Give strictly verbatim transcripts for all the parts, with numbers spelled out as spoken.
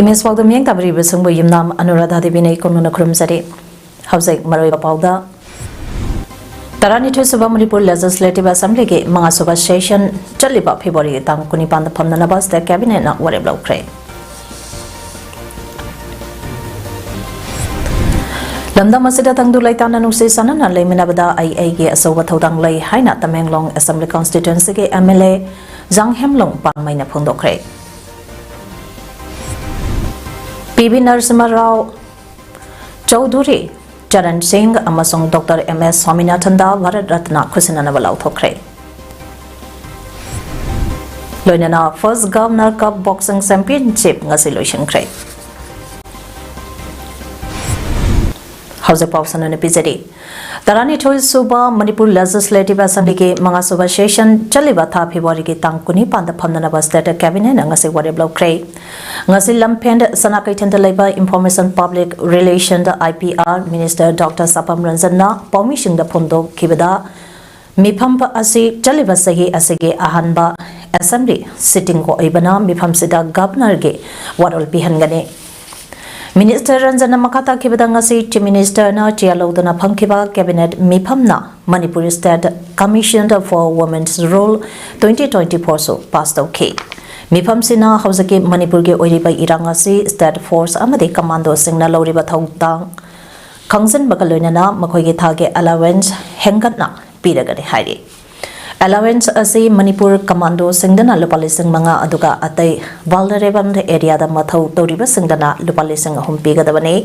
ꯃꯤꯁ ꯄꯥꯎꯗ ꯃꯤꯠꯌꯦꯡ ꯇꯥꯕꯤꯔꯤꯕꯁꯤꯡꯕꯨ ꯌꯨꯝꯅꯥꯝ ꯑꯅꯨꯔꯥꯙꯥ ꯗꯦꯕꯤꯅ ꯏꯀꯣꯟ ꯃꯅꯨꯡꯅ ꯈꯨꯔꯨꯝꯖꯔꯤ꯫ ꯍꯧꯖꯤꯛ ꯃꯔꯨꯑꯣꯏꯕ ꯄꯥꯎꯗ, ꯇꯔꯥꯅꯤꯊꯣꯏ ꯁꯨꯕ ꯃꯅꯤꯄꯨꯔ ꯂꯦꯖꯤꯁꯂꯦꯇꯤꯚ ꯑꯦꯁꯦꯝꯕ꯭ꯂꯤꯒꯤ ꯃꯉꯥ ꯁꯨꯕ ꯁꯦꯁꯟ ꯆꯠꯂꯤꯕ ꯐꯦꯕ꯭ꯔꯨꯋꯥꯔꯤꯒꯤ ꯇꯥꯡ ꯀꯨꯟꯅꯤꯄꯥꯟꯗ ꯐꯝꯅꯅꯕ ꯁ꯭ꯇꯦꯠ ꯀꯦꯕꯤꯅꯦꯠꯅ ꯋꯥꯔꯦꯞ ꯂꯧꯈ꯭ꯔꯦ꯫ ꯂꯝꯗꯝ ꯑꯁꯤꯗ ꯇꯪꯗꯨ ꯂꯩꯇꯥꯅ ꯅꯨꯡꯁꯤ ꯆꯥꯟꯅꯅ ꯂꯩꯃꯤꯟꯅꯕꯗ ꯑꯩ ꯑꯩꯒꯤ ꯑꯆꯧꯕ ꯊꯧꯗꯥꯡ ꯂꯩ ꯍꯥꯏꯅ ꯇꯃꯦꯡꯂꯣꯡ ꯑꯦꯁꯦꯝꯕ꯭ꯂꯤ ꯀꯟꯁꯇꯤꯇ꯭ꯋꯦꯟꯁꯤꯒꯤ ꯑꯦꯝ ꯑꯦꯜ ꯑꯦ ꯖꯥꯡꯍꯦꯝꯂꯣꯡ ꯄꯥꯟꯃꯩꯅ ꯐꯣꯡꯗꯣꯛꯈ꯭ꯔꯦ꯫ ꯄꯤ ꯚꯤ ꯅꯔꯁꯤꯝꯍ ꯔꯥꯎ, ꯆꯧꯙꯨꯔꯤ ꯆꯔꯟ ꯁꯤꯡ ꯑꯃꯁꯨꯡ ꯗꯣꯛꯇꯔ ꯑꯦꯝ ꯑꯦꯁ ꯁ꯭ꯋꯥꯃꯤꯅꯥꯊꯟꯗ ꯚꯥꯔꯠ ꯔꯠꯅ ꯈꯨꯠꯁꯤꯟꯅꯅꯕ ꯂꯥꯎꯊꯣꯛꯈ꯭ꯔꯦ꯫ ꯂꯣꯏꯅꯅ ꯐꯥꯔꯁ ꯒꯚꯔꯅꯔ ꯀꯞ ꯕꯣꯛꯁꯤꯡ ꯆꯦꯝꯄꯤꯌꯟꯁꯤꯞ ꯉꯁꯤ ꯂꯣꯏꯁꯤꯟꯈ꯭ꯔꯦ꯫ ꯍꯧꯖꯤꯛ ꯄꯥꯎ ꯁꯟꯗꯣꯛꯅ ꯄꯤꯖꯔꯤ꯫ ꯇꯔꯥꯅꯤꯊꯣꯏ ꯁꯨꯕ ꯃꯅꯤꯄꯨꯔ ꯂꯦꯖꯤꯁꯂꯦꯇꯤꯚ ꯑꯦꯁꯦꯝꯕ꯭ꯂꯤꯒꯤ ꯃꯉꯥ ꯁꯨꯕ ꯁꯦꯁꯟ ꯆꯠꯂꯤꯕ ꯊꯥ ꯐꯦꯕ꯭ꯔꯨꯋꯥꯔꯤꯒꯤ ꯇꯥꯡ ꯀꯨꯟꯅꯤꯄꯥꯟꯗ ꯐꯝꯅꯅꯕ ꯁ꯭ꯇꯦꯠ ꯀꯦꯕꯤꯅꯦꯠꯅ ꯉꯁꯤ ꯋꯥꯔꯦꯞ ꯂꯧꯈ꯭ꯔꯦ꯫ ꯉꯁꯤ ꯂꯝꯐꯦꯜ ꯁꯅꯥ ꯀꯩꯊꯦꯜꯗ ꯂꯩꯕ ꯏꯟꯐꯣꯔꯃꯦꯁꯟ ꯄꯕ꯭ꯂꯤꯛ ꯔꯤꯂꯦꯁꯟꯗ, I P R, minister doctor Sapam ꯔꯟꯖꯟꯅ ꯄꯥꯎꯃꯤꯁꯤꯡꯗ ꯐꯣꯡꯗꯣꯛꯈꯤꯕꯗ, ꯃꯤꯐꯝ ꯑꯁꯤ ꯆꯠꯂꯤꯕ ꯆꯍꯤ ꯑꯁꯤꯒꯤ ꯑꯍꯥꯟꯕ ꯑꯦꯁꯦꯝꯕ꯭ꯂꯤ ꯁꯤꯇꯤꯡ ꯑꯣꯏꯕꯅ ꯃꯤꯐꯝꯁꯤꯗ ꯒꯚꯔꯅꯔꯒꯤ ꯋꯥꯔꯣꯜ ꯄꯤꯍꯟꯒꯅꯤ꯫ ꯃꯤꯅꯤꯁꯇꯔ ꯔꯟꯖꯟꯅ ꯃꯈꯥ ꯇꯥꯈꯤꯕꯗ, ꯉꯁꯤ ꯆꯤꯐ ꯃꯤꯅꯤꯁꯇꯔꯅ ꯆꯦꯌꯔ ꯂꯧꯗꯨꯅ ꯐꯝꯈꯤꯕ ꯀꯦꯕꯤꯅꯦꯠ ꯃꯤꯐꯝꯅ Manipur state commission for women's rule twenty twenty ꯐꯣꯔꯁꯨ ꯄꯥꯁ ꯇꯧꯈꯤ꯫ ꯃꯤꯐꯝꯁꯤꯅ ꯍꯧꯖꯤꯛꯀꯤ ꯃꯅꯤꯄꯨꯔꯒꯤ ꯑꯣꯏꯔꯤꯕ ꯏꯔꯥꯡ ꯑꯁꯤ ꯁ꯭ꯇꯦꯠ ꯐꯣꯔꯁ ꯑꯃꯗꯤ ꯀꯃꯥꯟꯗꯣꯁꯤꯡꯅ ꯂꯧꯔꯤꯕ ꯊꯧꯗꯥꯡ ꯈꯪꯖꯤꯟꯕꯒ ꯂꯣꯏꯅꯅ ꯃꯈꯣꯏꯒꯤ ꯊꯥꯒꯤ ꯑꯦꯂꯥꯋꯦꯟꯁ ꯍꯦꯟꯒꯠꯅ ꯄꯤꯔꯒꯅꯤ ꯍꯥꯏꯔꯤ꯫ ꯑꯦꯂꯥꯋꯦꯟꯁ ꯑꯁꯤ ꯃꯅꯤꯄꯨꯔ ꯀꯃꯥꯟꯗꯣꯁꯤꯡꯗꯅ ꯂꯨꯄꯥ ꯂꯤꯁꯤꯡ ꯃꯉꯥ, ꯑꯗꯨꯒ ꯑꯇꯩ ꯚꯜꯅꯔꯦꯕꯜ ꯑꯦꯔꯤꯌꯥꯗ ꯃꯊꯧ ꯇꯧꯔꯤꯕꯁꯤꯡꯗꯅ ꯂꯨꯄꯥ ꯂꯤꯁꯤꯡ ꯑꯍꯨꯝ ꯄꯤꯒꯗꯕꯅꯤ꯫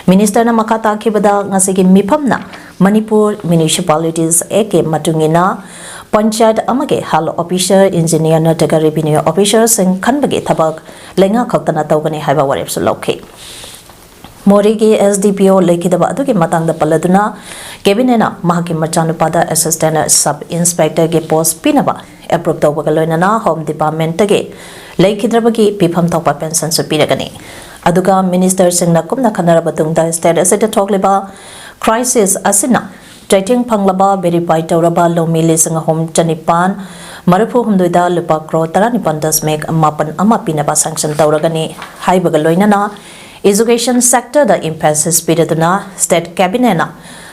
ꯃꯤꯅꯤꯁꯇꯔꯅ ꯃꯈꯥ ꯇꯥꯈꯤꯕꯗ, ꯉꯁꯤꯒꯤ ꯃꯤꯐꯝꯅ ꯃꯅꯤꯄꯨꯔ ꯃ꯭ꯌꯨꯅꯤꯁꯤꯄꯥꯂꯤꯇꯤꯁ ꯑꯦꯛꯀꯤ ꯃꯇꯨꯡ ꯏꯟꯅ ꯄꯟꯆꯥꯌꯠ ꯑꯃꯒꯤ ꯍꯦꯜꯊ ꯑꯣꯐꯤꯁꯔ, ꯏꯟꯖꯤꯅꯤꯌꯔ ꯅꯠꯇ꯭ꯔꯒ ꯔꯦꯚꯤꯅ꯭ꯌꯨ ꯑꯣꯐꯤꯁꯔꯁꯤꯡ ꯈꯟꯕꯒꯤ ꯊꯕꯛ ꯂꯩꯉꯥꯛ ꯈꯛꯇꯅ ꯇꯧꯒꯅꯤ ꯍꯥꯏꯕ ꯋꯥꯔꯦꯞꯁꯨ ꯂꯧꯈꯤ꯫ ꯃꯣꯔꯦꯒꯤ ꯑꯦꯁ ꯗꯤ ꯄꯤ ꯑꯣ ꯂꯩꯈꯤꯗꯕ ꯑꯗꯨꯒꯤ ꯃꯇꯥꯡꯗ ꯄꯜꯂꯗꯨꯅ, ꯀꯦꯕꯤꯅꯦꯠꯅ ꯃꯍꯥꯛꯀꯤ ꯃꯆꯥꯅꯨꯄꯥꯗ ꯑꯦꯁꯤꯁꯇꯦꯟꯠ ꯁꯕ ꯏꯟꯁꯄꯦꯛꯇꯔꯒꯤ ꯄꯣꯁ ꯄꯤꯅꯕ ꯑꯦꯄ꯭ꯔꯨꯚ ꯇꯧꯕꯒ ꯂꯣꯏꯅꯅ ꯍꯣꯝ ꯗꯤꯄꯥꯔꯠꯃꯦꯟꯠꯇꯒꯤ ꯂꯩꯈꯤꯗ꯭ꯔꯕꯒꯤ ꯄꯤꯐꯝ ꯊꯣꯛꯄ ꯄꯦꯟꯁꯟꯁꯨ ꯄꯤꯔꯒꯅꯤ꯫ ꯑꯗꯨꯒ ꯃꯤꯅꯤꯁꯇꯔꯁꯤꯡꯅ ꯀꯨꯞꯅ ꯈꯟꯅꯔꯕ ꯇꯨꯡꯗ ꯁ꯭ꯇꯦꯠ ꯑꯁꯤꯗ ꯊꯣꯛꯂꯤꯕ ꯀ꯭ꯔꯥꯏꯁꯤꯁ ꯑꯁꯤꯅ ꯔꯦꯇꯤꯡ ꯐꯪꯂꯕ, ꯚꯦꯔꯤꯐꯥꯏ ꯇꯧꯔꯕ ꯂꯧꯃꯤ ꯂꯤꯁꯤꯡ ꯑꯍꯨꯝ ꯆꯅꯤꯄꯥꯟ ꯃꯔꯤꯐꯨ ꯍꯨꯝꯗꯣꯏꯗ ꯂꯨꯄꯥ ꯀ꯭ꯔꯣꯔ ꯇꯔꯥꯅꯤꯄꯥꯟ ꯗꯁꯃꯤꯛ ꯃꯥꯄꯟ ꯑꯃ ꯄꯤꯅꯕ ꯁꯦꯡꯁꯟ ꯇꯧꯔꯒꯅꯤ ꯍꯥꯏꯕꯒ ꯂꯣꯏꯅꯅ, education sector ꯗ emphasis ꯄꯤꯔꯗꯨꯅ state cabinet ꯅ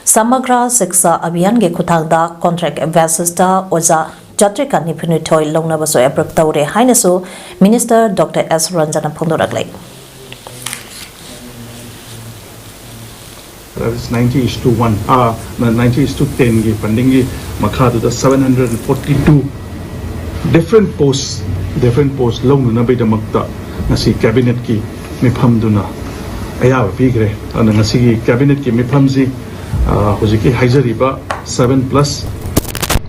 ꯁꯃꯒ꯭ꯔ ꯁꯤꯛꯁꯥ ꯑꯚꯤꯌꯥꯟꯒꯤ ꯈꯨꯠꯊꯥꯡꯗ contract basis ꯇ ꯑꯣꯖꯥ ꯆꯥꯇ꯭ꯔꯦꯠꯀ ꯅꯤꯐꯨꯅꯤꯊꯣꯏ ꯂꯧꯅꯕꯁꯨ approve ꯇꯧꯔꯦ ꯍꯥꯏꯅꯁꯨ Minister Doctor S ꯔꯟꯖꯟꯅ ꯐꯣꯡꯗꯣꯔꯛꯂꯤ꯫ That is ninety is to one, uh, ninety is to ten ꯒꯤ funding ꯒꯤ ꯃꯈꯥꯗꯨꯗ seven hundred and forty-two different post, different post ꯂꯧꯅꯅꯕꯒꯤꯗꯃꯛꯇ ꯉꯁꯤ cabinet ꯀꯤ ꯃꯤꯐꯝꯗꯨꯅ ꯑꯌꯥꯕ ꯄꯤꯈ꯭ꯔꯦ꯫ ꯑꯗꯨꯅ ꯉꯁꯤꯒꯤ cabinet ꯀꯤ ꯃꯤꯐꯝꯁꯤ, ꯑ, ꯍꯧꯖꯤꯛꯀꯤ ꯍꯥꯏꯖꯔꯤꯕ seven plus,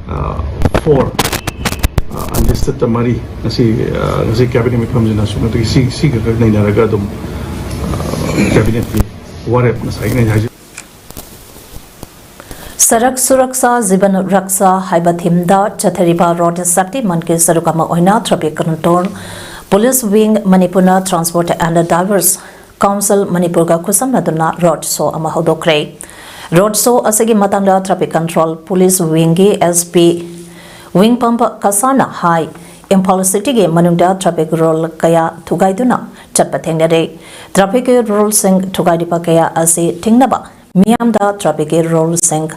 ꯑ, four, ꯑ, unlisted ꯇ ꯃꯔꯤ, ꯉꯁꯤ, ꯑ, ꯉꯁꯤ cabinet ꯃꯤꯐꯝꯁꯤꯅ ꯑꯁꯨꯛ ꯃꯇꯤꯛ ꯁꯤ, ꯁꯤꯒ ꯈꯛ ꯅꯩꯅꯔꯒ ꯑꯗꯨꯝ, ꯑ, cabinet ꯀꯤ ꯋꯥꯔꯦꯞ ꯉꯁꯥꯏꯒꯤ ꯑꯩꯅ ꯍꯥꯏꯖ- ꯁꯔꯛ ꯁꯨꯔꯛꯁꯥ ꯖꯤꯕꯟ ꯔꯛꯁꯥ ꯍꯥꯏꯕ theme ꯗ ꯆꯠꯊꯔꯤꯕ road safety month ꯀꯤ ꯁꯔꯨꯛ ꯑꯃ ꯑꯣꯏꯅ traffic control police wing ꯃꯅꯤꯄꯨꯔꯅ Transport and Drivers Council ꯃꯅꯤꯄꯨꯔꯒ ꯈꯨꯠꯁꯝꯅꯗꯨꯅ road show ꯑꯃ ꯍꯧꯗꯣꯛꯈ꯭ꯔꯦ꯫ Road show ꯑꯁꯤꯒꯤ ꯃꯇꯥꯡꯗ traffic control police wing ꯒꯤ S P ꯋꯤꯡꯄꯝꯕ ꯀꯁꯥꯅ ꯍꯥꯏ, ꯏꯝꯐꯥꯜ city ꯒꯤ ꯃꯅꯨꯡꯗ traffic rule ꯀꯌꯥ ꯊꯨꯒꯥꯏꯗꯨꯅ ꯆꯠꯄ ꯊꯦꯡꯅꯔꯦ꯫ Traffic ꯀꯤ rule ꯁꯤꯡ ꯊꯨꯒꯥꯏꯔꯤꯕ ꯀꯌꯥ ꯑꯁꯤ ꯊꯤꯡꯅꯕ ꯃꯤꯌꯥꯝꯗ traffic ꯀꯤ rule ꯁꯤꯡ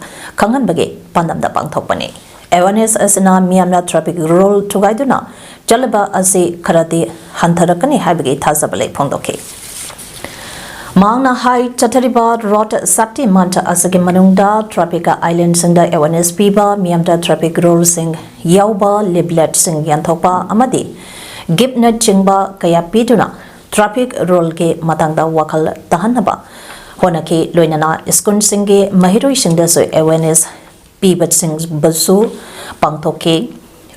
ꯈꯪꯍꯟꯕꯒꯤ ꯄꯥꯟꯗꯝꯗ ꯄꯥꯡꯊꯣꯛꯄꯅꯤ꯫ Awareness ꯑꯁꯤꯅ ꯃꯤꯌꯥꯝꯅ traffic rule ꯊꯨꯒꯥꯏꯗꯨꯅ ꯆꯠꯂꯤꯕ ꯑꯁꯤ ꯈꯔꯗꯤ ꯍꯟꯊꯔꯛꯀꯅꯤ ꯍꯥꯏꯕꯒꯤ ꯊꯥꯖꯕ ꯂꯩ ꯐꯣꯡꯗꯣꯛꯈꯤ꯫ ꯃꯍꯥꯛꯅ ꯍꯥꯏ, ꯆꯠꯊꯔꯤꯕ road safety month ꯑꯁꯤꯒꯤ ꯃꯅꯨꯡꯗ traffic island ꯁꯤꯡꯗ awareness ꯄꯤꯕ, ꯃꯤꯌꯥꯝꯗ traffic rule ꯁꯤꯡ ꯌꯥꯎꯕ leaflet ꯁꯤꯡ ꯌꯦꯟꯊꯣꯛꯄ ꯑꯃꯗꯤ gift ꯅꯆꯤꯡꯕ ꯀꯌꯥ ꯄꯤꯗꯨꯅ traffic rule ꯒꯤ ꯃꯇꯥꯡꯗ ꯋꯥꯈꯜ ꯇꯥꯍꯟꯅꯕ ꯍꯣꯠꯅꯈꯤ꯫ ꯂꯣꯏꯅꯅ school ꯁꯤꯡꯒꯤ ꯃꯍꯩꯔꯣꯏꯁꯤꯡꯗꯁꯨ awareness ꯄꯤꯕꯁꯤꯡꯕꯁꯨ ꯄꯥꯡꯊꯣꯛꯈꯤ꯫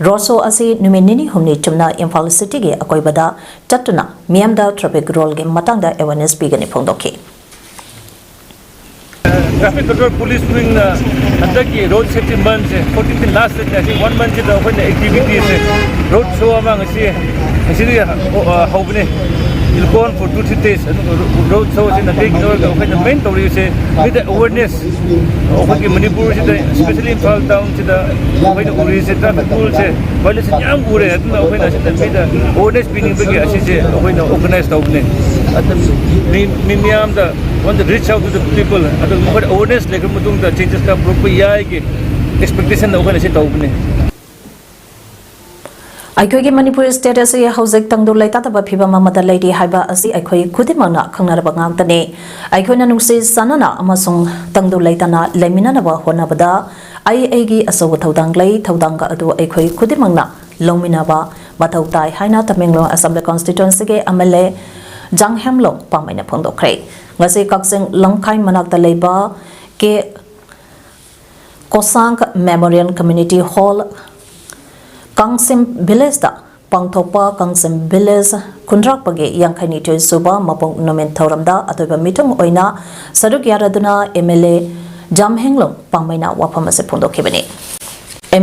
Road show ꯑꯁꯤ ꯅꯨꯃꯤꯠ ꯅꯤꯅꯤ ꯍꯨꯝꯅꯤ ꯆꯨꯝꯅ ꯏꯝꯐꯥꯜ city ꯒꯤ ꯑꯀꯣꯏꯕꯗ ꯆꯠꯇꯨꯅ ꯃꯤꯌꯥꯝꯗ traffic rule ꯒꯤ ꯃꯇꯥꯡꯗ awareness ꯄꯤꯒꯅꯤ ꯐꯣꯡꯗꯣꯛꯈꯤ꯫ Traffic Control Police Wing ꯅ ꯍꯟꯗꯛꯀꯤ road safety month ꯁꯦ, fourteenth last ꯗꯦꯠ ꯑꯁꯤ, one month ꯁꯤꯗ ꯑꯩꯈꯣꯏꯅ activity ꯁꯦ, road show ꯑꯃ ꯉꯁꯤ, ꯉꯁꯤꯗꯒꯤ ꯍꯧ-, ꯑ, ꯍꯧꯕꯅꯤ꯫ We'll go on for two, three days. ꯑꯗꯨꯒ road show ꯑꯁꯤꯅ ꯀꯩꯒꯤꯅꯣ ꯍꯥꯏꯔꯒ ꯑꯩꯈꯣꯏꯅ main ꯇꯧꯔꯤꯁꯦ ꯃꯤꯗ awareness, ꯑꯩꯈꯣꯏꯒꯤ ꯃꯅꯤꯄꯨꯔꯁꯤꯗ, especially ꯏꯝꯐꯥꯜ ꯇꯥꯎꯟꯁꯤꯗ ꯑꯩꯈꯣꯏꯅ ꯎꯔꯤꯁꯦ traffic rule ꯁꯦ violation ꯌꯥꯝ ꯎꯔꯦ꯫ ꯑꯗꯨꯅ ꯑꯩꯈꯣꯏꯅ ꯑꯁꯤꯗ ꯃꯤꯗ awareness ꯄꯤꯅꯤꯡꯕꯒꯤ ꯑꯁꯤꯁꯦ ꯑꯩꯈꯣꯏꯅ organize ꯇꯧꯕꯅꯦ꯫ ꯑꯗꯨ ꯃꯤ ꯃꯤ ꯃꯤꯌꯥꯝꯗ want to reach out to the people, ꯑꯗꯨ ꯃꯈꯣꯏꯗ awareness ꯂꯩꯈ꯭ꯔ ꯃꯇꯨꯡꯗ changes ꯈꯔ ꯄꯨꯔꯛꯄ ꯌꯥꯏꯒꯤ expectation ꯑꯩꯈꯣꯏꯅ ꯁꯤ ꯇꯧꯕꯅꯦ꯫ ꯑꯩꯈꯣꯏꯒꯤ ꯃꯅꯤꯄꯨꯔ state ꯑꯁꯤ ꯍꯧꯖꯤꯛ ꯇꯪꯗꯨ ꯂꯩꯇꯥꯗꯕ ꯐꯤꯕꯝ ꯑꯃꯗ ꯂꯩꯔꯤ ꯍꯥꯏꯕ ꯑꯁꯤ ꯑꯩꯈꯣꯏ ꯈꯨꯗꯤꯡꯃꯛꯅ ꯈꯪꯅꯔꯕ ꯉꯥꯛꯇꯅꯤ꯫ ꯑꯩꯈꯣꯏꯅ ꯅꯨꯡꯁꯤ ꯆꯥꯟꯅꯅ ꯑꯃꯁꯨꯡ ꯇꯪꯗꯨ ꯂꯩꯇꯥꯅ ꯂꯩꯃꯤꯟꯅꯅꯕ ꯍꯣꯠꯅꯕꯗ ꯑꯩ ꯑꯩꯒꯤ ꯑꯆꯧꯕ ꯊꯧꯗꯥꯡ ꯂꯩ꯫ ꯊꯧꯗꯥꯡ ꯑꯗꯨ ꯑꯩꯈꯣꯏ ꯈꯨꯗꯤꯡꯃꯛꯅ ꯂꯧꯃꯤꯟꯅꯕ ꯃꯊꯧ ꯇꯥꯏ ꯍꯥꯏꯅ ꯇꯃꯦꯡꯂꯣꯡ Assembly Constituency ꯒꯤ MLA ꯖꯥꯡꯍꯦꯝꯂꯣꯡ ꯄꯥꯝꯃꯩꯅ ꯐꯣꯡꯗꯣꯛꯈ꯭ꯔꯦ꯫ ꯉꯁꯤ ꯀꯛꯆꯤꯡ ꯂꯝꯈꯥꯏ ꯃꯅꯥꯛꯇ ꯂꯩꯕ ꯀꯦ ꯀꯣꯁꯥꯡ Memorial Community Hall, ꯀꯥꯡꯁꯤꯝ village ꯇ ꯄꯥꯡꯊꯣꯛꯄ ꯀꯥꯡꯁꯤꯝ village ꯈꯨꯟꯗ꯭ꯔꯥꯛꯄꯒꯤ ꯌꯥꯡꯈꯩꯅꯤꯊꯣꯏ ꯁꯨꯕ ꯃꯄꯣꯛ ꯅꯨꯃꯤꯠ ꯊꯧꯔꯝꯗ ꯑꯇꯣꯏꯕ ꯃꯤꯊꯨꯡ ꯑꯣꯏꯅ ꯁꯔꯨꯛ ꯌꯥꯔꯗꯨꯅ MLA ꯖꯥꯝꯍꯦꯡꯂꯨꯡ ꯄꯥꯝꯃꯩꯅ ꯋꯥꯐꯝ ꯑꯁꯤ ꯐꯣꯡꯗꯣꯛꯈꯤꯕꯅꯤ꯫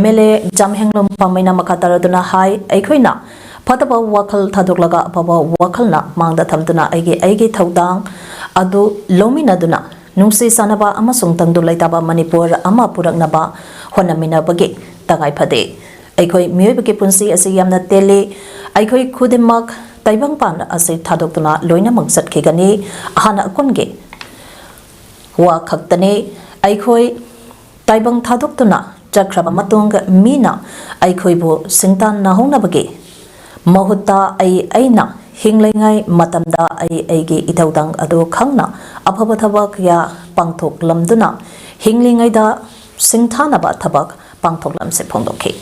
MLA ꯖꯥꯝꯍꯦꯡꯂꯨꯡ ꯄꯥꯝꯃꯩꯅ ꯃꯈꯥ ꯇꯥꯔꯗꯨꯅ ꯍꯥꯏ, ꯑꯩꯈꯣꯏꯅ ꯐꯠꯇꯕ ꯋꯥꯈꯜ ꯊꯥꯗꯣꯛꯂꯒ ꯑꯐꯕ ꯋꯥꯈꯜꯅ ꯃꯥꯡꯗ ꯊꯝꯗꯨꯅ ꯑꯩꯒꯤ ꯑꯩꯒꯤ ꯊꯧꯗꯥꯡ ꯑꯗꯨ ꯂꯧꯃꯤꯟꯅꯗꯨꯅ ꯅꯨꯡꯁꯤ ꯆꯥꯟꯅꯕ ꯑꯃꯁꯨꯡ ꯇꯪꯗꯨ ꯂꯩꯇꯥꯕ ꯃꯅꯤꯄꯨꯔ ꯑꯃ ꯄꯨꯔꯛꯅꯕ ꯍꯣꯠꯅꯃꯤꯟꯅꯕꯒꯤ ꯇꯉꯥꯏ ꯐꯗꯦ꯫ ꯑꯩꯈꯣꯏ ꯃꯤꯑꯣꯏꯕꯒꯤ ꯄꯨꯟꯁꯤ ꯑꯁꯤ ꯌꯥꯝꯅ ꯇꯦꯜꯂꯤ꯫ ꯑꯩꯈꯣꯏ ꯈꯨꯗꯤꯡꯃꯛ ꯇꯥꯏꯕꯪꯄꯥꯟ ꯑꯁꯤ ꯊꯥꯗꯣꯛꯇꯨꯅ ꯂꯣꯏꯅꯃꯛ ꯆꯠꯈꯤꯒꯅꯤ꯫ ꯑꯍꯥꯟ ꯑꯀꯣꯟꯒꯤ ꯋꯥ ꯈꯛꯇꯅꯤ꯫ ꯑꯩꯈꯣꯏ ꯇꯥꯏꯕꯪ ꯊꯥꯗꯣꯛꯇꯨꯅ ꯆꯠꯈ꯭ꯔꯕ ꯃꯇꯨꯡ ꯃꯤꯅ ꯑꯩꯈꯣꯏꯕꯨ ꯁꯤꯡꯇꯥꯟꯅꯍꯧꯅꯕꯒꯤ ꯃꯍꯨꯠꯇ ꯑꯩ ꯑꯩꯅ ꯍꯤꯡꯂꯤꯉꯩ ꯃꯇꯝꯗ ꯑꯩ ꯑꯩꯒꯤ ꯏꯊꯧꯗꯥꯡ ꯑꯗꯨ ꯈꯪꯅ ꯑꯐꯕ ꯊꯕꯛ ꯀꯌꯥ ꯄꯥꯡꯊꯣꯛꯂꯝꯗꯨꯅ ꯍꯤꯡꯂꯤꯉꯩꯗ ꯁꯤꯡꯊꯥꯅꯕ ꯊꯕꯛ ꯄꯥꯡꯊꯣꯛꯂꯝꯁꯦ ꯐꯣꯡꯗꯣꯛꯈꯤ꯫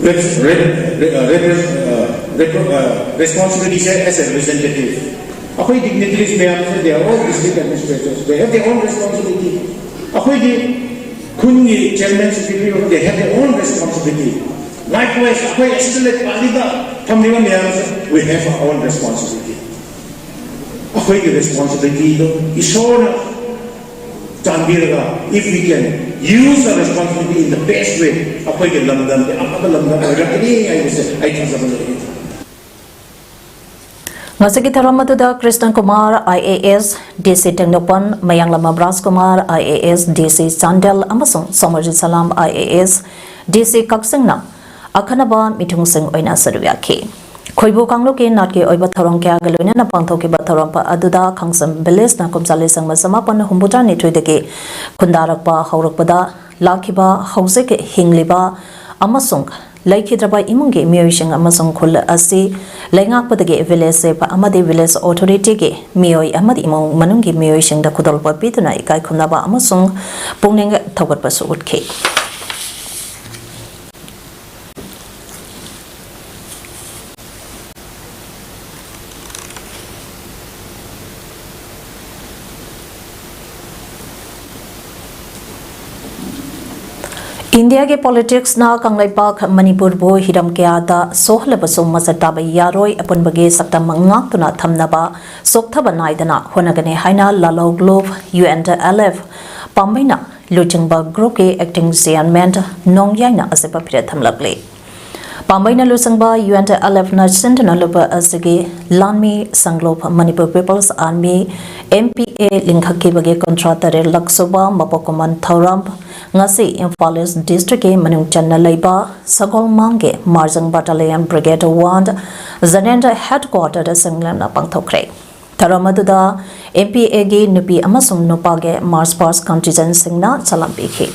Res- re- re- uh, repres- uh, repro- uh, responsibility as a representative. ꯑꯩꯈꯣꯏ dignitaries ꯃꯌꯥꯝꯁꯦ, they are all district administrators, they have their own responsibility. ꯑꯩꯈꯣꯏꯒꯤ ꯈꯨꯟꯒꯤ chairman, secretary, they have their own responsibility. Likewise, ꯑꯩꯈꯣꯏ ꯑꯁꯤꯗ ꯂꯩ ꯄꯥꯜꯂꯤꯕ ꯐꯝꯂꯤꯕ ꯃꯌꯥꯝꯁꯦ, we have our own responsibility. ꯑꯩꯈꯣꯏꯒꯤ responsibilityꯗꯣ ꯏꯁꯣꯔꯅ ꯆꯥꯟꯕꯤꯔꯒ, if we can use the responsibility in the best way, ꯑꯩꯈꯣꯏꯒꯤ ꯂꯝꯗꯝꯗꯤ ꯑꯐꯕ ꯂꯝꯗꯝ ꯑꯣꯏꯔꯛꯀꯅꯤ ꯍꯥꯏꯕꯁꯦ ꯑꯩ ꯊꯥꯖꯕ ꯂꯩ꯫ ꯉꯁꯤꯒꯤ ꯊꯧꯔꯝ ꯑꯗꯨꯗ Krishna Kumar, I A S, ꯗꯤ ꯁꯤ ꯇꯦꯡꯅꯧꯄꯜ, ꯃꯌꯥꯡꯂꯝ ꯔꯥꯖꯀꯨꯃꯥꯔ, ꯑꯥꯏ ꯑꯦ ꯑꯦꯁ, ꯗꯤ ꯁꯤ ꯆꯥꯟꯗꯦꯜ, ꯑꯃꯁꯨꯡ ꯁꯣꯃꯔꯖꯤꯠ ꯁꯂꯥꯝ, ꯑꯥꯏ ꯑꯦ ꯑꯦꯁ, ꯗꯤ ꯁꯤ ꯀꯛꯆꯤꯡꯅ ꯑꯈꯟꯅꯕ ꯃꯤꯊꯨꯡꯁꯤꯡ ꯑꯣꯏꯅ ꯁꯔꯨꯛ ꯌꯥꯈꯤ꯫ ꯈꯣꯏꯕꯨ ꯀꯥꯡꯂꯨꯞꯀꯤ ꯅꯥꯠꯀꯤ ꯑꯣꯏꯕ ꯊꯧꯔꯝ ꯀꯌꯥꯒ ꯂꯣꯏꯅꯅ ꯄꯥꯡꯊꯣꯛꯈꯤꯕ ꯊꯧꯔꯝ ꯑꯗꯨꯗ ꯈꯥꯡꯖꯝ ꯚꯤꯂꯦꯖꯅ ꯀꯨꯝꯖꯥ ꯂꯤꯁꯤꯡ ꯑꯃ ꯆꯃꯥꯄꯟ ꯍꯨꯝꯐꯨꯇꯔꯥ ꯅꯤꯊꯣꯏꯗꯒꯤ ꯈꯨꯟꯗꯥꯔꯛꯄ ꯍꯧꯔꯛꯄꯗ ꯂꯥꯛꯈꯤꯕ, ꯍꯧꯖꯤꯛ ꯍꯤꯡꯂꯤꯕ ꯑꯃꯁꯨꯡ ꯂꯩꯈꯤꯗ꯭ꯔꯕ ꯏꯃꯨꯡꯒꯤ ꯃꯤꯑꯣꯏꯁꯤꯡ ꯑꯃꯁꯨꯡ ꯈꯨꯜ ꯑꯁꯤ ꯂꯩꯉꯥꯛꯄꯗꯒꯤ ꯚꯤꯂꯦꯖ ꯆꯦꯞ ꯑꯃꯗꯤ ꯚꯤꯂꯦꯖ ꯑꯣꯊꯣꯔꯤꯇꯤꯒꯤ ꯃꯤꯑꯣꯏ ꯑꯃꯗꯤ ꯏꯃꯨꯡ ꯃꯅꯨꯡꯒꯤ ꯃꯤꯑꯣꯏꯁꯤꯡꯗ ꯈꯨꯗꯣꯜꯄꯣꯠ ꯄꯤꯗꯨꯅ ꯏꯀꯥꯏ ꯈꯨꯝꯅꯕ ꯑꯃꯁꯨꯡ ꯄꯨꯛꯅꯤꯡ ꯊꯧꯒꯠꯄꯁꯨ ꯎꯠꯈꯤ꯫ ꯏꯟꯗꯤꯌꯥꯒꯤ ꯄꯣꯂꯤꯇꯤꯛꯁꯅ ꯀꯪꯂꯩꯄꯥꯛ ꯃꯅꯤꯄꯨꯔꯕꯨ ꯍꯤꯔꯝ ꯀꯌꯥꯗ ꯁꯣꯛꯍꯜꯂꯕꯁꯨ ꯃꯆꯠ ꯇꯥꯕ ꯌꯥꯔꯣꯏ꯫ ꯑꯄꯨꯟꯕꯒꯤ ꯁꯛꯇꯝ ꯉꯥꯛꯇꯨꯅ ꯊꯝꯅꯕ ꯆꯣꯛꯊꯕ ꯅꯥꯏꯗꯅ ꯍꯣꯠꯅꯒꯅꯤ ꯍꯥꯏꯅ ꯂꯥꯂꯧ ꯒ꯭ꯂꯣꯕ ꯌꯨ ꯑꯦꯟ ꯑꯦꯜ ꯑꯦꯐ ꯄꯥꯝꯕꯩꯅ ꯂꯨꯆꯤꯡꯕ ꯒ꯭ꯔꯨꯞꯀꯤ ꯑꯦꯛꯇꯤꯡ ꯆꯤꯌꯔꯃꯦꯟ ꯅꯣꯡꯌꯥꯏꯅ ꯑꯆꯦꯠꯄ ꯐꯤꯔꯦꯞ ꯊꯝꯂꯛꯂꯤ꯫ ꯄꯥꯝꯕꯩꯅ ꯂꯨꯆꯤꯡꯕ ꯌꯨ ꯑꯦꯟ ꯑꯦꯜ ꯑꯦꯐꯅ ꯁꯤꯟꯗꯨꯅ ꯂꯨꯕ ꯑꯁꯤꯒꯤ ꯂꯥꯟꯃꯤ ꯁꯪꯒ꯭ꯂꯣꯞ Manipur people's army, M P A, ꯂꯤꯡꯈꯠꯈꯤꯕꯒꯤ ꯀꯨꯟꯊ꯭ꯔꯥ ꯇꯔꯦꯠ ꯂꯛ ꯁꯨꯕ ꯃꯄꯣꯛ ꯀꯨꯝꯑꯣꯟ ꯊꯧꯔꯝ ꯉꯁꯤ ꯏꯝꯐꯥꯜ ꯏꯁ ꯗꯤꯁꯇ꯭ꯔꯤꯛꯀꯤ ꯃꯅꯨꯡ ꯆꯟꯅ ꯂꯩꯕ ꯁꯒꯣꯜꯃꯥꯡꯒꯤ Marjing battalion brigade one general ꯍꯦꯗꯀ꯭ꯋꯥꯇꯔꯗ ꯁꯤꯟꯂꯦꯝꯅ ꯄꯥꯡꯊꯣꯛꯈ꯭ꯔꯦ꯫ ꯊꯧꯔꯝ ꯑꯗꯨꯗ ꯑꯦꯝ ꯄꯤ ꯑꯦꯒꯤ ꯅꯨꯄꯤ ꯑꯃꯁꯨꯡ ꯅꯨꯄꯥꯒꯤ ꯃꯥꯔꯆ ꯄꯥꯁ ꯀꯟꯇꯤꯟꯖꯦꯟꯁꯤꯡꯅ ꯁꯂꯥꯝ ꯄꯤꯈꯤ꯫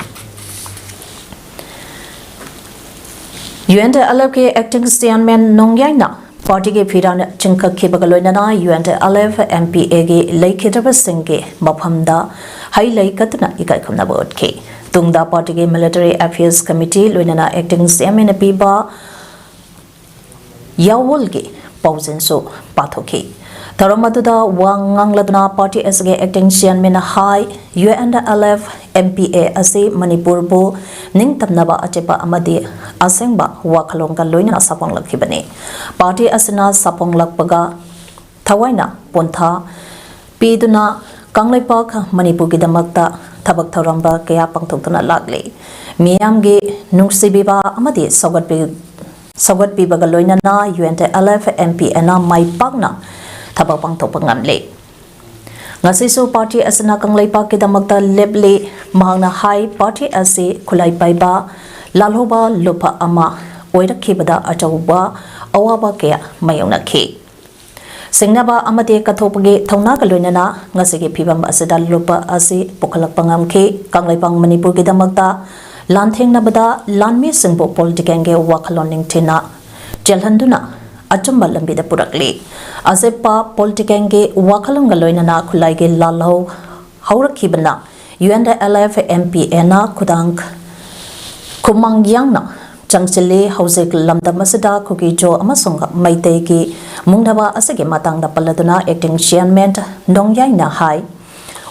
ꯌꯨ ꯑꯦꯟ ꯑꯦꯜ ꯑꯦꯐꯀꯤ ꯑꯦꯛꯇꯤꯡ ꯆꯤꯌꯔꯃꯦꯟ ꯅꯣꯡꯌꯥꯏꯅ ꯄꯥꯔꯇꯤꯒꯤ ꯐꯤꯔꯥꯜ ꯆꯤꯡꯈꯠꯈꯤꯕꯒ ꯂꯣꯏꯅꯅ U N L F M P ꯑꯦꯒꯤ ꯂꯩꯈꯤꯗ꯭ꯔꯕꯁꯤꯡꯒꯤ ꯃꯐꯝꯗ ꯍꯩ ꯂꯩ ꯀꯠꯇꯨꯅ ꯏꯀꯥꯏ ꯈꯨꯝꯅꯕ ꯎꯠꯈꯤ꯫ ꯇꯨꯡꯗ ꯄꯥꯔꯇꯤꯒꯤ ꯃꯤꯂꯤꯇꯔꯤ ꯑꯦꯐꯤꯌꯔꯁ ꯀꯃꯤꯇꯤ ꯂꯣꯏꯅꯅ ꯑꯦꯛꯇꯤꯡ ꯆꯤꯌꯔꯃꯦꯟꯅ ꯄꯤꯕ ꯌꯥꯑꯣꯜꯒꯤ ꯄꯥꯎꯖꯦꯜꯁꯨ ꯄꯥꯊꯣꯛꯈꯤ꯫ ꯊꯧꯔꯝ ꯑꯗꯨꯗ ꯋꯥ ꯉꯥꯡꯂꯗꯨꯅ ꯄꯥꯔꯇꯤ ꯑꯁꯤꯒꯤ ꯑꯦꯛꯇꯤꯡ ꯆꯤꯌꯔꯃꯦꯟꯅ ꯍꯥꯏ, U N L F M P A ꯑꯁꯤ ꯃꯅꯤꯄꯨꯔꯕꯨ ꯅꯤꯡꯇꯝꯅꯕ ꯑꯆꯦꯠꯄ ꯑꯃꯗꯤ ꯑꯁꯦꯡꯕ ꯋꯥꯈꯜꯂꯣꯟꯒ ꯂꯣꯏꯅꯅ ꯁꯥꯄꯣꯡꯂꯛꯈꯤꯕꯅꯤ꯫ ꯄꯥꯔꯇꯤ ꯑꯁꯤꯅ ꯁꯥꯄꯣꯡꯂꯛꯄꯒ ꯊꯋꯥꯏꯅ ꯄꯣꯟꯊꯥ ꯄꯤꯗꯨꯅ ꯀꯪꯂꯩꯄꯥꯛ ꯃꯅꯤꯄꯨꯔꯒꯤꯗꯃꯛꯇ ꯊꯕꯛ ꯊꯧꯔꯝꯕ ꯀꯌꯥ ꯄꯥꯡꯊꯣꯛꯇꯨꯅ ꯂꯥꯛꯂꯤ꯫ ꯃꯤꯌꯥꯝꯒꯤ ꯅꯨꯡꯁꯤꯕꯤꯕ ꯑꯃꯗꯤ ꯁꯧꯒꯠꯄꯤ-, ꯁꯧꯒꯠꯄꯤꯕꯒ ꯂꯣꯏꯅꯅ U N L F M P ꯑꯦꯅ ꯃꯥꯏ ꯄꯥꯛꯅ ꯊꯕꯛ ꯄꯥꯡꯊꯣꯛꯄ ꯉꯝꯂꯤ꯫ ꯉꯁꯤꯁꯨ ꯄꯥꯔꯇꯤ ꯑꯁꯤꯅ ꯀꯪꯂꯩꯄꯥꯛꯀꯤꯗꯃꯛꯇ ꯂꯦꯞꯂꯤ꯫ ꯃꯍꯥꯛꯅ ꯍꯥꯏ, ꯄꯥꯔꯇꯤ ꯑꯁꯤ ꯈꯨꯠꯂꯥꯏ ꯄꯥꯏꯕ ꯂꯥꯜꯍꯧꯕ ꯂꯨꯞꯄ ꯑꯃ ꯑꯣꯏꯔꯛꯈꯤꯕꯗ ꯑꯆꯧꯕ ꯑꯋꯥꯕ ꯀꯌꯥ ꯃꯥꯌꯣꯛꯅꯈꯤ꯫ ꯁꯤꯡꯅꯕ ꯑꯃꯗꯤ ꯀꯠꯊꯣꯛꯄꯒꯤ ꯊꯧꯅꯥꯒ ꯂꯣꯏꯅꯅ ꯉꯁꯤꯒꯤ ꯐꯤꯕꯝ ꯑꯁꯤꯗ ꯂꯨꯞꯄ ꯑꯁꯤ ꯄꯨꯈꯠꯂꯛꯄ ꯉꯝꯈꯤ꯫ ꯀꯪꯂꯩꯄꯥꯛ ꯃꯅꯤꯄꯨꯔꯒꯤꯗꯃꯛꯇ ꯂꯥꯟꯊꯦꯡꯅꯕꯗ ꯂꯥꯟꯃꯤꯁꯤꯡꯕꯨ ꯄꯣꯂꯤꯇꯤꯀꯦꯜꯒꯤ ꯋꯥꯈꯜꯂꯣꯟ ꯅꯤꯡꯊꯤꯅ ꯆꯦꯜꯍꯟꯗꯨꯅ ꯑꯆꯨꯝꯕ ꯂꯝꯕꯤꯗ ꯄꯨꯔꯛꯂꯤ꯫ ꯑꯆꯦꯠꯄ ꯄꯣꯂꯤꯇꯤꯀꯦꯜꯒꯤ ꯋꯥꯈꯜꯂꯣꯟꯒ ꯂꯣꯏꯅꯅ ꯈꯨꯠꯂꯥꯏꯒꯤ ꯂꯥꯜꯍꯧ ꯍꯧꯔꯛꯈꯤꯕꯅ U N L F M P ꯑꯦꯅ ꯈꯨꯗꯥꯡ ꯈꯨꯃꯥꯡ ꯌꯥꯡꯅ ꯆꯪꯁꯤꯜꯂꯤ꯫ ꯍꯧꯖꯤꯛ ꯂꯝꯗꯝ ꯑꯁꯤꯗ ꯀꯨꯀꯤ ꯖꯣ ꯑꯃꯁꯨꯡ ꯃꯩꯇꯩꯒꯤ ꯃꯨꯡꯗꯕ ꯑꯁꯤꯒꯤ ꯃꯇꯥꯡꯗ ꯄꯜꯂꯗꯨꯅ acting chairman ꯅꯣꯡꯌꯥꯏꯅ ꯍꯥꯏ,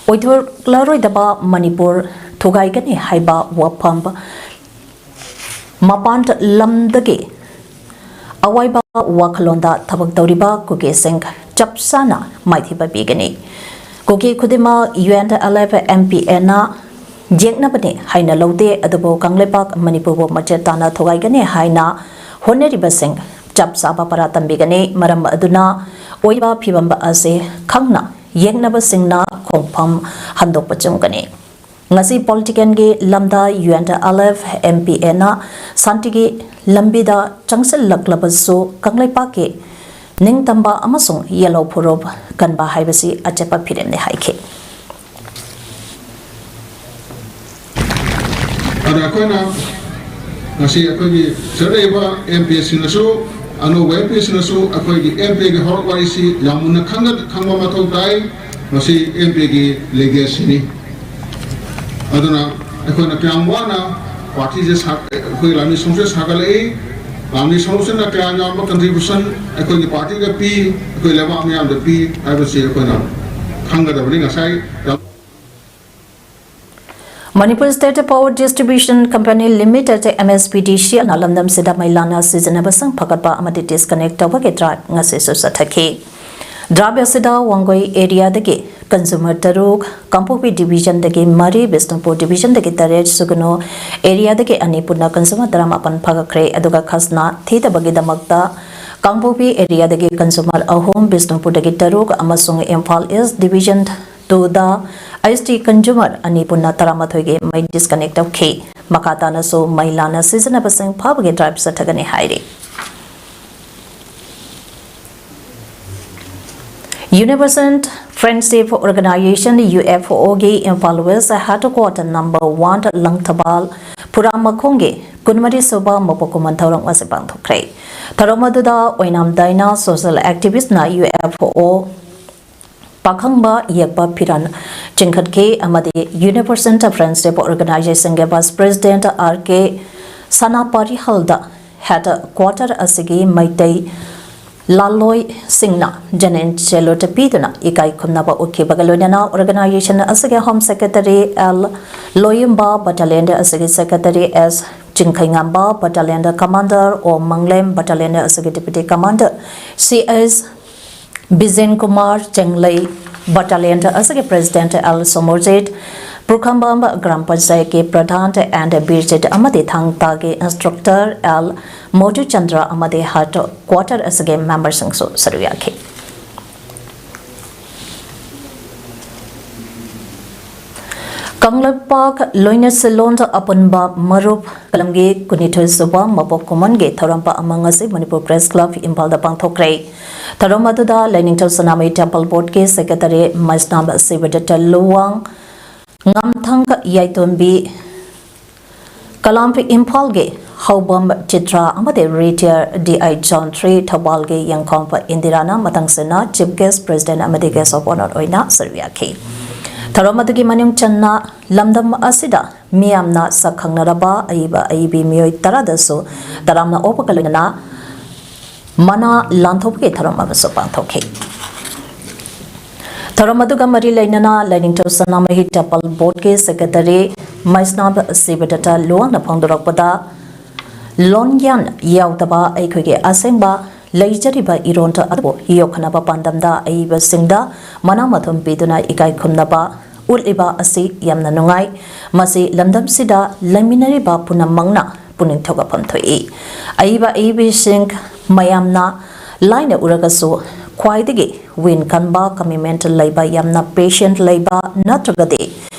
ꯑꯣꯏꯊꯣꯛꯂꯔꯣꯏꯗꯕ ꯃꯅꯤꯄꯨꯔ ꯊꯨꯒꯥꯏꯒꯅꯤ ꯍꯥꯏꯕ ꯋꯥꯐꯝ ꯃꯄꯥꯟ ꯂꯝꯗꯒꯤ ꯑꯋꯥꯏꯕ ꯋꯥꯈꯜꯂꯣꯟꯗ ꯊꯕꯛ ꯇꯧꯔꯤꯕ ꯀꯨꯀꯤꯁꯤꯡ ꯆꯞ ꯆꯥꯅ ꯃꯥꯏꯊꯤꯕ ꯄꯤꯒꯅꯤ꯫ ꯀꯨꯀꯤ ꯈꯨꯗꯤꯡꯃꯛ U N L F M P ꯑꯦꯅ ꯌꯦꯛꯅꯕꯅꯤ ꯍꯥꯏꯅ ꯂꯧꯗꯦ, ꯑꯗꯨꯕꯨ ꯀꯪꯂꯩꯄꯥꯛ ꯃꯅꯤꯄꯨꯔꯕꯨ ꯃꯆꯦꯠ ꯇꯥꯅ ꯊꯨꯒꯥꯏꯒꯅꯤ ꯍꯥꯏꯅ ꯍꯣꯠꯅꯔꯤꯕꯁꯤꯡ ꯆꯞ ꯆꯥꯕ ꯄꯔꯥ ꯇꯝꯕꯤꯒꯅꯤ꯫ ꯃꯔꯝ ꯑꯗꯨꯅ ꯑꯣꯏꯕ ꯐꯤꯕꯝ ꯑꯁꯤ ꯈꯪꯅ ꯌꯦꯛꯅꯕꯁꯤꯡꯅ ꯈꯣꯡꯐꯝ ꯍꯟꯗꯣꯛꯄ ꯆꯨꯝꯒꯅꯤ꯫ ꯉꯁꯤ ꯄꯣꯂꯤꯇꯤꯀꯦꯜꯒꯤ ꯂꯝꯗ U N L F M P ꯑꯦꯅ ꯁꯥꯟꯇꯤꯒꯤ ꯂꯝꯕꯤꯗ ꯆꯪꯁꯤꯜꯂꯛꯂꯕꯁꯨ ꯀꯪꯂꯩꯄꯥꯛꯀꯤ ꯅꯤꯡꯇꯝꯕ ꯑꯃꯁꯨꯡ ꯌꯦꯜꯍꯧ ꯐꯨꯔꯨꯞ ꯀꯟꯕ ꯍꯥꯏꯕꯁꯤ ꯑꯆꯦꯠꯄ ꯐꯤꯔꯦꯞꯅꯤ ꯍꯥꯏꯈꯤ꯫ ꯑꯗ ꯑꯩꯈꯣꯏꯅ ꯉꯁꯤ ꯑꯩꯈꯣꯏꯒꯤ ꯆꯠꯂꯛꯏꯕ ꯑꯦꯝ ꯄꯤ ꯑꯦꯁꯤꯡꯅꯁꯨ, ꯑꯅꯧꯕ ꯑꯦꯝ ꯄꯤ ꯑꯦꯁꯤꯡꯅꯁꯨ ꯑꯩꯈꯣꯏꯒꯤ ꯑꯦꯝ ꯄꯤ ꯑꯦꯒꯤ ꯍꯧꯔꯛ ꯋꯥꯔꯤꯁꯤ ꯌꯥꯝ ꯃꯨꯟꯅ ꯈꯪꯒ-, ꯈꯪꯕ ꯃꯊꯧ ꯇꯥꯏ꯫ ꯃꯁꯤ ꯑꯦꯝ ꯄꯤ ꯑꯦꯒꯤ ꯂꯤꯒꯦꯁꯤꯅꯤ꯫ ꯑꯗꯨꯅ ꯑꯩꯈꯣꯏꯅ ꯀꯌꯥꯝ ꯋꯥꯅ ꯄꯥꯔꯇꯤꯁꯦ ꯁꯥ-, ꯑꯩꯈꯣꯏ ꯂꯥꯟꯃꯤ ꯁꯣꯡꯁꯦ ꯁꯥꯒꯠꯂꯛꯏ, ꯂꯥꯟꯃꯤ ꯁꯣꯡꯁꯤꯅ ꯀꯌꯥꯝ ꯌꯥꯝꯕ ꯀꯟꯇ꯭ꯔꯤꯕ꯭ꯌꯨꯁꯟ ꯑꯩꯈꯣꯏꯒꯤ ꯄꯥꯔꯇꯤꯗ ꯄꯤ, ꯑꯩꯈꯣꯏ ꯂꯩꯕꯥꯛ ꯃꯤꯌꯥꯝꯗ ꯄꯤ ꯍꯥꯏꯕꯁꯤ ꯑꯩꯈꯣꯏꯅ ꯈꯪꯒꯗꯕꯅꯤ꯫ ꯉꯁꯥꯏ ꯌꯥꯝ Manipur State Power Distribution Company Limited, M S P D C L ꯅ ꯂꯝꯗꯝꯁꯤꯗ ꯃꯩ ꯂꯥꯟꯅ ꯁꯤꯖꯤꯟꯅꯕꯁꯤꯡ ꯐꯒꯠꯄ ꯑꯃꯗꯤ disconnect ꯇꯧꯕꯒꯤ drive ꯉꯁꯤꯁꯨ ꯆꯠꯊꯈꯤ꯫ Drive ꯑꯁꯤꯗ ꯋꯥꯡꯒꯣꯏ area ꯗꯒꯤ consumer ꯇꯔꯨꯛ, ꯀꯥꯡꯄꯣꯛꯄꯤ division ꯗꯒꯤ ꯃꯔꯤ, ꯕꯤꯁꯅꯨꯄꯨꯔ division ꯗꯒꯤ ꯇꯔꯦꯠ, ꯁꯨꯒꯅꯨ area ꯗꯒꯤ ꯑꯅꯤ, ꯄꯨꯟꯅ consumer ꯇꯔꯥꯃꯥꯄꯟ ꯐꯥꯒꯠꯈ꯭ꯔꯦ꯫ ꯑꯗꯨꯒ ꯈꯖꯅꯥ ꯊꯤꯗꯕꯒꯤꯗꯃꯛꯇ ꯀꯥꯡꯄꯣꯛꯄꯤ area ꯗꯒꯤ consumer ꯑꯍꯨꯝ, ꯕꯤꯁꯅꯨꯄꯨꯔꯗꯒꯤ ꯇꯔꯨꯛ ꯑꯃꯁꯨꯡ ꯏꯝꯐꯥꯜ East division two ꯗ S T consumer ꯑꯅꯤ, ꯄꯨꯟꯅ ꯇꯔꯥꯃꯥꯊꯣꯏꯒꯤ ꯃꯩ disconnect ꯇꯧꯈꯤ꯫ ꯃꯈꯥ ꯇꯥꯅꯁꯨ ꯃꯩ ꯂꯥꯟꯅ ꯁꯤꯖꯤꯟꯅꯕꯁꯤꯡ ꯐꯥꯕꯒꯤ drive ꯆꯠꯊꯒꯅꯤ ꯍꯥꯏꯔꯤ꯫ Universal Friendship Organization, U F O ꯒꯤ Imphal West headquarter number one Langthabal ꯐꯨꯔꯥꯃꯈꯣꯡꯒꯤ ꯀꯨꯟꯃꯔꯤ ꯁꯨꯕ ꯃꯄꯣꯛ ꯀꯨꯝꯑꯣꯟ ꯊꯧꯔꯝ ꯑꯁꯤ ꯄꯥꯡꯊꯣꯛꯈ꯭ꯔꯦ꯫ ꯊꯧꯔꯝ ꯑꯗꯨꯗ ꯑꯣꯏꯅꯥꯝ ꯗꯥꯏꯅꯥ social activist ꯅ U F O ꯄꯥꯈꯪꯕ ꯌꯦꯛꯄ ꯐꯤꯔꯥꯟ ꯆꯤꯡꯈꯠꯈꯤ ꯑꯃꯗꯤ Universal Friendship Organization ꯒꯤ vice president R K ꯁꯅꯥꯄꯥꯔꯤꯍꯜꯗ headquarter ꯑꯁꯤꯒꯤ ꯃꯩꯇꯩ ꯂꯥꯜꯂꯣꯏꯁꯤꯡꯅ ꯖꯅꯦꯟ salute ꯄꯤꯗꯨꯅ ꯏꯀꯥꯏ ꯈꯨꯝꯅꯕ ꯎꯠꯈꯤꯕꯒ ꯂꯣꯏꯅꯅ organization ꯑꯁꯤꯒꯤ home secretary L Loyumba, battalion ꯑꯁꯤꯒꯤ secretary S Chingkheinganba, battalion commander O Manglem, battalion ꯑꯁꯤꯒꯤ deputy commander C S Bijen Kumar Chenglei, battalion ꯑꯁꯤꯒꯤ president L ꯁꯣꯃꯣꯔꯖꯤꯠ, ꯄꯨꯈ꯭ꯔꯝꯕꯝ ꯒ꯭ꯔꯥꯝ ꯄꯟꯆꯥꯌꯠꯀꯤ ꯄ꯭ꯔꯙꯥꯟ and ꯕꯤꯔꯖꯤꯠ ꯑꯃꯗꯤ ꯊꯥꯡ ꯇꯥꯒꯤ instructor L ꯃꯣꯖꯨꯆꯟꯗ꯭ꯔ ꯑꯃꯗꯤ headquarter ꯑꯁꯤꯒꯤ member ꯁꯤꯡꯁꯨ ꯁꯔꯨꯛ ꯌꯥꯈꯤ꯫ ꯀꯪꯂꯩꯄꯥꯛ ꯂꯣꯏꯅ ꯁꯤꯜꯂꯣꯟꯗ ꯑꯄꯨꯟꯕ ꯃꯔꯨꯞ ꯀꯂꯝꯒꯤ ꯀꯨꯟꯅꯤꯊꯣꯏ ꯁꯨꯕ ꯃꯄꯣꯛ ꯀꯨꯝꯑꯣꯟꯒꯤ ꯊꯧꯔꯝ ꯑꯃ ꯉꯁꯤ ꯃꯅꯤꯄꯨꯔ Press Club ꯏꯝꯐꯥꯜꯗ ꯄꯥꯡꯊꯣꯛꯈ꯭ꯔꯦ꯫ ꯊꯧꯔꯝ ꯑꯗꯨꯗ ꯂꯥꯏꯅꯤꯡꯊꯧ ꯁꯅꯥꯃꯍꯤ Temple Board ꯀꯤ secretary ꯃꯩꯁꯅꯥꯝ ꯁꯤꯕꯗꯠꯇ ꯂꯨꯋꯥꯡ, ꯉꯥꯝꯊꯪ ꯌꯥꯏꯇꯣꯝꯕꯤ, ꯀꯂꯥꯝ ꯏꯝꯐꯥꯜꯒꯤ ꯍꯧꯕꯝ ꯆꯤꯇ꯭ꯔꯥ ꯑꯃꯗꯤ retire D I John three ꯊꯧꯕꯥꯜꯒꯤ ꯌꯦꯡꯈꯣꯝꯕ ꯏꯟꯗꯤꯔꯥꯅ ꯃꯊꯪꯁꯤꯠꯅ chief guest, president ꯑꯃꯗꯤ guest of honour ꯑꯣꯏꯅ ꯁꯔꯨꯛ ꯌꯥꯈꯤ꯫ ꯊꯧꯔꯝ ꯑꯗꯨꯒꯤ ꯃꯅꯨꯡ ꯆꯟꯅ ꯂꯝꯗꯝ ꯑꯁꯤꯗ ꯃꯤꯌꯥꯝꯅ ꯁꯛ ꯈꯪꯅꯔꯕ ꯑꯏꯕ ꯑꯏꯕꯤ ꯃꯤꯑꯣꯏ ꯇꯔꯥꯗꯁꯨ ꯇꯔꯥꯝꯅ ꯑꯣꯛꯄꯒ ꯂꯣꯏꯅꯅ ꯃꯅꯥ ꯂꯥꯟꯊꯣꯛꯄꯒꯤ ꯊꯧꯔꯝ ꯑꯃꯁꯨ ꯄꯥꯡꯊꯣꯛꯈꯤ꯫ ꯊꯧꯔꯝ ꯑꯗꯨꯒ ꯃꯔꯤ ꯂꯩꯅꯅ ꯂꯥꯏꯅꯤꯡꯊꯧ ꯁꯅꯥꯃꯍꯤ Temple Board ꯀꯤ secretary ꯃꯩꯁꯅꯥꯝ ꯁꯤꯕꯗꯠꯇ ꯂꯨꯋꯥꯡꯅ ꯐꯣꯡꯗꯣꯔꯛꯄꯗ, ꯂꯣꯟꯌꯥꯟ ꯌꯥꯎꯗꯕ ꯑꯩꯈꯣꯏꯒꯤ ꯑꯁꯦꯡꯕ ꯂꯩꯖꯔꯤꯕ ꯏꯔꯣꯟ ꯑꯗꯨꯕꯨ ꯌꯣꯛꯈꯠꯅꯕ ꯄꯥꯟꯗꯝꯗ ꯑꯏꯕꯁꯤꯡꯗ ꯃꯅꯥ ꯃꯊꯨꯝ ꯄꯤꯗꯨꯅ ꯏꯀꯥꯏ ꯈꯨꯝꯅꯕ ꯎꯠꯂꯤꯕ ꯑꯁꯤ ꯌꯥꯝꯅ ꯅꯨꯡꯉꯥꯏ꯫ ꯃꯁꯤ ꯂꯝꯗꯝꯁꯤꯗ ꯂꯩꯃꯤꯟꯅꯔꯤꯕ ꯄꯨꯝꯅꯃꯛꯅ ꯄꯨꯛꯅꯤꯡ ꯊꯧꯒꯠꯐꯝ ꯊꯣꯛꯏ꯫ ꯑꯏꯕ ꯑꯏꯕꯤꯁꯤꯡ ꯃꯌꯥꯝꯅ ꯂꯥꯏꯅ ꯎꯔꯒꯁꯨ ꯈ꯭ꯋꯥꯏꯗꯒꯤ ꯋꯤꯟ ꯀꯟꯕ, ꯀꯃꯤꯠꯃꯦꯟꯠ ꯂꯩꯕ, ꯌꯥꯝꯅ ꯄꯦꯁꯦꯟꯠ ꯂꯩꯕ ꯅꯠꯇ꯭ꯔꯒꯗꯤ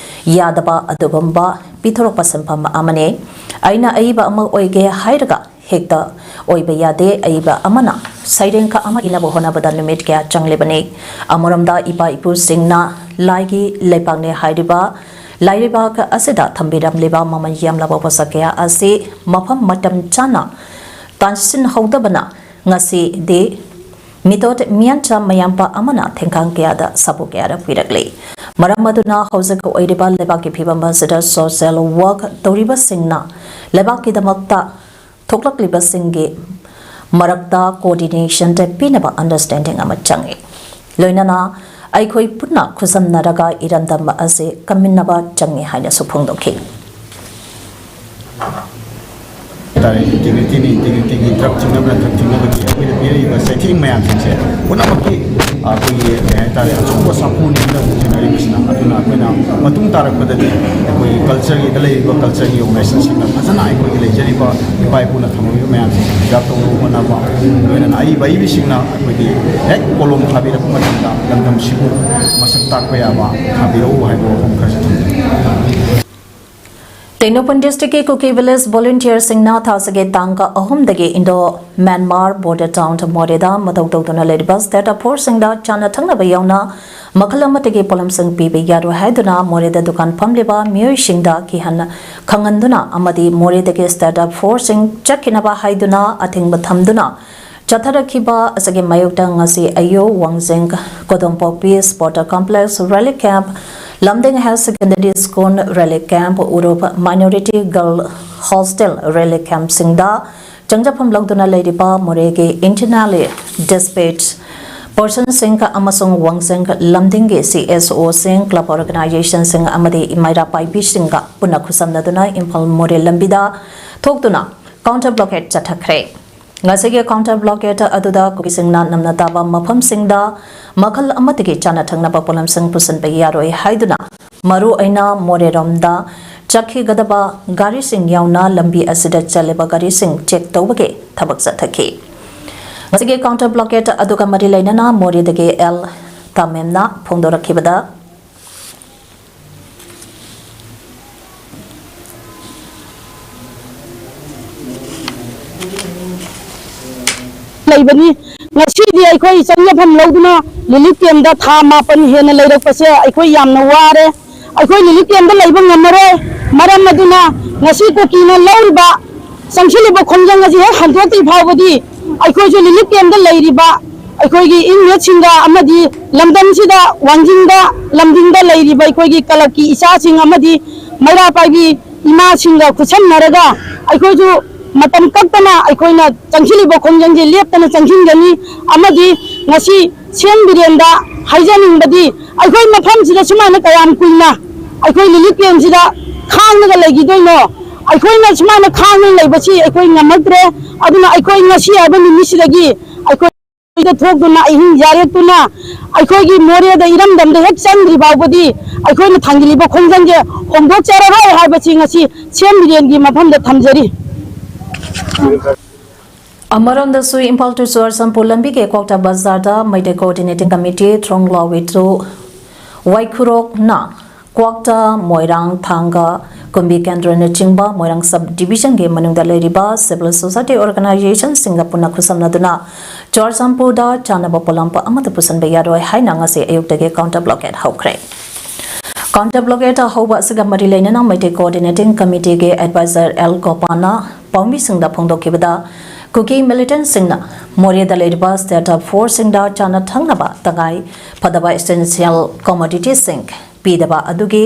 ꯌꯥꯗꯕ ꯑꯗꯨꯒꯨꯝꯕ ꯄꯤꯊꯣꯔꯛꯄ ꯁꯤꯟꯐꯝ ꯑꯃꯅꯤ꯫ ꯑꯩꯅ ꯑꯏꯕ ꯑꯃ ꯑꯣꯏꯒꯦ ꯍꯥꯏꯔꯒ ꯍꯦꯛꯇ ꯑꯣꯏꯕ ꯌꯥꯗꯦ꯫ ꯑꯏꯕ ꯑꯃꯅ ꯁꯩꯔꯦꯡ ꯈꯛ ꯑꯃ ꯏꯅꯕ ꯍꯣꯠꯅꯕꯗ ꯅꯨꯃꯤꯠ ꯀꯌꯥ ꯆꯪꯂꯤꯕꯅꯤ꯫ ꯑꯃꯔꯣꯝꯗ ꯏꯄꯥ ꯏꯄꯨꯁꯤꯡꯅ ꯂꯥꯏꯒꯤ ꯂꯩꯄꯥꯛꯅꯤ ꯍꯥꯏꯔꯤꯕ ꯂꯥꯏꯔꯩꯕꯥꯛ ꯑꯁꯤꯗ ꯊꯝꯕꯤꯔꯝꯂꯤꯕ ꯃꯃꯜ ꯌꯥꯝꯂꯕ ꯄꯣꯠꯁꯛ ꯀꯌꯥ ꯑꯁꯤ ꯃꯐꯝ ꯃꯇꯝ ꯆꯥꯅ ꯇꯥꯟꯁꯤꯟꯍꯧꯗꯕꯅ ꯉꯁꯤꯗꯤ ꯃꯤꯇꯣꯠ ꯃꯤꯌꯥꯟꯆꯥ ꯃꯌꯥꯝꯕ ꯑꯃꯅ ꯊꯦꯡꯈꯥꯡ ꯀꯌꯥꯗ ꯁꯥꯐꯨ ꯀꯌꯥꯔꯛ ꯄꯤꯔꯛꯂꯤ꯫ ꯃꯔꯝ ꯑꯗꯨꯅ ꯍꯧꯖꯤꯛ ꯑꯣꯏꯔꯤꯕ ꯂꯩꯕꯥꯛꯀꯤ ꯐꯤꯕꯝ ꯑꯁꯤꯗ ꯁꯣꯁꯤꯌꯦꯜ ꯋꯥꯔꯛ ꯇꯧꯔꯤꯕꯁꯤꯡꯅ ꯂꯩꯕꯥꯛꯀꯤꯗꯃꯛꯇ ꯊꯣꯛꯂꯛꯂꯤꯕꯁꯤꯡꯒꯤ ꯃꯔꯛꯇ ꯀꯣꯑꯣꯔꯗꯤꯅꯦꯁꯟ ꯄꯤꯅꯕ ꯑꯟꯗꯔꯁ꯭ꯇꯦꯟꯗꯤꯡ ꯑꯃ ꯆꯪꯏ꯫ ꯂꯣꯏꯅꯅ ꯑꯩꯈꯣꯏ ꯄꯨꯟꯅ ꯈꯨꯠꯁꯝꯅꯔꯒ ꯏꯔꯝꯗꯝ ꯑꯁꯤ ꯀꯟꯃꯤꯟꯅꯕ ꯆꯪꯏ ꯍꯥꯏꯅꯁꯨ ꯐꯣꯡꯗꯣꯛꯈꯤ꯫ ꯍꯥꯏꯇꯥꯔꯦ, ꯏꯟꯇꯤꯒ꯭ꯔꯤꯇꯤꯅꯤ, ꯏꯟꯇꯤꯒ꯭ꯔꯤꯇꯤꯒꯤ ꯗ꯭ꯔꯒ ꯊꯤꯡꯅꯕ, ꯗ꯭ꯔꯒ ꯊꯤꯡꯅꯕꯒꯤ ꯑꯩꯈꯣꯏꯅ ꯄꯤꯔꯛꯏꯕ ꯆꯩꯊꯦꯡ ꯃꯌꯥꯝꯁꯤꯡꯁꯦ ꯄꯨꯝꯅꯃꯛꯀꯤ, ꯑ, ꯑꯩꯈꯣꯏꯒꯤ, ꯀꯩ ꯍꯥꯏꯇꯥꯔꯦ, ꯑꯆꯧꯕ ꯁꯥꯐꯨꯅꯤ ꯍꯟꯗꯛ ꯍꯧꯖꯤꯛ ꯊꯦꯡꯅꯔꯤꯕꯁꯤꯅ꯫ ꯑꯗꯨꯅ ꯑꯩꯈꯣꯏꯅ ꯃꯇꯨꯡ ꯇꯥꯔꯛꯄꯗꯗꯤ ꯑꯩꯈꯣꯏꯒꯤ ꯀꯜꯆꯔꯒꯤꯗ ꯂꯩꯔꯤꯕ ꯀꯜꯆꯔꯒꯤ ꯑꯣꯔꯒꯅꯥꯏꯖꯦꯁꯟꯁꯤꯡꯅ ꯐꯖꯅ ꯑꯩꯈꯣꯏꯒꯤ ꯂꯩꯖꯔꯤꯕ ꯏꯄꯥ ꯏꯄꯨꯅ ꯊꯝꯃꯝꯃꯤꯕ ꯃꯌꯥꯝꯁꯦ ꯄ꯭ꯔꯤꯖꯥꯔꯚ ꯇꯧꯅꯕ ꯍꯣꯠꯅꯕ, ꯂꯣꯏꯅꯅ ꯑꯏꯕ ꯑꯏꯕꯤꯁꯤꯡꯅ ꯑꯩꯈꯣꯏꯒꯤ ꯍꯦꯛ ꯀꯣꯂꯣꯝ ꯊꯥꯕꯤꯔꯛꯄ ꯃꯇꯝꯗ ꯂꯝꯗꯝꯁꯤꯕꯨ ꯃꯁꯛ ꯇꯥꯛꯄ ꯌꯥꯕ ꯊꯥꯕꯤꯔꯛꯎ ꯍꯥꯏꯕ ꯋꯥꯐꯝ ꯈꯔꯁꯨ ꯊꯝꯖꯒꯦ꯫ ꯇꯦꯡꯅꯧꯄꯜ ꯗꯤꯁꯇ꯭ꯔꯤꯛꯀꯤ ꯀꯨꯀꯤ ꯚꯤꯂꯦꯖ ꯚꯣꯂꯨꯟꯇꯤꯌꯔꯁꯤꯡꯅ ꯊꯥꯁꯤꯒꯤ ꯇꯥꯡ ꯑꯍꯨꯝꯗꯒꯤ ꯏꯟꯗꯣ ꯃ꯭ꯌꯥꯟꯃꯥꯔ ꯕꯣꯔꯗꯔ ꯇꯥꯎꯟ ꯃꯣꯔꯦꯗ ꯃꯊꯧ ꯇꯧꯗꯨꯅ ꯂꯩꯔꯤꯕ ꯁ꯭ꯇꯦꯠ ꯐꯣꯔꯁꯁꯤꯡꯗ ꯆꯥꯅ ꯊꯛꯅꯕ ꯌꯥꯎꯅ ꯃꯈꯜ ꯑꯃꯠꯇꯒꯤ ꯄꯣꯠꯂꯝꯁꯤꯡ ꯄꯤꯕ ꯌꯥꯔꯣꯏ ꯍꯥꯏꯗꯨꯅ ꯃꯣꯔꯦꯗ ꯗꯨꯀꯥꯟ ꯐꯝꯂꯤꯕ ꯃꯤꯑꯣꯏꯁꯤꯡꯗ ꯀꯤꯍꯟ ꯈꯪꯍꯟꯗꯨꯅ ꯑꯃꯗꯤ ꯃꯣꯔꯦꯗꯒꯤ ꯁ꯭ꯇꯦꯠ ꯐꯣꯔꯁꯁꯤꯡ ꯆꯠꯈꯤꯅꯕ ꯍꯥꯏꯗꯨꯅ ꯑꯊꯤꯡꯕ ꯊꯝꯗꯨꯅ ꯆꯠꯊꯔꯛꯈꯤꯕ ꯑꯁꯤꯒꯤ ꯃꯥꯌꯣꯛꯇ ꯉꯁꯤ ꯑꯌꯨꯛ Wangjing Kodompokpi sport complex relief camp, Lamding higher secondary school relief camp, Urup minority girl hostel relief ꯀꯦꯝꯞꯁꯤꯡꯗ ꯆꯪꯖꯐꯝ ꯂꯧꯗꯨꯅ ꯂꯩꯔꯤꯕ ꯃꯣꯔꯦꯒꯤ ꯏꯟꯇꯔꯅꯦꯜꯂꯤ ꯗꯤꯁꯄ꯭ꯂꯦꯁ ꯄꯔꯁꯟꯁꯤꯡ ꯑꯃꯁꯨꯡ ꯋꯥꯡꯖꯤꯡ ꯂꯝꯗꯤꯡꯒꯤ ꯁꯤ ꯑꯦꯁ ꯑꯣꯁꯤꯡ, ꯀ꯭ꯂꯕ ꯑꯣꯔꯒꯅꯥꯏꯖꯦꯁꯟꯁꯤꯡ ꯑꯃꯗꯤ ꯃꯩꯔꯥ ꯄꯥꯏꯕꯤꯁꯤꯡꯒ ꯄꯨꯟꯅ ꯈꯨꯠꯁꯝꯅꯗꯨꯅ ꯏꯝꯐꯥꯜ ꯃꯣꯔꯦ ꯂꯝꯕꯤꯗ ꯊꯣꯛꯇꯨꯅ ꯀꯥꯎꯟꯇꯔ ꯕ꯭ꯂꯣꯀꯦꯠ ꯆꯠꯊꯈ꯭ꯔꯦ꯫ ꯉꯁꯤꯒꯤ counter blockade ꯑꯗꯨꯗ ꯀꯨꯀꯤꯁꯤꯡꯅ ꯅꯝꯅ ꯇꯥꯕ ꯃꯐꯝꯁꯤꯡꯗ ꯃꯈꯜ ꯑꯃꯠꯇꯒꯤ ꯆꯥꯅ ꯊꯛꯅꯕ ꯄꯣꯠꯂꯝꯁꯤꯡ ꯄꯨꯁꯤꯟꯕ ꯌꯥꯔꯣꯏ ꯍꯥꯏꯗꯨꯅ, ꯃꯔꯨ ꯑꯣꯏꯅ ꯃꯣꯔꯦꯔꯣꯝꯗ ꯆꯠꯈꯤꯒꯗꯕ ꯒꯥꯔꯤꯁꯤꯡ ꯌꯥꯎꯅ ꯂꯝꯕꯤ ꯑꯁꯤꯗ ꯆꯠꯂꯤꯕ ꯒꯥꯔꯤꯁꯤꯡ check ꯇꯧꯕꯒꯤ ꯊꯕꯛ ꯆꯠꯊꯈꯤ꯫ ꯉꯁꯤꯒꯤ counter blockade ꯑꯗꯨꯒ ꯃꯔꯤ ꯂꯩꯅꯅ ꯃꯣꯔꯦꯗꯒꯤ ꯑꯦꯜ ꯇꯥꯃꯦꯝꯅ ꯐꯣꯡꯗꯣꯔꯛꯈꯤꯕꯗ, ꯂꯩꯕꯅꯤ꯫ ꯉꯁꯤꯗꯤ ꯑꯩꯈꯣꯏ ꯆꯪꯖꯐꯝ ꯂꯧꯗꯨꯅ relief campꯇ ꯊꯥ ꯃꯥꯄꯟ ꯍꯦꯟꯅ ꯂꯩꯔꯛꯄꯁꯦ ꯑꯩꯈꯣꯏ ꯌꯥꯝꯅ ꯋꯥꯔꯦ꯫ ꯑꯩꯈꯣꯏ relief campꯇ ꯂꯩꯕ ꯉꯝꯃꯔꯣꯏ꯫ ꯃꯔꯝ ꯑꯗꯨꯅ ꯉꯁꯤ ꯀꯨꯀꯤꯅ ꯂꯧꯔꯤꯕ, ꯆꯪꯁꯤꯜꯂꯤꯕ ꯈꯣꯡꯖꯪ ꯑꯁꯤ ꯍꯦꯛ ꯍꯟꯗꯣꯛꯇ꯭ꯔꯤ ꯐꯥꯎꯕꯗꯤ ꯑꯩꯈꯣꯏꯁꯨ relief campꯇ ꯂꯩꯔꯤꯕ ꯑꯩꯈꯣꯏꯒꯤ inmateꯁꯤꯡꯒ ꯑꯃꯗꯤ ꯂꯝꯗꯝꯁꯤꯗ ꯋꯥꯡꯖꯤꯡꯗ, ꯂꯝꯗꯤꯡꯗ ꯂꯩꯔꯤꯕ ꯑꯩꯈꯣꯏꯒꯤ clubꯀꯤ ꯏꯆꯥꯁꯤꯡ ꯑꯃꯗꯤ ꯃꯩꯔꯥ ꯄꯥꯏꯕꯤ ꯏꯃꯥꯁꯤꯡꯒ ꯈꯨꯠꯁꯝꯅꯔꯒ ꯑꯩꯈꯣꯏꯁꯨ ꯃꯇꯝ ꯀꯛꯇꯅ ꯑꯩꯈꯣꯏꯅ ꯆꯪꯁꯤꯜꯂꯤꯕ ꯈꯣꯡꯖꯪꯁꯦ ꯂꯦꯞꯇꯅ ꯆꯪꯁꯤꯟꯒꯅꯤ꯫ ꯑꯃꯗꯤ ꯉꯁꯤ ꯁꯤ ꯑꯦꯝ ꯕꯤꯔꯦꯟꯗ ꯍꯥꯏꯖꯅꯤꯡꯕꯗꯤ, ꯑꯩꯈꯣꯏ ꯃꯐꯝꯁꯤꯗ ꯁꯨꯃꯥꯏꯅ ꯀꯌꯥꯝ ꯀꯨꯏꯅ ꯑꯩꯈꯣꯏ relief campꯁꯤꯗ ꯈꯥꯡꯉꯒ ꯂꯩꯈꯤꯗꯣꯏꯅꯣ? ꯑꯩꯈꯣꯏꯅ ꯁꯨꯃꯥꯏꯅ ꯈꯥꯡꯉꯒ ꯂꯩꯕꯁꯤ ꯑꯩꯈꯣꯏ ꯉꯝꯃꯛꯇ꯭ꯔꯦ꯫ ꯑꯗꯨꯅ ꯑꯩꯈꯣꯏ ꯉꯁꯤ ꯍꯥꯏꯕ ꯅꯨꯃꯤꯠꯁꯤꯗꯒꯤ ꯑꯩꯈꯣꯏ ꯊꯣꯛꯇꯨꯅ, ꯑꯍꯤꯡ ꯌꯥꯔꯦꯛꯇꯨꯅ ꯑꯩꯈꯣꯏꯒꯤ ꯃꯣꯔꯦꯗ, ꯏꯔꯝꯗꯝꯗ ꯍꯦꯛ ꯆꯪꯗ꯭ꯔꯤ ꯐꯥꯎꯕꯗꯤ ꯑꯩꯈꯣꯏꯅ ꯊꯥꯡꯖꯤꯜꯂꯤꯕ ꯈꯣꯡꯖꯪꯁꯦ ꯍꯣꯡꯗꯣꯛꯆꯔꯔꯣꯏ ꯍꯥꯏꯕꯁꯤ ꯉꯁꯤ ꯁꯤ ꯑꯦꯝ ꯕꯤꯔꯦꯟꯒꯤ ꯃꯐꯝꯗ ꯊꯝꯖꯔꯤ꯫ ꯑꯃꯔꯣꯝꯗꯁꯨ ꯏꯝꯐꯥꯜ to ꯆꯨꯔꯆꯥꯟꯄꯨꯔ ꯂꯝꯕꯤꯒꯤ ꯀ꯭ꯋꯥꯛꯇꯥ ꯕꯖꯥꯔꯗ ꯃꯩꯇꯩ Coordinating Committee ꯊ꯭ꯔꯣꯡꯂꯥꯎ ꯋꯤꯇ꯭ꯔꯨ ꯋꯥꯏꯈꯨꯔꯣꯛꯅ ꯀ꯭ꯋꯥꯛꯇꯥ, ꯃꯣꯏꯔꯥꯡ, ꯊꯥꯡꯒ, ꯀꯨꯝꯕꯤ ꯀꯦꯟꯗ꯭ꯔꯅꯆꯤꯡꯕ ꯃꯣꯏꯔꯥꯡ sub divisionꯒꯤ ꯃꯅꯨꯡꯗ ꯂꯩꯔꯤꯕ civil society organizationꯁꯤꯡꯒ ꯄꯨꯟꯅ ꯈꯨꯠꯁꯝꯅꯗꯨꯅ ꯆꯨꯔꯆꯥꯟꯄꯨꯔꯗ ꯆꯥꯅꯕ ꯄꯣꯠꯂꯝ ꯑꯃꯠꯇ ꯄꯨꯁꯤꯟꯕ ꯌꯥꯔꯣꯏ ꯍꯥꯏꯅ ꯉꯁꯤ ꯑꯌꯨꯛꯇꯒꯤ counter blockade ꯍꯧꯈ꯭ꯔꯦ꯫ Counter blockade ꯍꯧꯕ ꯑꯁꯤꯒ ꯃꯔꯤ ꯂꯩꯅꯅ ꯃꯩꯇꯩ Coordinating Committeeꯒꯤ advisor ꯑꯦꯜ ꯒꯣꯄꯥꯅ ꯄꯥꯎꯃꯤꯁꯤꯡꯗ ꯐꯣꯡꯗꯣꯛꯈꯤꯕꯗ, ꯀꯨꯀꯤ militantꯁꯤꯡꯅ ꯃꯣꯔꯦꯗ ꯂꯩꯔꯤꯕ state forceꯁꯤꯡꯗ ꯆꯥꯅ ꯊꯛꯅꯕ ꯇꯉꯥꯏ ꯐꯗꯕ essential commoditiesꯁꯤꯡ ꯄꯤꯗꯕ ꯑꯗꯨꯒꯤ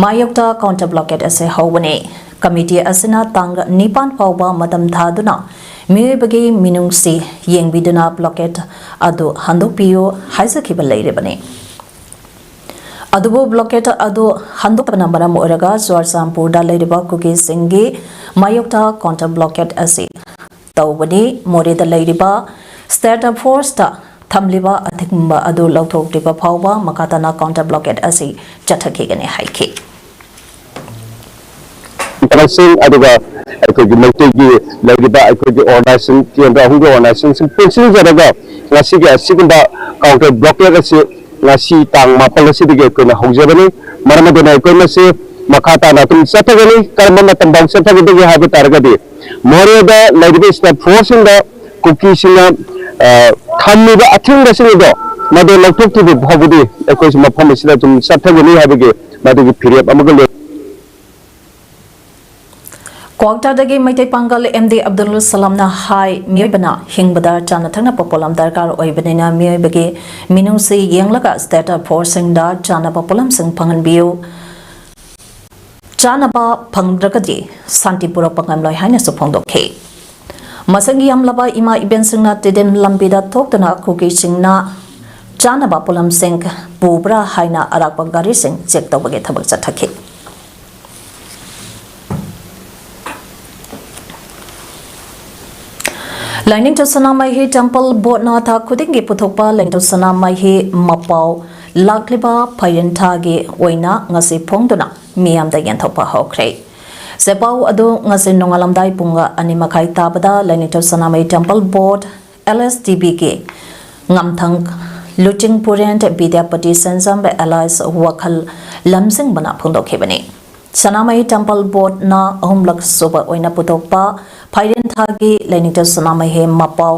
ꯃꯥꯌꯣꯛꯇ counter blockade ꯑꯁꯤ ꯍꯧꯕꯅꯤ꯫ Committee ꯑꯁꯤꯅ ꯇꯥꯡ ꯅꯤꯄꯥꯟ ꯐꯥꯎꯕ ꯃꯇꯝ ꯊꯥꯗꯨꯅ ꯃꯤꯑꯣꯏꯕꯒꯤ ꯃꯤꯅꯨꯡꯁꯤ ꯌꯦꯡꯕꯤꯗꯨꯅ blockade ꯑꯗꯨ ꯍꯟꯗꯣꯛꯄꯤꯌꯨ ꯍꯥꯏꯖꯈꯤꯕ ꯂꯩꯔꯤꯕꯅꯤ꯫ ꯑꯗꯨꯕꯨ blockade ꯑꯗꯨ ꯍꯟꯗꯣꯛꯇꯕꯅ ꯃꯔꯝ ꯑꯣꯏꯔꯒ ꯆꯨꯔꯆꯥꯟꯄꯨꯔꯗ ꯂꯩꯔꯤꯕ ꯀꯨꯀꯤꯁꯤꯡꯒꯤ ꯃꯥꯌꯣꯛꯇ counter blockade ꯑꯁꯤ ꯇꯧꯕꯅꯤ꯫ ꯃꯣꯔꯦꯗ ꯂꯩꯔꯤꯕ ꯁ꯭ꯇꯦꯠ ꯐꯣꯔꯁꯇ ꯊꯝꯂꯤꯕ ꯑꯊꯤꯡꯕ ꯑꯗꯨ ꯂꯧꯊꯣꯛꯇ꯭ꯔꯤꯕ ꯐꯥꯎꯕ ꯃꯈꯥ ꯇꯥꯅ ꯀꯥꯎꯟꯇꯔ ꯕ꯭ꯂꯣꯀꯦꯗ ꯑꯁꯤ ꯆꯠꯊꯈꯤꯒꯅꯤ ꯍꯥꯏꯈꯤ꯫ ꯏꯟꯇꯔꯅꯦꯁꯅꯦꯜ ꯑꯗꯨꯒ ꯑꯩꯈꯣꯏꯒꯤ ꯃꯩꯇꯩꯒꯤ ꯂꯩꯔꯤꯕ ꯑꯩꯈꯣꯏꯒꯤ ꯑꯣꯔꯒꯅꯥꯏꯖꯦꯁꯟ ꯀꯦꯟꯗ꯭ꯔ ꯑꯍꯨꯝꯒꯤ ꯑꯣꯔꯒꯅꯥꯏꯖꯦꯁꯟꯁꯤꯡ ꯄꯨꯟꯁꯤꯟꯖꯔꯒ ꯉꯁꯤꯒꯤ ꯑꯁꯤꯒꯨꯝꯕ ꯀꯥꯎꯟꯇꯔ ꯕ꯭ꯂꯣꯀꯦꯗ ꯑꯁꯤ ꯉꯁꯤ ꯇꯥꯡ ꯃꯥꯄꯜ ꯑꯁꯤꯗꯒꯤ ꯑꯩꯈꯣꯏꯅ ꯍꯧꯖꯕꯅꯤ꯫ ꯃꯔꯝ ꯑꯗꯨꯅ ꯑꯩꯈꯣꯏ ꯃꯁꯤ ꯃꯈꯥ ꯇꯥꯅ ꯑꯗꯨꯝ ꯆꯠꯊꯒꯅꯤ꯫ ꯀꯔꯝꯕ ꯃꯇꯝ ꯐꯥꯎ ꯆꯠꯊꯒꯗꯒꯦ ꯍꯥꯏꯕ ꯇꯥꯔꯒꯗꯤ ꯃꯣꯔꯦꯗ ꯂꯩꯔꯤꯕ ꯁ꯭ꯇꯦꯠ ꯐꯣꯔꯁꯁꯤꯡꯗ ꯀꯨꯀꯤꯁꯤꯡꯅ, ꯑ, ꯊꯝꯃꯤꯕ ꯑꯊꯤꯡꯕꯁꯤꯡ ꯑꯗꯣ ꯃꯗꯨ ꯂꯧꯊꯣꯛꯇ꯭ꯔꯤꯕ ꯐꯥꯎꯕꯗꯤ ꯑꯩꯈꯣꯏꯁꯨ ꯃꯐꯝ ꯑꯁꯤꯗ ꯑꯗꯨꯝ ꯆꯠꯊꯒꯅꯤ ꯍꯥꯏꯕꯒꯤ ꯃꯗꯨꯒꯤ ꯐꯤꯔꯦꯞ ꯑꯃꯒ ꯂꯣꯏ꯫ ꯀ꯭ꯋꯥꯛꯇꯥꯗꯒꯤ ꯃꯩꯇꯩ ꯄꯥꯡꯒꯜ ꯑꯦꯝ ꯗꯤ ꯑꯕꯗꯨꯜ ꯁꯂꯥꯝꯅ ꯍꯥꯏ, ꯃꯤꯑꯣꯏꯕꯅ ꯍꯤꯡꯕꯗ ꯆꯥꯅ ꯊꯛꯅꯕ ꯄꯣꯠꯂꯝ ꯗꯔꯀꯥꯔ ꯑꯣꯏꯕꯅꯤꯅ ꯃꯤꯑꯣꯏꯕꯒꯤ ꯃꯤꯅꯨꯡꯁꯤ ꯌꯦꯡꯂꯒ ꯁ꯭ꯇꯦꯠ ꯐꯣꯔꯁꯁꯤꯡꯗ ꯆꯥꯅꯕ ꯄꯣꯠꯂꯝꯁꯤꯡ ꯐꯪꯍꯟꯕꯤꯌꯨ꯫ ꯆꯥꯅꯕ ꯐꯪꯗ꯭ꯔꯒꯗꯤ ꯁꯥꯟꯇꯤ ꯄꯨꯔꯛꯄ ꯉꯝꯂꯣꯏ ꯍꯥꯏꯅꯁꯨ ꯐꯣꯡꯗꯣꯛꯈꯤ꯫ ꯃꯁꯤꯡ ꯌꯥꯝꯂꯕ ꯏꯃꯥ ꯏꯕꯦꯟꯁꯤꯡꯅ ꯇꯤꯗꯤꯝ ꯂꯝꯕꯤꯗ ꯊꯣꯛꯇꯨꯅ ꯀꯨꯀꯤꯁꯤꯡꯅ ꯆꯥꯅꯕ ꯄꯣꯠꯂꯝꯁꯤꯡ ꯄꯨꯕ꯭ꯔꯥ ꯍꯥꯏꯅ ꯑꯔꯥꯛꯄ ꯒꯥꯔꯤꯁꯤꯡ ꯆꯦꯛ ꯇꯧꯕꯒꯤ ꯊꯕꯛ ꯆꯠꯊꯈꯤ꯫ ꯂꯥꯏꯅꯤꯡꯊꯧ ꯁꯅꯥꯃꯍꯤ ꯇꯦꯝꯄꯜ ꯕꯣꯔꯗꯅ ꯊꯥ ꯈꯨꯗꯤꯡꯒꯤ ꯄꯨꯊꯣꯛꯄ ꯂꯥꯏꯅꯤꯡꯊꯧ ꯁꯅꯥꯃꯍꯤ ꯃꯄꯥꯎ ꯂꯥꯛꯂꯤꯕ ꯐꯥꯏꯔꯦꯟ ꯊꯥꯒꯤ ꯑꯣꯏꯅ ꯉꯁꯤ ꯐꯣꯡꯗꯨꯅ ꯃꯤꯌꯥꯝꯗ ꯌꯦꯟꯊꯣꯛꯄ ꯍꯧꯈ꯭ꯔꯦ꯫ ꯆꯦꯄꯥꯎ ꯑꯗꯨ ꯉꯁꯤ ꯅꯣꯡꯉꯥꯜꯂꯝꯗꯥꯏ ꯄꯨꯡ ꯑꯅꯤ ꯃꯈꯥꯏ ꯇꯥꯕꯗ ꯂꯥꯏꯅꯤꯡꯊꯧ ꯁꯅꯥꯃꯍꯤ ꯇꯦꯝꯄꯜ ꯕꯣꯔꯗ, ꯑꯦꯜ ꯑꯦꯁ ꯇꯤ ꯕꯤꯒꯤ ꯉꯝꯊꯪ ꯂꯨꯆꯤꯡ ꯄꯨꯔꯦꯟ ꯕꯤꯗ꯭ꯌꯥꯄꯇꯤ ꯁꯦꯟꯖꯝ ꯑꯦꯂꯥꯏꯁ ꯋꯥꯈꯜ ꯂꯝꯖꯤꯡꯕꯅ ꯐꯣꯡꯗꯣꯛꯈꯤꯕꯅꯤ꯫ ꯁꯅꯥꯃꯍꯤ ꯇꯦꯝꯄꯜ ꯕꯣꯔꯗꯅ ꯑꯍꯨꯝꯂꯛ ꯁꯨꯕ ꯑꯣꯏꯅ ꯄꯨꯊꯣꯛꯄ ꯐꯥꯏꯔꯦꯟ ꯊꯥꯒꯤ ꯂꯥꯏꯅꯤꯡꯊꯧ ꯁꯅꯥꯃꯍꯤ ꯃꯄꯥꯎ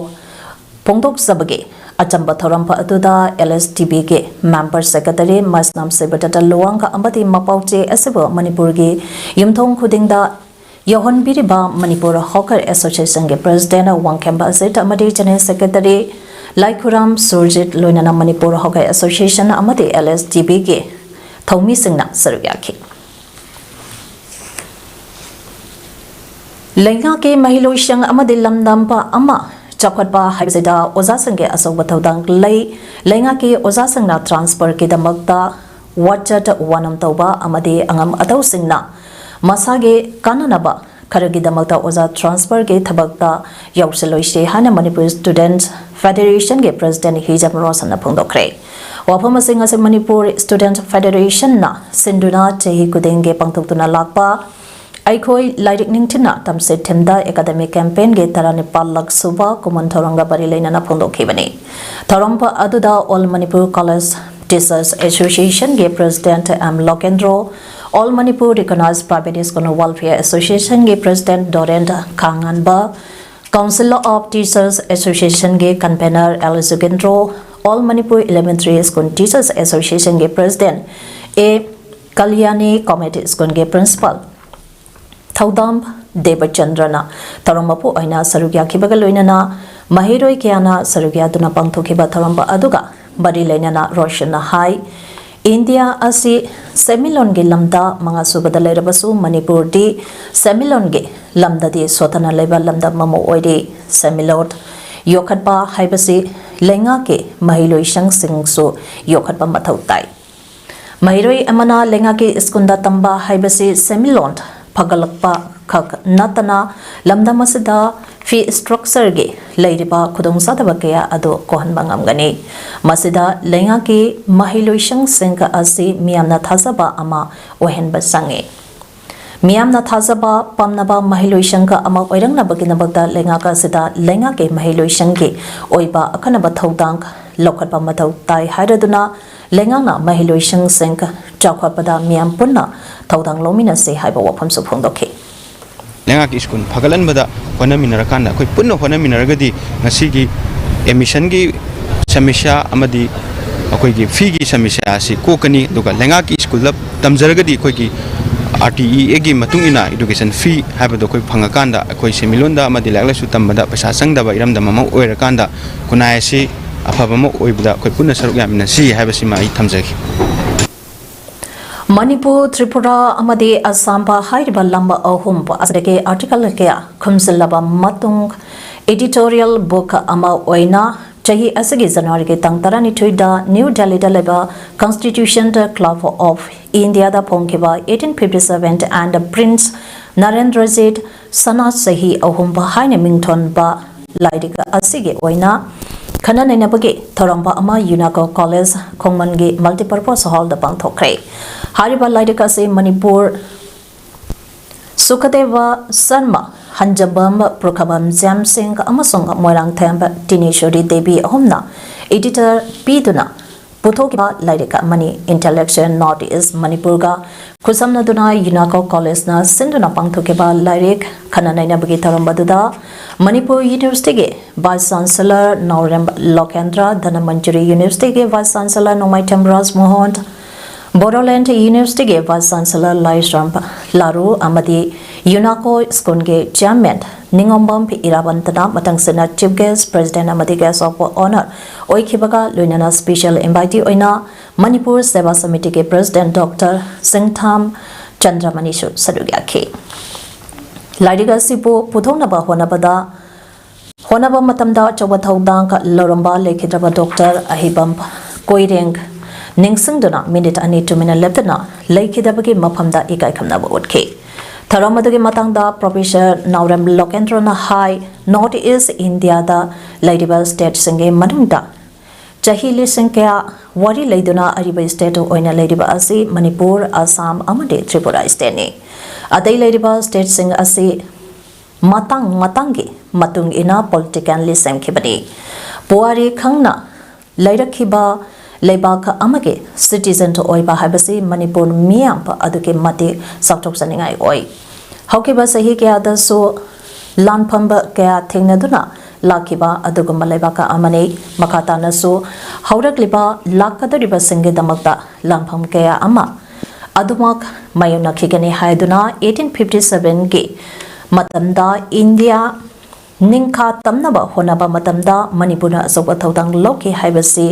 ꯐꯣꯡꯗꯣꯛꯆꯕꯒꯤ ꯑꯆꯝꯕ ꯊꯧꯔꯝ ꯑꯗꯨꯗ ꯑꯦꯜ ꯑꯦꯁ ꯇꯤ ꯕꯤꯒꯤ ꯃꯦꯝꯕꯔ ꯁꯦꯀ꯭ꯔꯦꯇꯔꯤ ꯃꯁꯅꯥꯝ ꯁꯤꯕꯗꯇ ꯂꯨꯋꯥꯡꯒ ꯑꯃꯗꯤ ꯃꯄꯥꯎꯆꯦ ꯑꯁꯤꯕꯨ ꯃꯅꯤꯄꯨꯔꯒꯤ ꯌꯨꯝꯊꯣꯡ ꯈꯨꯗꯤꯡꯗ ꯌꯧꯍꯟꯕꯤꯔꯤꯕ ꯃꯅꯤꯄꯨꯔ ꯍꯣꯀꯔ ꯑꯦꯁꯣꯁꯤꯌꯦꯁꯟꯒꯤ ꯄ꯭ꯔꯦꯁꯤꯗꯦꯟ ꯋꯥꯡꯈꯦꯝꯕ ꯑꯖꯤꯠ ꯑꯃꯗꯤ ꯖꯦꯅꯔꯦꯜ ꯁꯦꯀ꯭ꯔꯦꯇꯔꯤ ꯂꯥꯏꯈꯨꯔꯥꯝ ꯁꯨꯔꯖꯤꯠ ꯂꯣꯏꯅꯅ ꯃꯅꯤꯄꯨꯔ ꯍꯣꯀꯔ ꯑꯦꯁꯣꯁꯤꯌꯦꯁꯟ ꯑꯃꯗꯤ ꯑꯦꯜ ꯑꯦꯁ ꯇꯤ ꯕꯤꯒꯤ ꯊꯧꯃꯤꯁꯤꯡꯅ ꯁꯔꯨꯛ ꯌꯥꯈꯤ꯫ ꯂꯩꯉꯥꯛꯀꯤ ꯃꯍꯩꯂꯣꯏꯁꯪ ꯑꯃꯗꯤ ꯂꯝꯗꯝꯕ ꯑꯃ ꯆꯥꯎꯈꯠꯄ ꯍꯥꯏꯕꯁꯤꯗ ꯑꯣꯖꯥꯁꯤꯡꯒꯤ ꯑꯆꯧꯕ ꯊꯧꯗꯥꯡ ꯂꯩ꯫ ꯂꯩꯉꯥꯛꯀꯤ ꯑꯣꯖꯥꯁꯤꯡꯅ ꯇ꯭ꯔꯥꯟꯁꯐꯔꯒꯤꯗꯃꯛꯇ ꯋꯥꯆꯠ ꯋꯥꯅꯝ ꯇꯧꯕ ꯑꯃꯗꯤ ꯑꯉꯝ ꯑꯊꯧꯁꯤꯡꯅ ꯃꯁꯥꯒꯤ ꯀꯥꯟꯅꯅꯕ ꯈꯔꯒꯤꯗꯃꯛꯇ ꯑꯣꯖꯥ transferꯒꯤ ꯊꯕꯛꯇ ꯌꯥꯎꯁꯤꯜꯂꯣꯏꯁꯤ ꯍꯥꯏꯅ ꯃꯅꯤꯄꯨꯔ Student Federationꯒꯤ President ꯍꯤꯖꯝ ꯔꯣꯁꯟꯅ ꯐꯣꯡꯗꯣꯛꯈ꯭ꯔꯦ꯫ ꯋꯥꯐꯝ ꯑꯁꯤ ꯉꯁꯤ ꯃꯅꯤꯄꯨꯔ Student Federationꯅ ꯁꯤꯟꯗꯨꯅ ꯆꯍꯤ ꯈꯨꯗꯤꯡꯒꯤ ꯄꯥꯡꯊꯣꯛꯇꯨꯅ ꯂꯥꯛꯄ ꯑꯩꯈꯣꯏ ꯂꯥꯏꯔꯤꯛ ꯅꯤꯡꯊꯤꯅ ꯇꯝꯁꯤ themeꯗ academic campaignꯒꯤ ꯇꯔꯥꯅꯤꯄꯥꯜꯂꯛ ꯁꯨꯕ ꯀꯨꯝꯑꯣꯟ ꯊꯧꯔꯝꯒ ꯃꯔꯤ ꯂꯩꯅꯅ ꯐꯣꯡꯗꯣꯛꯈꯤꯕꯅꯤ꯫ ꯊꯧꯔꯝ ꯑꯗꯨꯗ All Manipur College Teachers Associationꯒꯤ President M Lokendro, All Manipur Recognized Private School Welfare Associationꯒꯤ President Doren Khanganba, Council of Teachers Associationꯒꯤ Convener L Jugendro, All Manipur Elementary School Teachers Associationꯒꯤ President ꯑꯦ ꯀꯂꯤꯌꯥꯅꯤ, Committee Schoolꯒꯤ Principal ꯊꯧꯗꯥꯝ ꯗꯦꯕꯆꯟꯗ꯭ꯔꯅ ꯊꯧꯔꯝ ꯃꯄꯨ ꯑꯣꯏꯅ ꯁꯔꯨꯛ ꯌꯥꯈꯤꯕꯒ ꯂꯣꯏꯅꯅ ꯃꯍꯩꯔꯣꯏ ꯀꯌꯥꯅ ꯁꯔꯨꯛ ꯌꯥꯗꯨꯅ ꯄꯥꯡꯊꯣꯛꯈꯤꯕ ꯊꯧꯔꯝ ꯑꯗꯨꯒ ꯃꯔꯤ ꯂꯩꯅꯅ ꯔꯣꯁꯟꯅ ꯍꯥꯏ, ꯏꯟꯗꯤꯌꯥ ꯑꯁꯤ ꯁꯦꯟꯃꯤꯠꯂꯣꯟꯒꯤ ꯂꯝꯗ ꯃꯉꯥ ꯁꯨꯕꯗ ꯂꯩꯔꯕꯁꯨ ꯃꯅꯤꯄꯨꯔꯗꯤ ꯁꯦꯟꯃꯤꯠꯂꯣꯟꯒꯤ ꯂꯝꯗꯗꯤ ꯁꯣꯠꯊꯅ ꯂꯩꯕ ꯂꯝꯗꯝ ꯑꯃ ꯑꯣꯏꯔꯤ꯫ ꯁꯦꯟꯃꯤꯠꯂꯣꯟ ꯌꯣꯛꯈꯠꯄ ꯍꯥꯏꯕꯁꯤ ꯂꯩꯉꯥꯛꯀꯤ ꯃꯍꯩꯂꯣꯏꯁꯪꯁꯤꯡꯁꯨ ꯌꯣꯛꯈꯠꯄ ꯃꯊꯧ ꯇꯥꯏ꯫ ꯃꯍꯩꯔꯣꯏ ꯑꯃꯅ ꯂꯩꯉꯥꯛꯀꯤ ꯁ꯭ꯀꯨꯜꯗ ꯇꯝꯕ ꯍꯥꯏꯕꯁꯤ ꯁꯦꯟꯃꯤꯠꯂꯣꯟ ꯐꯒꯠꯂꯛꯄ ꯈꯛ ꯅꯠꯇꯅ ꯂꯝꯗꯝ ꯑꯁꯤꯗ fee structureꯒꯤ ꯂꯩꯔꯤꯕ ꯈꯨꯗꯣꯡꯆꯥꯗꯕ ꯀꯌꯥ ꯑꯗꯨ ꯀꯣꯛꯍꯟꯕ ꯉꯝꯒꯅꯤ꯫ ꯃꯁꯤꯗ ꯂꯩꯉꯥꯛꯀꯤ ꯃꯍꯩꯂꯣꯏꯁꯪꯁꯤꯡ ꯑꯁꯤ ꯃꯤꯌꯥꯝꯅ ꯊꯥꯖꯕ ꯑꯃ ꯑꯣꯏꯍꯟꯕ ꯆꯪꯏ꯫ ꯃꯤꯌꯥꯝꯅ ꯊꯥꯖꯕ ꯄꯥꯝꯅꯕ ꯃꯍꯩꯂꯣꯏꯁꯪ ꯑꯃ ꯑꯣꯏꯔꯛꯅꯕꯒꯤꯗꯃꯛꯇ ꯂꯩꯉꯥꯛ ꯑꯁꯤꯗ ꯂꯩꯉꯥꯛꯀꯤ ꯃꯍꯩꯂꯣꯏꯁꯪꯒꯤ ꯑꯣꯏꯕ ꯑꯈꯟꯅꯕ ꯊꯧꯗꯥꯡ ꯂꯧꯈꯠꯄ ꯃꯊꯧ ꯇꯥꯏ ꯍꯥꯏꯔꯗꯨꯅ ꯂꯩꯉꯥꯛꯅ ꯃꯍꯩꯂꯣꯏꯁꯪꯁꯤꯡ ꯆꯥꯎꯈꯠꯄꯗ ꯃꯤꯌꯥꯝ ꯄꯨꯟꯅ ꯊꯧꯗꯥꯡ ꯂꯧꯃꯤꯟꯅꯁꯤ ꯍꯥꯏꯕ ꯋꯥꯐꯝꯁꯨ ꯐꯣꯡꯗꯣꯛꯈꯤ꯫ ꯂꯩꯉꯥꯛꯀꯤ ꯁ꯭ꯀꯨꯜ ꯐꯒꯠꯍꯟꯕꯗ ꯍꯣꯠꯅꯃꯤꯟꯅꯔꯀꯥꯟꯗ, ꯑꯩꯈꯣꯏ ꯄꯨꯟꯅ ꯍꯣꯠꯅꯃꯤꯟꯅꯔꯒꯗꯤ ꯉꯁꯤꯒꯤ admissionꯒꯤ ꯁꯃꯁ꯭ꯌꯥ ꯑꯃꯗꯤ ꯑꯩꯈꯣꯏꯒꯤ feeꯒꯤ ꯁꯃꯁ꯭ꯌꯥ ꯑꯁꯤ ꯀꯣꯛꯀꯅꯤ꯫ ꯑꯗꯨꯒ ꯂꯩꯉꯥꯛꯀꯤ ꯁ꯭ꯀꯨꯜꯗ ꯇꯝꯖꯔꯒꯗꯤ ꯑꯩꯈꯣꯏꯒꯤ RTEAꯒꯤ ꯃꯇꯨꯡ ꯏꯟꯅ education fee ꯍꯥꯏꯕꯗꯣ ꯑꯩꯈꯣꯏ ꯐꯪꯉꯀꯥꯟꯗ ꯑꯩꯈꯣꯏ ꯁꯦꯟꯃꯤꯠꯂꯣꯟꯗ ꯑꯃꯗꯤ ꯂꯥꯏꯔꯤꯛ ꯂꯥꯏꯁꯨ ꯇꯝꯕꯗ ꯄꯩꯁꯥ ꯆꯪꯗꯕ ꯏꯔꯝꯗꯝ ꯑꯃ ꯑꯣꯏꯔꯀꯥꯟꯗ ꯈꯨꯟꯅꯥꯏ ꯑꯁꯤ ꯑꯐꯕ ꯑꯃ ꯑꯣꯏꯕꯗ ꯑꯩꯈꯣꯏ ꯄꯨꯟꯅ ꯁꯔꯨꯛ ꯌꯥꯃꯤꯟꯅꯁꯤ ꯍꯥꯏꯕꯁꯤꯃ ꯑꯩ ꯊꯝꯖꯒꯦ꯫ ꯃꯅꯤꯄꯨꯔ, ꯇ꯭ꯔꯤꯄꯨꯔꯥ ꯑꯃꯗꯤ ꯑꯁꯥꯝ ꯍꯥꯏꯔꯤꯕ ꯂꯝ ꯑꯍꯨꯝ ꯑꯁꯤꯗꯒꯤ article ꯀꯌꯥ ꯈꯨꯝꯖꯤꯜꯂꯕ ꯃꯇꯨꯡ editorial book ꯑꯃ ꯑꯣꯏꯅ ꯆꯍꯤ ꯑꯁꯤꯒꯤ Januaryꯒꯤ ꯇꯥꯡ ꯇꯔꯥꯅꯤꯊꯣꯏꯗ New Delhiꯗ ꯂꯩꯕ Constitution Club of Indiaꯗ ꯐꯣꯡꯈꯤꯕ eighteen fifty-seven and Prince ꯅꯔꯦꯟꯗ꯭ꯔꯖꯤꯠ ꯁꯅꯥ ꯆꯍꯤ ꯑꯍꯨꯝꯕ ꯍꯥꯏꯅ ꯃꯤꯡꯊꯣꯟꯕ ꯂꯥꯏꯔꯤꯛ ꯑꯁꯤꯒꯤ ꯑꯣꯏꯅ ꯈꯟꯅ ꯅꯩꯅꯕꯒꯤ ꯊꯧꯔꯝ ꯑꯃ ꯌꯨꯅꯥꯀꯣ ꯀꯣꯂꯦꯖ ꯈꯣꯡꯃꯟꯒꯤ ꯃꯜꯇꯤꯄꯔꯄꯣꯁ ꯍꯣꯜꯗ ꯄꯥꯡꯊꯣꯛꯈ꯭ꯔꯦ꯫ ꯍꯥꯏꯔꯤꯕ ꯂꯥꯏꯔꯤꯛ ꯑꯁꯤ ꯃꯅꯤꯄꯨꯔ ꯁꯨꯈꯗꯦꯕ ꯁꯔꯃ, ꯍꯟꯖꯕꯝ ꯄ꯭ꯔꯨꯈꯕꯝ ꯖꯦꯝ ꯁꯤꯡ ꯑꯃꯁꯨꯡ ꯃꯣꯏꯔꯥꯡꯊꯦꯝ ꯇꯤꯅꯦꯁꯣꯔꯤ ꯗꯦꯕꯤ ꯑꯍꯨꯝꯅ ꯏꯗꯤꯇꯔ ꯄꯤꯗꯨꯅ ꯄꯨꯊꯣꯛꯈꯤꯕ ꯂꯥꯏꯔꯤꯛ ꯑꯃꯅꯤ꯫ Intellectual North East ꯃꯅꯤꯄꯨꯔꯒ ꯈꯨꯠꯁꯝꯅꯗꯨꯅ ꯌꯨꯅꯥꯀꯣ ꯀꯣꯂꯦꯖꯅ ꯁꯤꯟꯗꯨꯅ ꯄꯥꯡꯊꯣꯛꯈꯤꯕ ꯂꯥꯏꯔꯤꯛ ꯈꯟꯅ ꯅꯩꯅꯕꯒꯤ ꯊꯧꯔꯝ ꯑꯗꯨꯗ ꯃꯅꯤꯄꯨꯔ ꯌꯨꯅꯤꯚꯔꯁꯤꯇꯤꯒꯤ ꯚꯥꯏꯁ ꯆꯥꯟꯁꯦꯂꯔ ꯅꯥꯎꯔꯦꯝ ꯂꯣꯀꯦꯟꯗ꯭ꯔ, ꯙꯅꯃꯟꯖꯨꯔꯤ ꯌꯨꯅꯤꯚꯔꯁꯤꯇꯤꯒꯤ ꯚꯥꯏꯁ ꯆꯥꯟꯁꯦꯂꯔ ꯅꯣꯡꯃꯥꯏꯊꯦꯝ ꯔꯥꯖꯃꯣꯍꯟ, ꯕꯣꯗꯣꯂꯦꯟꯗ ꯌꯨꯅꯤꯚꯔꯁꯤꯇꯤꯒꯤ ꯚꯥꯏꯁ ꯆꯥꯟꯁꯦꯂꯔ ꯂꯥꯏꯁ꯭ꯔꯝ ꯂꯥꯔꯨ ꯑꯃꯗꯤ ꯌꯨꯅꯥꯀꯣ ꯁ꯭ꯀꯨꯜꯒꯤ ꯆꯤꯌꯔꯃꯦꯟ ꯅꯤꯉꯣꯝꯕꯝ ꯏꯔꯥꯕꯟꯇꯅ ꯃꯊꯪꯁꯤꯠꯅ ꯆꯤꯐ ꯒꯦꯁ꯭ꯠ, ꯄ꯭ꯔꯦꯁꯤꯗꯦꯟꯠ ꯑꯃꯗꯤ ꯒꯦꯁ꯭ꯠ ꯑꯣꯐ ꯑꯣꯅꯔ ꯑꯣꯏꯈꯤꯕꯒ ꯂꯣꯏꯅꯅ ꯁ꯭ꯄꯦꯁꯤꯌꯦꯜ ꯏꯟꯚꯥꯏꯇꯤ ꯑꯣꯏꯅ ꯃꯅꯤꯄꯨꯔ ꯁꯦꯕꯥ ꯁꯃꯤꯇꯤꯒꯤ ꯄ꯭ꯔꯦꯁꯤꯗꯦꯟꯠ ꯗꯣꯛꯇꯔ ꯁꯤꯡꯊꯥꯝ ꯆꯟꯗ꯭ꯔꯃꯅꯤꯁꯨ ꯁꯔꯨꯛ ꯌꯥꯈꯤ꯫ ꯂꯥꯏꯔꯤꯛ ꯑꯁꯤꯕꯨ ꯄꯨꯊꯣꯛꯅꯕ ꯍꯣꯠꯅꯕꯗ ꯍꯣꯠꯅꯕ ꯃꯇꯝꯗ ꯑꯆꯧꯕ ꯊꯧꯗꯥꯡ ꯂꯧꯔꯝꯕ ꯂꯩꯈꯤꯗ꯭ꯔꯕ ꯗꯣꯛꯇꯔ ꯑꯍꯤꯕꯝ ꯀꯣꯏꯔꯦꯡ ꯅꯤꯡꯁꯤꯡꯗꯨꯅ ꯃꯤꯅꯤꯠ ꯑꯅꯤ ꯇꯨꯃꯤꯟꯅ ꯂꯦꯞꯇꯨꯅ ꯂꯩꯈꯤꯗꯕꯒꯤ ꯃꯐꯝꯗ ꯏꯀꯥꯏ ꯈꯨꯝꯅꯕ ꯎꯠꯈꯤ꯫ ꯊꯧꯔꯝ ꯑꯗꯨꯒꯤ ꯃꯇꯥꯡꯗ ꯄ꯭ꯔꯣꯐꯦꯁꯔ ꯅꯥꯎꯔꯦꯝ ꯂꯣꯀꯦꯟꯗ꯭ꯔꯣꯅ ꯍꯥꯏ, ꯅꯣꯔꯠ ꯏꯁ꯭ꯠ ꯏꯟꯗꯤꯌꯥꯗ ꯂꯩꯔꯤꯕ ꯁ꯭ꯇꯦꯠꯁꯤꯡꯒꯤ ꯃꯅꯨꯡꯗ ꯆꯍꯤ ꯂꯤꯁꯤꯡ ꯀꯌꯥ ꯋꯥꯔꯤ ꯂꯩꯗꯨꯅ ꯑꯔꯤꯕ ꯁ꯭ꯇꯦꯠ ꯑꯣꯏꯅ ꯂꯩꯔꯤꯕ ꯑꯁꯤ ꯃꯅꯤꯄꯨꯔ, ꯑꯁꯥꯝ ꯑꯃꯗꯤ ꯇ꯭ꯔꯤꯄꯨꯔꯥ ꯁ꯭ꯇꯦꯠꯅꯤ꯫ ꯑꯇꯩ ꯂꯩꯔꯤꯕ ꯁ꯭ꯇꯦꯠꯁꯤꯡ ꯑꯁꯤ ꯃꯇꯥꯡ ꯃꯇꯥꯡꯒꯤ ꯃꯇꯨꯡ ꯏꯟꯅ ꯄꯣꯂꯤꯇꯤꯀꯦꯜꯂꯤ ꯁꯦꯝꯈꯤꯕꯅꯤ꯫ ꯄꯨꯋꯥꯔꯤ ꯈꯪꯅ ꯂꯩꯔꯛꯈꯤꯕ ꯂꯩꯕꯥꯛ ꯑꯃꯒꯤ ꯁꯤꯇꯤꯖꯦꯟ ꯑꯣꯏꯕ ꯍꯥꯏꯕꯁꯤ ꯃꯅꯤꯄꯨꯔ ꯃꯤꯌꯥꯝ ꯑꯗꯨꯛꯀꯤ ꯃꯇꯤꯛ ꯆꯥꯎꯊꯣꯛꯆꯅꯤꯡꯉꯥꯏ ꯑꯣꯏ꯫ ꯍꯧꯈꯤꯕ ꯆꯍꯤ ꯀꯌꯥꯗꯁꯨ ꯂꯥꯟꯐꯝ ꯀꯌꯥ ꯊꯦꯡꯅꯗꯨꯅ ꯂꯥꯛꯈꯤꯕ ꯑꯗꯨꯒꯨꯝꯕ ꯂꯩꯕꯥꯛ ꯑꯃꯅꯤ꯫ ꯃꯈꯥ ꯇꯥꯅꯁꯨ ꯍꯧꯔꯛꯂꯤꯕ ꯂꯥꯛꯀꯗꯧꯔꯤꯕꯁꯤꯡꯒꯤꯗꯃꯛꯇ ꯂꯥꯟꯐꯝ ꯀꯌꯥ ꯑꯃ ꯑꯗꯨꯃꯛ ꯃꯥꯌꯣꯛꯅꯈꯤꯒꯅꯤ ꯍꯥꯏꯗꯨꯅ ꯑꯩꯠꯇꯤꯟ ꯐꯤꯐꯇꯤ ꯁꯚꯦꯟꯒꯤ ꯃꯇꯝꯗ ꯏꯟꯗꯤꯌꯥ ꯅꯤꯡꯈꯥ ꯇꯝꯅꯕ ꯍꯣꯠꯅꯕ ꯃꯇꯝꯗ ꯃꯅꯤꯄꯨꯔꯅ ꯑꯆꯧꯕ ꯊꯧꯗꯥꯡ ꯂꯧꯈꯤ ꯍꯥꯏꯕꯁꯤ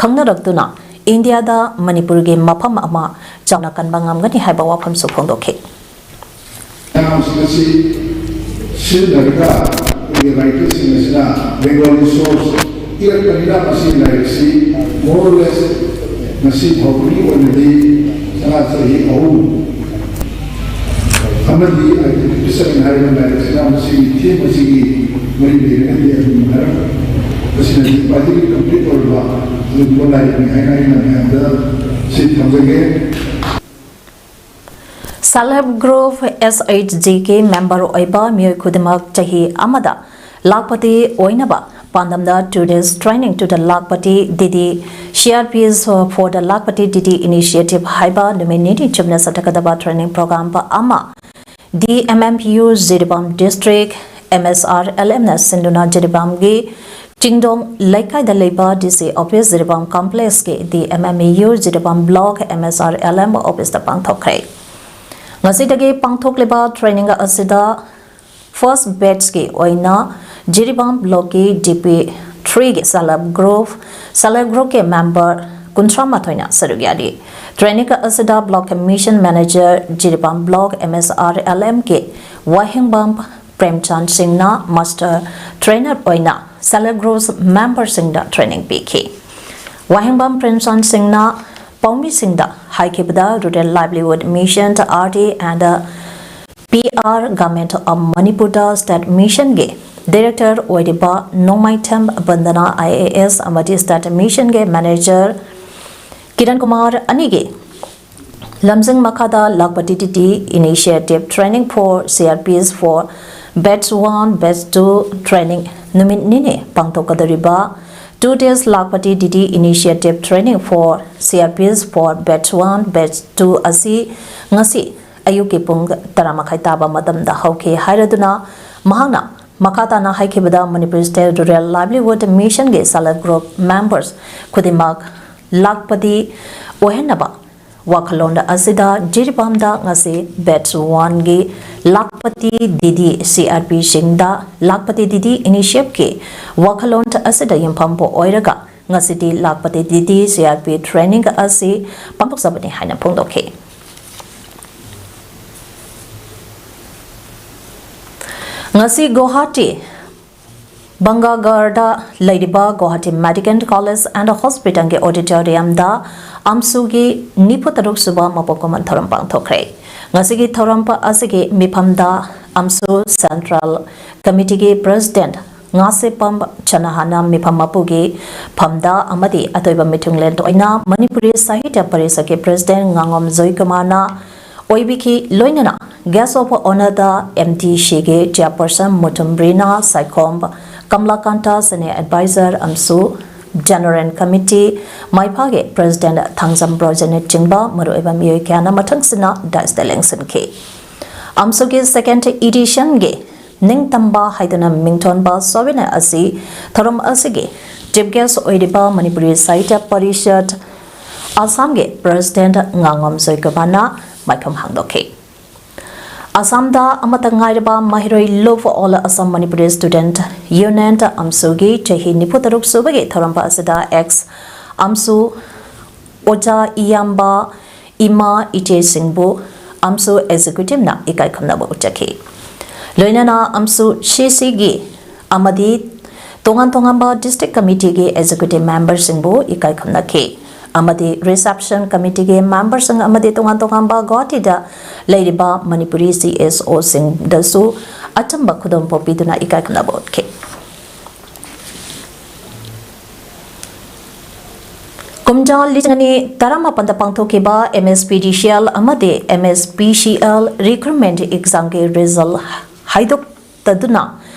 ꯈꯪꯅꯔꯛꯇꯨꯅ ꯏꯟꯗꯤꯌꯥꯗ ꯃꯅꯤꯄꯨꯔꯒꯤ ꯃꯐꯝ ꯑꯃ ꯆꯥꯎꯅ ꯀꯟꯕ ꯉꯝꯒꯅꯤ ꯍꯥꯏꯕ ꯋꯥꯐꯝꯁꯨ ꯐꯣꯡꯗꯣꯛꯈꯤ꯫ ꯃꯌꯥꯝꯁꯤꯡ ꯑꯁꯤ ꯁꯤꯖꯤꯟꯅꯔꯒ ꯑꯩꯈꯣꯏꯒꯤ ꯔꯥꯏꯇꯔꯁꯤꯡ ꯑꯁꯤꯅ ꯕꯦꯡꯒꯣꯂꯤ ꯁꯣꯔꯁ ꯄꯤꯔꯛꯄꯅꯤꯅ ꯃꯁꯤ ꯂꯥꯏꯔꯤꯛꯁꯤ more or less ꯉꯁꯤ ꯐꯥꯎꯕꯒꯤ ꯑꯣꯏꯅꯗꯤ ꯁꯅꯥ ꯆꯍꯤ ꯑꯍꯨꯝ ꯑꯃꯗꯤ ꯑꯥꯏ ꯇꯤ ꯐꯤꯐꯇꯤ ꯁꯚꯦꯟ ꯍꯥꯏꯔꯤꯕ ꯂꯥꯏꯔꯤꯛ ꯑꯁꯤꯅ ꯃꯁꯤꯒꯤ ꯊꯤꯝ ꯑꯁꯤꯒꯤ ꯃꯔꯤ ꯂꯩꯔꯒꯗꯤ ꯑꯗꯨꯝ ꯍꯥꯏꯔꯛ ꯃꯁꯤꯅꯗꯤ ꯈ꯭ꯋꯥꯏꯗꯒꯤ ꯀꯝꯄ꯭ꯂꯤꯠ ꯑꯣꯏꯔꯕ ꯑꯗꯨꯒꯨꯝꯕ ꯂꯥꯏꯔꯤꯛꯅꯤ ꯍꯥꯏꯅ ꯑꯩꯅ ꯃꯌꯥꯝꯗ ꯁꯤ ꯊꯝꯖꯒꯦ꯫ Self Help Group S H G ꯀꯤ member ꯑꯣꯏꯕ ꯃꯤꯑꯣꯏ ꯈꯨꯗꯤꯡꯃꯛ ꯆꯍꯤ ꯑꯃꯗ ꯂꯥꯛꯄꯇꯤ ꯑꯣꯏꯅꯕ ꯄꯥꯟꯗꯝꯗ Two Days Training to the Lakhpati Didi C R P is for the Lakhpati Didi Initiative ꯍꯥꯏꯕ ꯅꯨꯃꯤꯠ ꯅꯤꯅꯤ ꯆꯨꯞꯅ ꯆꯠꯊꯒꯗꯕ training program ꯑꯃ D M M U Jiribam District M S R L M ꯅ ꯁꯤꯟꯗꯨꯅ ꯖꯤꯔꯤꯕꯥꯝꯒꯤ ꯆꯤꯡꯗꯣꯡ ꯂꯩꯀꯥꯏꯗ ꯂꯩꯕ D C office Jiribam complex ꯀꯤ D M M U Jiribam block M S R L M office ꯇ ꯄꯥꯡꯊꯣꯛꯈ꯭ꯔꯦ꯫ ꯉꯁꯤꯗꯒꯤ ꯄꯥꯡꯊꯣꯛꯂꯤꯕ training ꯑꯁꯤꯗ first batch ꯀꯤ ꯑꯣꯏꯅ ꯖꯤꯔꯤꯕꯥꯝ block ꯀꯤ D P three ꯒꯤ Self Help Group, Self Help Group ꯀꯤ member ꯀꯨꯟꯊ꯭ꯔꯥ ꯃꯥꯊꯣꯏꯅ ꯁꯔꯨꯛ ꯌꯥꯔꯤ꯫ Training ꯑꯁꯤꯗ block ꯀꯤ mission manager Jiribam block M S R L M ꯀꯤ ꯋꯥꯍꯦꯡꯕꯝ ꯄ꯭ꯔꯦꯝꯆꯥꯟ ꯁꯤꯡꯅ master trainer ꯑꯣꯏꯅ Self Help Group member ꯁꯤꯡꯗ training ꯄꯤꯈꯤ꯫ ꯋꯥꯍꯦꯡꯕꯝ ꯄ꯭ꯔꯦꯝꯆꯥꯟ ꯁꯤꯡꯅ ꯄꯥꯎꯃꯤꯁꯤꯡꯗ ꯍꯥꯏꯈꯤꯕꯗ Rural Livelihood Mission, R D and P R Government of Manipur the State Mission ꯒꯤ director ꯑꯣꯏꯔꯤꯕ ꯅꯣꯡꯃꯥꯏꯊꯦꯝ ꯕꯟꯗꯅꯥ I A S ꯑꯃꯗꯤ State Mission ꯒꯤ manager ꯀꯤꯔꯟ ꯀꯨꯃꯥꯔ ꯑꯅꯤꯒꯤ ꯂꯝꯖꯤꯡ ꯃꯈꯥꯗ Lakhpati Didi Initiative Training for C R Ps for Batch one, Batch two training ꯅꯨꯃꯤꯠ ꯅꯤꯅꯤ ꯄꯥꯡꯊꯣꯛꯀꯗꯧꯔꯤꯕ Two Days Lakhpati Didi Initiative Training for C R Ps for Batch one, Batch two ꯑꯁꯤ ꯉꯁꯤ ꯑꯌꯨꯛꯀꯤ ꯄꯨꯡ ꯇꯔꯥ ꯃꯈꯥꯏ ꯇꯥꯕ ꯃꯇꯝꯗ ꯍꯧꯈꯤ ꯍꯥꯏꯔꯗꯨꯅ ꯃꯍꯥꯛꯅ ꯃꯈꯥ ꯇꯥꯅ ꯍꯥꯏꯈꯤꯕꯗ Manipur State Rural Livelihood Mission ꯒꯤ Self Help Group members ꯈꯨꯗꯤꯡꯃꯛ ꯂꯥꯛꯄꯇꯤ ꯑꯣꯏꯍꯟꯅꯕ ꯋꯥꯈꯜꯂꯣꯟ ꯑꯁꯤꯗ ꯖꯤꯔꯤꯕꯥꯝꯗ ꯉꯁꯤ Batch one ꯒꯤ Lakhpati Didi C R P ꯁꯤꯡꯗ Lakhpati Didi Initiative ꯀꯤ ꯋꯥꯈꯜꯂꯣꯟ ꯑꯁꯤꯗ ꯌꯨꯝꯐꯝ ꯑꯣꯏꯔꯒ ꯉꯁꯤꯗꯤ Lakhpati Didi C R P training ꯑꯁꯤ ꯄꯥꯡꯊꯣꯛꯆꯕꯅꯤ ꯍꯥꯏꯅ ꯐꯣꯡꯗꯣꯛꯈꯤ꯫ ꯉꯁꯤ ꯒꯨꯋꯥꯍꯥꯇꯤ ꯕꯪꯒꯥꯒꯔꯗ ꯂꯩꯔꯤꯕ ꯒꯨꯋꯥꯍꯥꯇꯤ ꯃꯦꯗꯤꯀꯦꯜ ꯀꯣꯂꯦꯖ ꯑꯦꯟ ꯍꯣꯁꯄꯤꯇꯥꯜꯒꯤ ꯑꯣꯗꯤꯇꯣꯔꯤꯌꯝꯗ ꯑꯝꯁꯨꯒꯤ ꯅꯤꯐꯨ ꯇꯔꯨꯛ ꯁꯨꯕ ꯃꯄꯣꯛ ꯀꯨꯝꯑꯣꯟ ꯊꯧꯔꯝ ꯄꯥꯡꯊꯣꯛꯈ꯭ꯔꯦ꯫ ꯉꯁꯤꯒꯤ ꯊꯧꯔꯝ ꯑꯁꯤꯒꯤ ꯃꯤꯐꯝꯗ ꯑꯝꯁꯨ ꯁꯦꯟꯇ꯭ꯔꯦꯜ ꯀꯃꯤꯇꯤꯒꯤ ꯄ꯭ꯔꯦꯁꯤꯗꯦꯟꯠ ꯉꯥꯁꯦꯄꯝ ꯆꯅꯥꯍꯥꯅ ꯃꯤꯐꯝ ꯃꯄꯨꯒꯤ ꯐꯝꯗ ꯑꯃꯗꯤ ꯑꯇꯣꯏꯕ ꯃꯤꯊꯨꯡꯂꯦꯟ ꯑꯣꯏꯅ ꯃꯅꯤꯄꯨꯔꯤ ꯁꯥꯍꯤꯇ꯭ꯌ ꯄꯔꯤꯁꯠꯀꯤ ꯄ꯭ꯔꯦꯁꯤꯗꯦꯟꯠ ꯉꯥꯉꯣꯝ ꯖꯣꯏꯀꯨꯃꯥꯔꯅ ꯑꯣꯏꯕꯤꯈꯤ꯫ ꯂꯣꯏꯅꯅ ꯒꯦꯁ ꯑꯣꯐ ꯑꯣꯅꯔꯗ ꯑꯦꯝ ꯗꯤ ꯁꯤꯒꯤ ꯆꯦꯌꯔꯄꯔꯁꯟ ꯃꯨꯇꯨꯝ ꯔꯤꯅꯥ ꯁꯥꯏꯈꯣꯝ, ꯀꯃꯂꯥꯀꯥꯟꯇ ꯁꯦꯅꯤꯌꯔ ꯑꯦꯗꯚꯥꯏꯖꯔ ꯑꯝꯁꯨ ꯖꯦꯅꯔꯦꯜ ꯀꯃꯤꯇꯤ ꯃꯥꯏꯐꯥꯒꯤ ꯄ꯭ꯔꯦꯁꯤꯗꯦꯟꯠ ꯊꯥꯡꯖꯝ ꯕ꯭ꯔꯣꯖꯦꯟꯅꯆꯤꯡꯕ ꯃꯔꯨꯑꯣꯏꯕ ꯃꯤꯑꯣꯏ ꯀꯌꯥꯅ ꯃꯊꯪꯁꯤꯅ ꯗꯥꯏꯁꯇ ꯂꯦꯡꯁꯤꯟꯈꯤ꯫ ꯑꯝꯁꯨꯒꯤ ꯁꯦꯀꯦꯟ ꯏꯗꯤꯁꯟꯒꯤ ꯅꯤꯡꯇꯝꯕ ꯍꯥꯏꯗꯨꯅ ꯃꯤꯡꯊꯣꯟꯕ ꯁꯣꯚꯦꯅꯤꯌꯔ ꯑꯁꯤ ꯊꯧꯔꯝ ꯑꯁꯤꯒꯤ ꯆꯤꯐ ꯒꯦꯁ ꯑꯣꯏꯔꯤꯕ ꯃꯅꯤꯄꯨꯔꯤ ꯁꯥꯍꯤꯇ꯭ꯌ ꯄꯔꯤꯁꯠ ꯑꯁꯥꯝꯒꯤ ꯄ꯭ꯔꯦꯁꯤꯗꯦꯟꯠ ꯉꯥꯉꯣꯝ ꯖꯣꯏꯀꯨꯃꯥꯔꯅ ꯃꯥꯏꯐꯝ ꯍꯥꯡꯗꯣꯛꯈꯤ꯫ ꯑꯁꯥꯝꯗ ꯑꯃꯠꯇ ꯉꯥꯏꯔꯕ ꯃꯍꯩꯔꯣꯏ ꯂꯨꯞ all Assam Manipuri student union ꯑꯝꯁꯨꯒꯤ ꯆꯍꯤ ꯅꯤꯐꯨ ꯇꯔꯨꯛ ꯁꯨꯕꯒꯤ ꯊꯧꯔꯝ ꯑꯁꯤꯗ ꯑꯦꯛꯁ ꯑꯝꯁꯨ ꯑꯣꯖꯥ ꯏꯌꯥꯝꯕ, ꯏꯃꯥ, ꯏꯆꯦꯁꯤꯡꯕꯨ ꯑꯝꯁꯨ ꯑꯦꯛꯖꯤꯀ꯭ꯌꯨꯇꯤꯚꯅ ꯏꯀꯥꯏ ꯈꯨꯝꯅꯕ ꯎꯠꯆꯈꯤ꯫ ꯂꯣꯏꯅꯅ ꯑꯝꯁꯨ ꯁꯤ ꯁꯤꯒꯤ ꯑꯃꯗꯤ ꯇꯣꯉꯥꯟ ꯇꯣꯉꯥꯟꯕ ꯗꯤꯁꯇ꯭ꯔꯤꯛ ꯀꯃꯤꯇꯤꯒꯤ ꯑꯦꯛꯖꯤꯀ꯭ꯌꯨꯇꯤꯚ ꯃꯦꯝꯕꯔꯁꯤꯡꯕꯨ ꯏꯀꯥꯏ ꯈꯨꯝꯅꯈꯤ ꯑꯃꯗꯤ ꯔꯤꯁꯦꯞꯁꯟ ꯀꯃꯤꯇꯤꯒꯤ ꯃꯦꯝꯕꯔꯁꯤꯡ ꯑꯃꯗꯤ ꯇꯣꯉꯥꯟ ꯇꯣꯉꯥꯟꯕ ꯒꯨꯋꯥꯍꯥꯇꯤꯗ ꯂꯩꯔꯤꯕ ꯃꯅꯤꯄꯨꯔꯤ ꯁꯤ ꯑꯦꯁ ꯑꯣꯁꯤꯡꯗꯁꯨ ꯑꯆꯝꯕ ꯈꯨꯗꯣꯜ ꯄꯣꯠ ꯄꯤꯗꯨꯅ ꯏꯀꯥꯏ ꯈꯨꯝꯅꯕ ꯎꯠꯈꯤ꯫ ꯀꯨꯝꯖꯥ ꯂꯤꯁꯤꯡ ꯑꯅꯤ ꯇꯔꯥꯃꯥꯄꯟꯗ ꯄꯥꯡꯊꯣꯛꯈꯤꯕ ꯑꯦꯝ ꯑꯦꯁ ꯄꯤ ꯗꯤ ꯁꯤ ꯑꯦꯜ ꯑꯃꯗꯤ M S P C L recruitment ꯑꯦꯛꯖꯥꯝꯒꯤ ꯔꯤꯖꯜ ꯍꯥꯏꯗꯣꯛꯇꯗꯨꯅ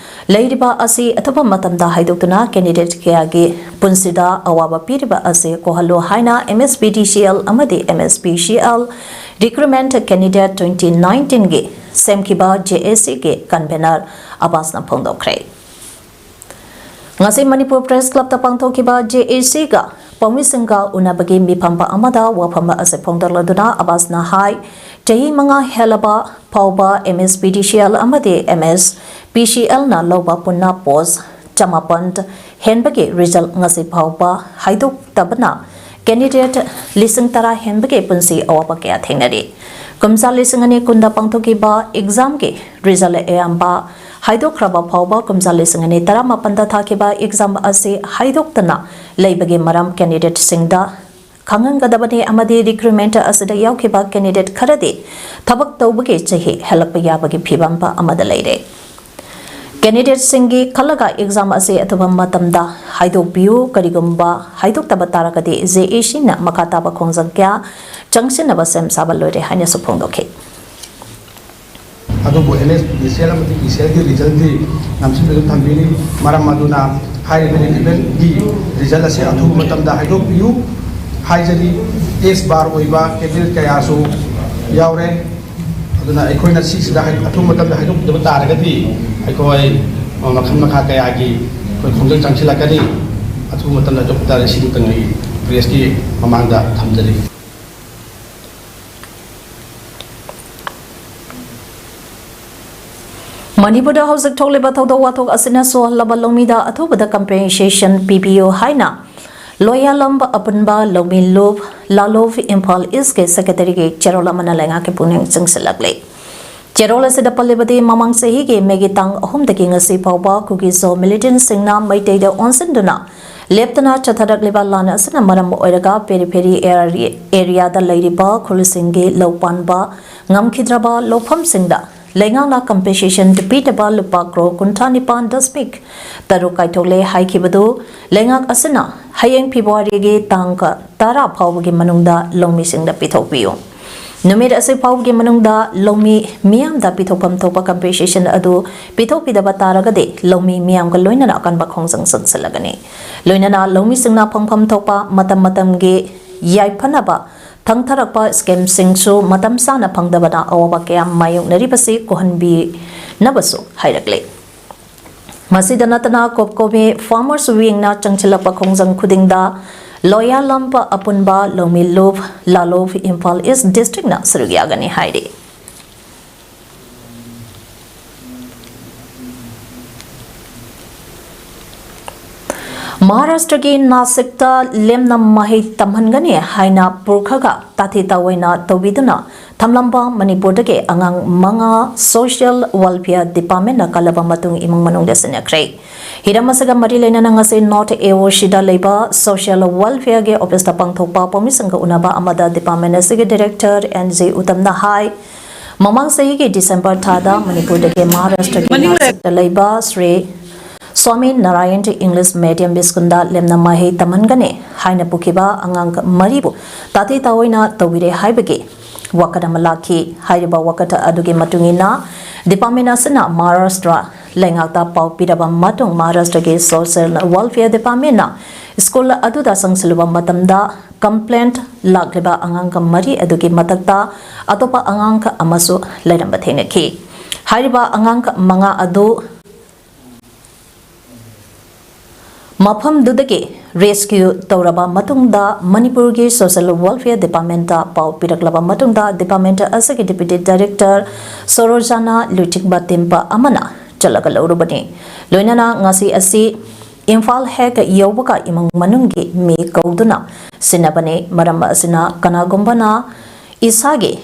ꯂꯩꯔꯤꯕ ꯑꯁꯤ ꯑꯊꯨꯕ ꯃꯇꯝꯗ ꯍꯥꯏꯗꯣꯛꯇꯨꯅ ꯀꯦꯟꯗꯤꯗꯦꯠ ꯀꯌꯥꯒꯤ ꯄꯨꯟꯁꯤꯗ ꯑꯋꯥꯕ ꯄꯤꯔꯤꯕ ꯑꯁꯤ ꯀꯣꯛꯍꯜꯂꯨ ꯍꯥꯏꯅ ꯑꯦꯝ ꯑꯦꯁ ꯄꯤ ꯗꯤ ꯁꯤ ꯑꯦꯜ ꯑꯃꯗꯤ M S P C L recruitment candidate twenty ꯅꯥꯏꯟꯇꯤꯟꯒꯤ ꯁꯦꯝꯈꯤꯕ ꯖꯦ ꯑꯦ ꯁꯤꯒꯤ ꯀꯟꯚꯦꯅꯔ ꯑꯕꯥꯁꯅ ꯐꯣꯡꯗꯣꯛꯈ꯭ꯔꯦ꯫ ꯉꯁꯤ ꯃꯅꯤꯄꯨꯔ ꯄ꯭ꯔꯦꯁ ꯀ꯭ꯂꯕꯇ ꯄꯥꯡꯊꯣꯛꯈꯤꯕ ꯖꯦ ꯑꯦ ꯁꯤꯒ ꯄꯥꯎꯃꯤꯁꯤꯡꯒ ꯎꯅꯕꯒꯤ ꯃꯤꯐꯝ ꯑꯃꯗ ꯋꯥꯐꯝ ꯑꯁꯤ ꯐꯣꯡꯗꯣꯛꯂꯗꯨꯅ ꯑꯕꯥꯁꯅ ꯍꯥꯏ, ꯆꯍꯤ ꯃꯉꯥ ꯍꯦꯜꯂꯕ ꯐꯥꯎꯕ ꯑꯦꯝ ꯑꯦꯁ ꯄꯤ ꯗꯤ ꯁꯤ ꯑꯦꯜ ꯑꯃꯗꯤ ꯑꯦꯝ ꯑꯦꯁ ꯄꯤ ꯁꯤ ꯑꯦꯜꯅ ꯂꯧꯕ ꯄꯨꯟꯅ ꯄꯣꯁ ꯆꯃꯥꯄꯟ ꯍꯦꯟꯕꯒꯤ ꯔꯤꯖꯜ ꯉꯁꯤ ꯐꯥꯎꯕ ꯍꯥꯏꯗꯣꯛꯇꯕꯅ ꯀꯦꯟꯗꯤꯗꯦꯠ ꯂꯤꯁꯤꯡ ꯇꯔꯥ ꯍꯦꯟꯕꯒꯤ ꯄꯨꯟꯁꯤ ꯑꯋꯥꯕ ꯀꯌꯥ ꯊꯦꯡꯅꯔꯤ꯫ ꯀꯨꯝꯖꯥ ꯂꯤꯁꯤꯡ ꯑꯅꯤ ꯀꯨꯟꯗ ꯄꯥꯡꯊꯣꯛꯈꯤꯕ ꯑꯦꯛꯖꯥꯝꯒꯤ ꯔꯤꯖꯜ ꯑꯌꯥꯝꯕ ꯍꯥꯏꯗꯣꯛꯈ꯭ꯔꯕ ꯐꯥꯎꯕ ꯀꯨꯝꯖꯥ ꯂꯤꯁꯤꯡ ꯑꯅꯤ ꯇꯔꯥꯃꯥꯄꯟꯗ ꯊꯥꯈꯤꯕ exam ꯑꯁꯤ ꯍꯥꯏꯗꯣꯛꯇꯅ ꯂꯩꯕꯒꯤ ꯃꯔꯝ candidateꯁꯤꯡꯗ ꯈꯪꯍꯟꯒꯗꯕꯅꯤ ꯑꯃꯗꯤ recruitment ꯑꯁꯤꯗ ꯌꯥꯎꯈꯤꯕ candidate ꯈꯔꯗꯤ ꯊꯕꯛ ꯇꯧꯕꯒꯤ ꯆꯍꯤ ꯍꯦꯜꯂꯛꯄ ꯌꯥꯕꯒꯤ ꯐꯤꯕꯝ ꯑꯃꯗ ꯂꯩꯔꯦ꯫ Candidateꯁꯤꯡꯒꯤ ꯈꯜꯂꯒ exam ꯑꯁꯤ ꯑꯊꯨꯕ ꯃꯇꯝꯗ ꯍꯥꯏꯗꯣꯛꯄꯤꯌꯨ꯫ ꯀꯔꯤꯒꯨꯝꯕ ꯍꯥꯏꯗꯣꯛꯇꯕ ꯇꯥꯔꯒꯗꯤ JACꯅ ꯃꯈꯥ ꯇꯥꯕ ꯈꯣꯡꯖꯪ ꯀꯌꯥ ꯆꯪꯁꯤꯟꯅꯕ ꯁꯦꯝ ꯁꯥꯕ ꯂꯣꯏꯔꯦ ꯍꯥꯏꯅꯁꯨ ꯐꯣꯡꯗꯣꯛꯈꯤ꯫ ꯑꯗꯨꯕꯨ NSPCL ꯑꯃꯗꯤ PCLꯒꯤ resultꯗꯤ ꯅꯝꯁꯤꯟꯗꯨꯅ ꯊꯝꯕꯤꯔꯤ꯫ ꯃꯔꯝ ꯑꯗꯨꯅ ꯍꯥꯏꯔꯤꯕ recruitmentꯀꯤ result ꯑꯁꯤ ꯑꯊꯨꯕ ꯃꯇꯝꯗ ꯍꯥꯏꯗꯣꯛꯄꯤꯌꯨ ꯍꯥꯏꯖꯔꯤ꯫ Ex bar ꯑꯣꯏꯕ candidate ꯀꯌꯥꯁꯨ ꯌꯥꯎꯔꯦ꯫ ꯑꯗꯨꯅ ꯑꯩꯈꯣꯏꯅ ꯁꯤꯁꯤꯗ ꯍꯥꯏ-, ꯑꯊꯨꯕ ꯃꯇꯝꯗ ꯍꯥꯏꯗꯣꯛꯄꯤꯗꯕ ꯇꯥꯔꯒꯗꯤ ꯑꯩꯈꯣꯏ ꯃꯈꯜ ꯃꯈꯥ ꯀꯌꯥꯒꯤ ꯑꯩꯈꯣꯏ ꯈꯣꯡꯖꯪ ꯆꯪꯁꯤꯜꯂꯛꯀꯅꯤ꯫ ꯑꯊꯨꯕ ꯃꯇꯝꯗ ꯍꯥꯏꯗꯣꯛꯄ ꯇꯥꯔꯒꯗꯤ ꯁꯤꯃꯇꯪ ꯑꯩ pressꯀꯤ ꯃꯃꯥꯡꯗ ꯊꯝꯖꯔꯤ꯫ ꯃꯅꯤꯄꯨꯔꯗ ꯍꯧꯖꯤꯛ ꯊꯣꯛꯂꯤꯕ ꯊꯧꯗꯣꯛ ꯋꯥꯊꯣꯛ ꯑꯁꯤꯅ ꯁꯣꯛꯍꯜꯂꯕ ꯂꯧꯃꯤꯗ ꯑꯊꯨꯕꯗ compensation ꯄꯤꯕꯤꯌꯨ ꯍꯥꯏꯅ ꯂꯣꯌꯥꯂꯝꯕ ꯑꯄꯨꯟꯕ ꯂꯧꯃꯤ ꯂꯨꯞ ꯂꯥꯂꯣꯞ ꯏꯝꯐꯥꯜ ꯏꯁꯀꯤ ꯁꯦꯀ꯭ꯔꯦꯇꯔꯤꯒꯤ ꯆꯦꯔꯣꯜ ꯑꯃꯅ ꯂꯩꯉꯥꯛꯀꯤ ꯄꯨꯛꯅꯤꯡ ꯆꯤꯡꯁꯤꯜꯂꯛꯂꯤ꯫ ꯆꯦꯔꯣꯜ ꯑꯁꯤꯗ ꯄꯜꯂꯤꯕꯗꯤ ꯃꯃꯥꯡ ꯆꯍꯤꯒꯤ ꯃꯦꯒꯤ ꯇꯥꯡ ꯑꯍꯨꯝꯗꯒꯤ ꯉꯁꯤ ꯐꯥꯎꯕ ꯀꯨꯀꯤ ꯖꯣ ꯃꯤꯂꯤꯇꯦꯟꯠꯁꯤꯡꯅ ꯃꯩꯇꯩꯗ ꯑꯣꯟꯁꯤꯟꯗꯨꯅ ꯂꯦꯞꯇꯅ ꯆꯠꯊꯔꯛꯂꯤꯕ ꯂꯥꯟ ꯑꯁꯤꯅ ꯃꯔꯝ ꯑꯣꯏꯔꯒ ꯄꯦꯔꯤꯐꯦꯔꯤ ꯑꯦꯔꯤ-, ꯑꯦꯔꯤꯌꯥꯗ ꯂꯩꯔꯤꯕ ꯈꯨꯜꯁꯤꯡꯒꯤ ꯂꯧ ꯄꯥꯟꯕ ꯉꯝꯈꯤꯗ꯭ꯔꯕ ꯂꯧꯐꯝꯁꯤꯡꯗ ꯂꯩꯉꯥꯛꯅ compensation ꯄꯤꯗꯕ ꯂꯨꯄꯥ ꯀ꯭ꯔꯣꯔ ꯀꯨꯟꯊ꯭ꯔꯥ ꯅꯤꯄꯥꯟ ꯗꯁꯃꯤꯛ ꯇꯔꯨꯛ ꯀꯥꯏꯊꯣꯛꯂꯦ ꯍꯥꯏꯈꯤꯕꯗꯨ ꯂꯩꯉꯥꯛ ꯑꯁꯤꯅ ꯍꯌꯦꯡ ꯐꯦꯕ꯭ꯔꯨꯋꯥꯔꯤꯒꯤ ꯇꯥꯡ ꯇꯔꯥ ꯐꯥꯎꯕꯒꯤ ꯃꯅꯨꯡꯗ ꯂꯧꯃꯤꯁꯤꯡꯗ ꯄꯤꯊꯣꯛꯄꯤꯌꯨ꯫ ꯅꯨꯃꯤꯠ ꯑꯁꯤ ꯐꯥꯎꯕꯒꯤ ꯃꯅꯨꯡꯗ ꯂꯧꯃꯤ ꯃꯤꯌꯥꯝꯗ ꯄꯤꯊꯣꯛꯐꯝ ꯊꯣꯛꯄ compensation ꯑꯗꯨ ꯄꯤꯊꯣꯛꯄꯤꯗꯕ ꯇꯥꯔꯒꯗꯤ ꯂꯧꯃꯤ ꯃꯤꯌꯥꯝꯒ ꯂꯣꯏꯅꯅ ꯑꯀꯟꯕ ꯈꯣꯡꯖꯪ ꯆꯪꯁꯤꯜꯂꯒꯅꯤ꯫ ꯂꯣꯏꯅꯅ ꯂꯧꯃꯤꯁꯤꯡꯅ ꯐꯪꯐꯝ ꯊꯣꯛꯄ ꯃꯇꯝ ꯃꯇꯝꯒꯤ ꯌꯥꯏꯐꯅꯕ ꯊꯪꯊꯔꯛꯄ schemeꯁꯤꯡꯁꯨ ꯃꯇꯝ ꯆꯥꯅ ꯐꯪꯗꯕꯅ ꯑꯋꯥꯕ ꯀꯌꯥ ꯃꯥꯌꯣꯛꯅꯔꯤꯕꯁꯤ ꯀꯣꯛꯍꯟꯕꯤꯅꯕꯁꯨ ꯍꯥꯏꯔꯛꯂꯤ꯫ ꯃꯁꯤꯗ ꯅꯠꯇꯅ ꯀꯣꯞꯀꯣꯕꯤ farmers wingꯅ ꯆꯪꯁꯤꯜꯂꯛꯄ ꯈꯣꯡꯖꯪ ꯈꯨꯗꯤꯡꯗ ꯂꯣꯌꯥꯂꯝꯕ ꯑꯄꯨꯟꯕ ꯂꯧꯃꯤ ꯂꯨꯞ ꯂꯥꯂꯣꯞ ꯏꯝꯐꯥꯜ ꯏꯁ districtꯅ ꯁꯔꯨꯛ ꯌꯥꯒꯅꯤ ꯍꯥꯏꯔꯤ꯫ ꯃꯍꯥꯔꯥꯁꯇ꯭ꯔꯒꯤ ꯅꯥꯁꯤꯛꯇ ꯂꯦꯝꯅ ꯃꯍꯩ ꯇꯝꯍꯟꯒꯅꯤ ꯍꯥꯏꯅ ꯄꯨꯔꯈꯒ ꯇꯥꯊꯤ ꯇꯥꯑꯣꯏꯅ ꯇꯧꯕꯤꯗꯨꯅ ꯊꯝꯂꯝꯕ ꯃꯅꯤꯄꯨꯔꯗꯒꯤ ꯑꯉꯥꯡ ꯃꯉꯥ Social Welfare Departmentꯅ ꯀꯜꯂꯕ ꯃꯇꯨꯡ ꯏꯃꯨꯡ ꯃꯅꯨꯡꯗ ꯁꯤꯟꯅꯈ꯭ꯔꯦ꯫ ꯍꯤꯔꯝ ꯑꯁꯤꯒ ꯃꯔꯤ ꯂꯩꯅꯅ ꯉꯁꯤ North AOCꯗ ꯂꯩꯕ Social Welfareꯒꯤ officeꯇ ꯄꯥꯡꯊꯣꯛꯄ ꯄꯥꯎꯃꯤꯁꯤꯡꯒ ꯎꯅꯕ ꯑꯃꯗ department ꯑꯁꯤꯒꯤ director N G ꯎꯇꯝꯅ ꯍꯥꯏ, ꯃꯃꯥꯡ ꯆꯍꯤꯒꯤ December ꯊꯥꯗ ꯃꯅꯤꯄꯨꯔꯗꯒꯤ ꯃꯍꯥꯔꯥꯁꯇ꯭ꯔꯒꯤ ꯅꯥꯁꯤꯛꯇ ꯂꯩꯕ ꯁ꯭ꯔꯤ ꯁ꯭ꯋꯥꯃꯤ ꯅꯥꯔꯥꯌꯟ ꯏꯪꯂꯤꯁ ꯃꯦꯗꯤꯌꯝ ꯁ꯭ꯀꯨꯜꯗ ꯂꯦꯝꯅ ꯃꯍꯩ ꯇꯝꯍꯟꯒꯅꯤ ꯍꯥꯏꯅ ꯄꯨꯈꯤꯕ ꯑꯉꯥꯡ ꯃꯔꯤꯕꯨ ꯇꯥꯊꯤ ꯇꯥꯑꯣꯏꯅ ꯇꯧꯕꯤꯔꯦ ꯍꯥꯏꯕꯒꯤ ꯋꯥꯀꯠ ꯑꯃ ꯂꯥꯛꯈꯤ꯫ ꯍꯥꯏꯔꯤꯕ ꯋꯥꯀꯠ ꯑꯗꯨꯒꯤ ꯃꯇꯨꯡ ꯏꯟꯅ department ꯑꯁꯤꯅ ꯃꯍꯥꯔꯥꯁꯇ꯭ꯔ ꯂꯩꯉꯥꯛꯇ ꯄꯥꯎ ꯄꯤꯔꯕ ꯃꯇꯨꯡ ꯃꯍꯥꯔꯥꯁꯇ꯭ꯔꯒꯤ Social Welfare Departmentꯅ ꯁ꯭ꯀꯨꯜ ꯑꯗꯨꯗ ꯆꯪꯁꯤꯜꯂꯨꯕ ꯃꯇꯝꯗ complaint ꯂꯥꯛꯂꯤꯕ ꯑꯉꯥꯡ ꯃꯔꯤ ꯑꯗꯨꯒꯤ ꯃꯊꯛꯇ ꯑꯇꯣꯞꯄ ꯑꯉꯥꯡ ꯑꯃꯁꯨ ꯂꯩꯔꯝꯕ ꯊꯦꯡꯅꯈꯤ꯫ ꯍꯥꯏꯔꯤꯕ ꯑꯉꯥꯡ ꯃꯉꯥ ꯑꯗꯨ ꯃꯐꯝꯗꯨꯗꯒꯤ rescue ꯇꯧꯔꯕ ꯃꯇꯨꯡꯗ ꯃꯅꯤꯄꯨꯔꯒꯤ Social Welfare Departmentꯇ ꯄꯥꯎ ꯄꯤꯔꯛꯂꯕ ꯃꯇꯨꯡꯗ department ꯑꯁꯤꯒꯤ Deputy Director ꯁꯣꯔꯣꯖꯥꯅ ꯂꯨꯏꯊꯤꯡꯕ ꯇꯤꯝꯄ ꯑꯃꯅ ꯆꯠꯂꯒ ꯂꯧꯔꯨꯕꯅꯤ꯫ ꯂꯣꯏꯅꯅ ꯉꯁꯤ ꯑꯁꯤ ꯏꯝꯐꯥꯜ ꯍꯦꯛ ꯌꯧꯕꯒ ꯏꯃꯨꯡ ꯃꯅꯨꯡꯒꯤ ꯃꯤ ꯀꯧꯗꯨꯅ ꯁꯤꯟꯅꯕꯅꯤ꯫ ꯃꯔꯝ ꯑꯁꯤꯅ ꯀꯅꯥꯒꯨꯝꯕꯅ ꯏꯁꯥꯒꯤ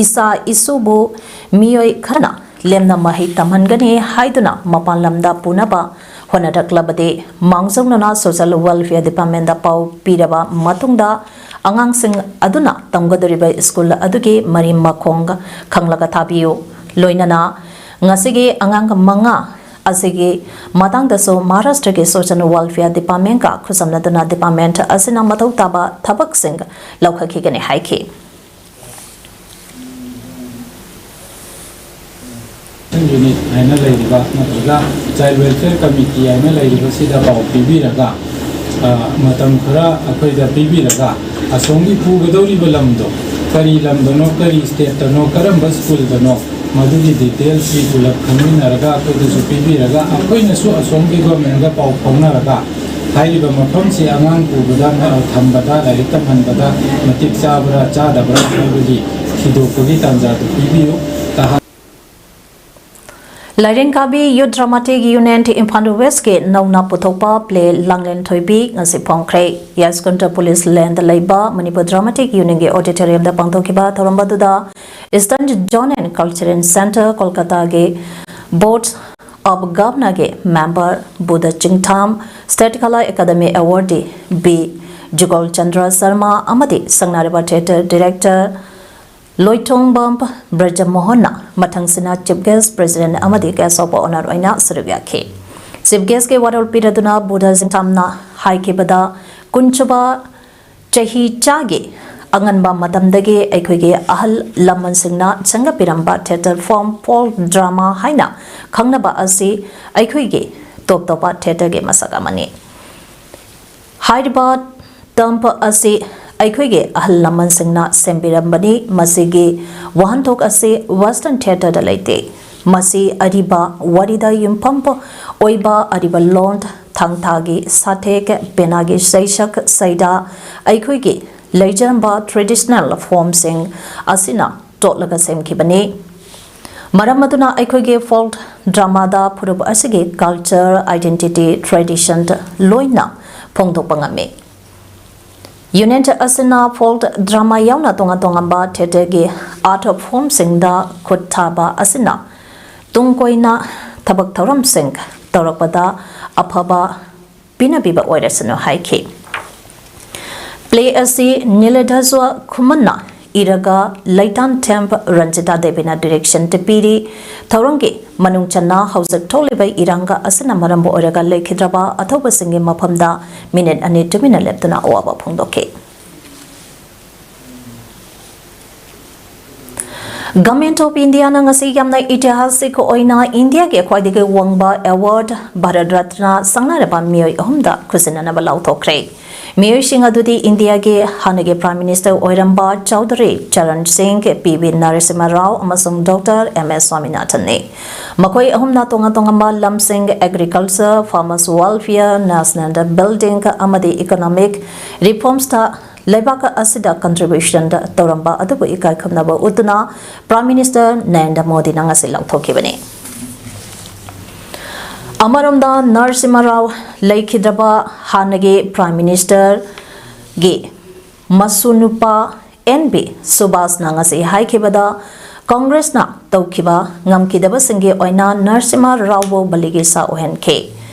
ꯏꯆꯥ ꯏꯁꯨꯕꯨ ꯃꯤꯑꯣꯏ ꯈꯔꯅ ꯂꯦꯝꯅ ꯃꯍꯩ ꯇꯝꯍꯟꯒꯅꯤ ꯍꯥꯏꯗꯨꯅ ꯃꯄꯥꯟ ꯂꯝꯗ ꯄꯨꯅꯕ ꯍꯣꯠꯅꯔꯛꯂꯕꯗꯤ, ꯃꯥꯡꯖꯧꯅꯅ Social Welfare Departmentꯗ ꯄꯥꯎ ꯄꯤꯔꯕ ꯃꯇꯨꯡꯗ ꯑꯉꯥꯡꯁꯤꯡ ꯑꯗꯨꯅ ꯇꯝꯒꯗꯧꯔꯤꯕ ꯁ꯭ꯀꯨꯜ ꯑꯗꯨꯒꯤ ꯃꯔꯤ ꯃꯈꯣꯡ ꯈꯪꯂꯒ ꯊꯥꯕꯤꯌꯨ꯫ ꯂꯣꯏꯅꯅ ꯉꯁꯤꯒꯤ ꯑꯉꯥꯡ ꯃꯉꯥ ꯑꯁꯤꯒꯤ ꯃꯇꯥꯡꯗꯁꯨ ꯃꯍꯥꯔꯥꯁꯇ꯭ꯔꯒꯤ Social Welfare Departmentꯀ ꯈꯨꯠꯁꯝꯅꯗꯨꯅ department ꯑꯁꯤꯅ ꯃꯊꯧ ꯇꯥꯕ ꯊꯕꯛꯁꯤꯡ ꯂꯧꯈꯠꯈꯤꯒꯅꯤ ꯍꯥꯏꯈꯤ꯫ Unit ꯍꯥꯏꯅ ꯂꯩꯔꯤꯕ ꯅꯠꯇ꯭ꯔꯒ Child Welfare Committee ꯍꯥꯏꯅ ꯂꯩꯔꯤꯕꯁꯤꯗ ꯄꯥꯎ ꯄꯤꯕꯤꯔꯒ, ꯑ, ꯃꯇꯝ ꯈꯔ ꯑꯩꯈꯣꯏꯗ ꯄꯤꯕꯤꯔꯒ, ꯑꯁꯣꯝꯒꯤ ꯄꯨꯒꯗꯧꯔꯤꯕ ꯂꯝꯗꯣ, ꯀꯔꯤ ꯂꯝꯗꯅꯣ, ꯀꯔꯤ stateꯇꯅꯣ, ꯀꯔꯝꯕ ꯁ꯭ꯀꯨꯜꯗꯅꯣ, ꯃꯗꯨꯒꯤ detailsꯁꯤ ꯄꯨꯂꯞ ꯈꯪꯃꯤꯟꯅꯔꯒ ꯑꯩꯈꯣꯏꯗꯁꯨ ꯄꯤꯕꯤꯔꯒ, ꯑꯩꯈꯣꯏꯅꯁꯨ ꯑꯁꯣꯝꯒꯤ governmentꯒ ꯄꯥꯎ ꯐꯥꯎꯅꯔꯒ ꯍꯥꯏꯔꯤꯕ ꯃꯐꯝꯁꯤ ꯑꯉꯥꯡ ꯄꯨꯕꯗ, ꯑ, ꯊꯝꯕꯗ, ꯂꯥꯏꯔꯤꯛ ꯇꯝꯍꯟꯕꯗ ꯃꯇꯤꯛ ꯆꯥꯕ꯭ꯔꯥ ꯆꯥꯗꯕ꯭ꯔꯥ ꯍꯥꯏꯕꯒꯤ ꯊꯤꯗꯣꯛꯄꯒꯤ ꯇꯥꯟꯖꯥꯗꯨ ꯄꯤꯕꯤꯌꯨ꯫ ꯇꯍꯥ- ꯂꯥꯏꯔꯦꯟꯀꯥꯕꯤ Youth Dramatic Unit Imphal West ꯀꯤ ꯅꯧꯅ ꯄꯨꯊꯣꯛꯄ play ꯂꯥꯡꯂꯦꯟ ꯊꯣꯏꯕꯤ ꯉꯁꯤ ꯐꯣꯡꯈ꯭ꯔꯦ꯫ ꯌꯥꯏꯁ꯭ꯀꯨꯟꯗ Police Lane ꯗ ꯂꯩꯕ ꯃꯅꯤꯄꯨꯔ Dramatic Union ꯒꯤ auditorium ꯗ ꯄꯥꯡꯊꯣꯛꯈꯤꯕ ꯊꯧꯔꯝ ꯑꯗꯨꯗ Eastern Zone and Cultural Centre ꯀꯣꯜꯀꯇꯥꯒꯤ Board of Governor ꯒꯤ member Budha Chingtham, State Kala Academy Awardee B Jugol Chandra Sharma ꯑꯃꯗꯤ ꯁꯛꯅꯥꯏꯔꯕ theatre director ꯂꯣꯏꯊꯣꯡꯕꯝ ꯕ꯭ꯔꯖꯃꯣꯍꯟꯅ ꯃꯊꯪꯁꯤꯅ Chief Guest, President ꯑꯃꯗꯤ Guest of Honour ꯑꯣꯏꯅ ꯁꯔꯨꯛ ꯌꯥꯈꯤ꯫ Chief Guest ꯀꯤ ꯋꯥꯔꯣꯜ ꯄꯤꯔꯗꯨꯅ ꯕꯨꯙ ꯆꯤꯡꯊꯥꯝꯅ ꯍꯥꯏꯈꯤꯕꯗ, ꯀꯨꯟꯁꯨꯕ ꯆꯍꯤ ꯆꯥꯒꯤ ꯑꯉꯟꯕ ꯃꯇꯝꯗꯒꯤ ꯑꯩꯈꯣꯏꯒꯤ ꯑꯍꯜ ꯂꯃꯟꯁꯤꯡꯅ ꯁꯦꯝꯒꯠꯄꯤꯔꯝꯕ theatre form folk drama ꯍꯥꯏꯅ ꯈꯪꯅꯕ ꯑꯁꯤ ꯑꯩꯈꯣꯏꯒꯤ top ꯇꯣꯞꯄ theatre ꯒꯤ ꯃꯁꯛ ꯑꯃꯅꯤ꯫ ꯍꯥꯏꯔꯤꯕ ꯇꯝꯄ ꯑꯁꯤ ꯑꯩꯈꯣꯏꯒꯤ ꯑꯍꯜ ꯂꯃꯟꯁꯤꯡꯅ ꯁꯦꯝꯕꯤꯔꯝꯕꯅꯤ꯫ ꯃꯁꯤꯒꯤ ꯋꯥꯍꯟꯊꯣꯛ ꯑꯁꯤ Western theatre ꯗ ꯂꯩꯇꯦ꯫ ꯃꯁꯤ ꯑꯔꯤꯕ ꯋꯥꯔꯤꯗ ꯌꯨꯝꯐꯝ ꯑꯣꯏꯕ ꯑꯔꯤꯕ ꯂꯣꯟ, ꯊꯥꯡ ꯊꯥꯒꯤ ꯁꯥꯊꯦꯛ, ꯄꯦꯅꯥꯒꯤ ꯁꯩꯁꯛ ꯁꯩꯗꯥ, ꯑꯩꯈꯣꯏꯒꯤ ꯂꯩꯖꯔꯝꯕ traditional form ꯁꯤꯡ ꯑꯁꯤꯅ ꯇꯣꯠꯂꯒ ꯁꯦꯝꯈꯤꯕꯅꯤ꯫ ꯃꯔꯝ ꯑꯗꯨꯅ ꯑꯩꯈꯣꯏꯒꯤ folk drama ꯗ ꯐꯨꯔꯨꯞ ꯑꯁꯤꯒꯤ culture, identity, tradition ꯂꯣꯏꯅ ꯐꯣꯡꯗꯣꯛꯄ ꯉꯝꯃꯤ꯫ Unit ꯑꯁꯤꯅ folk drama ꯌꯥꯎꯅ ꯇꯣꯉꯥꯟ ꯇꯣꯉꯥꯟꯕ theatre ꯒꯤ art form ꯁꯤꯡꯗ ꯈꯨꯠ ꯊꯥꯕ ꯑꯁꯤꯅ ꯇꯨꯡ ꯀꯣꯏꯅ ꯊꯕꯛ ꯊꯧꯔꯝꯁꯤꯡ ꯇꯧꯔꯛꯄꯗ ꯑꯐꯕ ꯄꯤꯅꯕꯤꯕ ꯑꯣꯏꯔꯁꯅꯨ ꯍꯥꯏꯈꯤ꯫ Play ꯑꯁꯤ ꯅꯤꯂꯙ꯭ꯋꯖ ꯈꯨꯃꯟꯅ ꯏꯔꯒ ꯂꯩꯇꯥꯟꯊꯦꯝ ꯔꯟꯖꯤꯇꯥ ꯗꯦꯕꯤꯅ direction ꯄꯤꯔꯤ꯫ ꯊꯧꯔꯝꯒꯤ ꯃꯅꯨꯡ ꯆꯟꯅ ꯍꯧꯖꯤꯛ ꯊꯣꯛꯂꯤꯕ ꯏꯔꯥꯡꯒ ꯑꯁꯤꯅ ꯃꯔꯝ ꯑꯣꯏꯔꯒ ꯂꯩꯈꯤꯗ꯭ꯔꯕ ꯑꯊꯧꯕꯁꯤꯡꯒꯤ ꯃꯐꯝꯗ minute ꯑꯅꯤ ꯇꯨꯃꯤꯟꯅ ꯂꯦꯞꯇꯨꯅ ꯑꯋꯥꯕ ꯐꯣꯡꯗꯣꯛꯈꯤ꯫ Government of India ꯅ ꯉꯁꯤ ꯌꯥꯝꯅ ꯏꯇꯤꯍꯥꯁꯤꯛ ꯑꯣꯏꯅ ꯏꯟꯗꯤꯌꯥꯒꯤ ꯈ꯭ꯋꯥꯏꯗꯒꯤ ꯋꯥꯡꯕ award ꯚꯥꯔꯠ ꯔꯠꯅ ꯁꯪꯅꯔꯕ ꯃꯤꯑꯣꯏ ꯑꯍꯨꯝꯗ ꯈꯨꯠꯁꯤꯟꯅꯅꯕ ꯂꯥꯎꯊꯣꯛꯈ꯭ꯔꯦ꯫ ꯃꯤꯑꯣꯏꯁꯤꯡ ꯑꯗꯨꯗꯤ ꯏꯟꯗꯤꯌꯥꯒꯤ ꯍꯥꯟꯅꯒꯤ Prime Minister ꯑꯣꯏꯔꯝꯕ ꯆꯧꯙꯔꯤ ꯆꯔꯟ ꯁꯤꯡ, ꯄꯤ ꯚꯤ ꯅꯔꯁꯤꯝꯍ ꯔꯥꯎ ꯑꯃꯁꯨꯡ Doctor ꯑꯦꯝ ꯑꯦꯁ ꯁ꯭ꯋꯥꯃꯤꯅꯥꯊꯟꯅꯤ꯫ ꯃꯈꯣꯏ ꯑꯍꯨꯝꯅ ꯇꯣꯉꯥꯟ ꯇꯣꯉꯥꯟꯕ ꯂꯝꯁꯤꯡ, agriculture, farmers welfare, national building ꯑꯃꯗꯤ economic reforms ꯇ ꯂꯩꯕꯥꯛ ꯑꯁꯤꯗ contribution ꯇꯧꯔꯝꯕ ꯑꯗꯨꯕꯨ ꯏꯀꯥꯏ ꯈꯨꯝꯅꯕ ꯎꯠꯇꯨꯅ Prime Minister ꯅꯔꯦꯟꯗ꯭ꯔ ꯃꯣꯗꯤꯅ ꯉꯁꯤ ꯂꯥꯎꯊꯣꯛꯈꯤꯕꯅꯤ꯫ ꯑꯃꯔꯣꯝꯗ, ꯅꯔꯁꯤꯃꯍ ꯔꯥꯎ ꯂꯩꯈꯤꯗ꯭ꯔꯕ ꯍꯥꯟꯅꯒꯤ Prime Minister ꯒꯤ ꯃꯁꯨ ꯅꯨꯄꯥ ꯑꯦꯟ ꯕꯤ ꯁꯨꯕꯥꯁꯅ ꯉꯁꯤ ꯍꯥꯏꯈꯤꯕꯗ, ꯀꯪꯒ꯭ꯔꯦꯁꯅ ꯇꯧꯈꯤꯕ ꯉꯝꯈꯤꯗꯕꯁꯤꯡꯒꯤ ꯑꯣꯏꯅ ꯅꯔꯁꯤꯃꯍ ꯔꯥꯎꯕꯨ ꯕꯂꯤꯒꯤ ꯁꯥ ꯑꯣꯏꯍꯟꯈꯤ꯫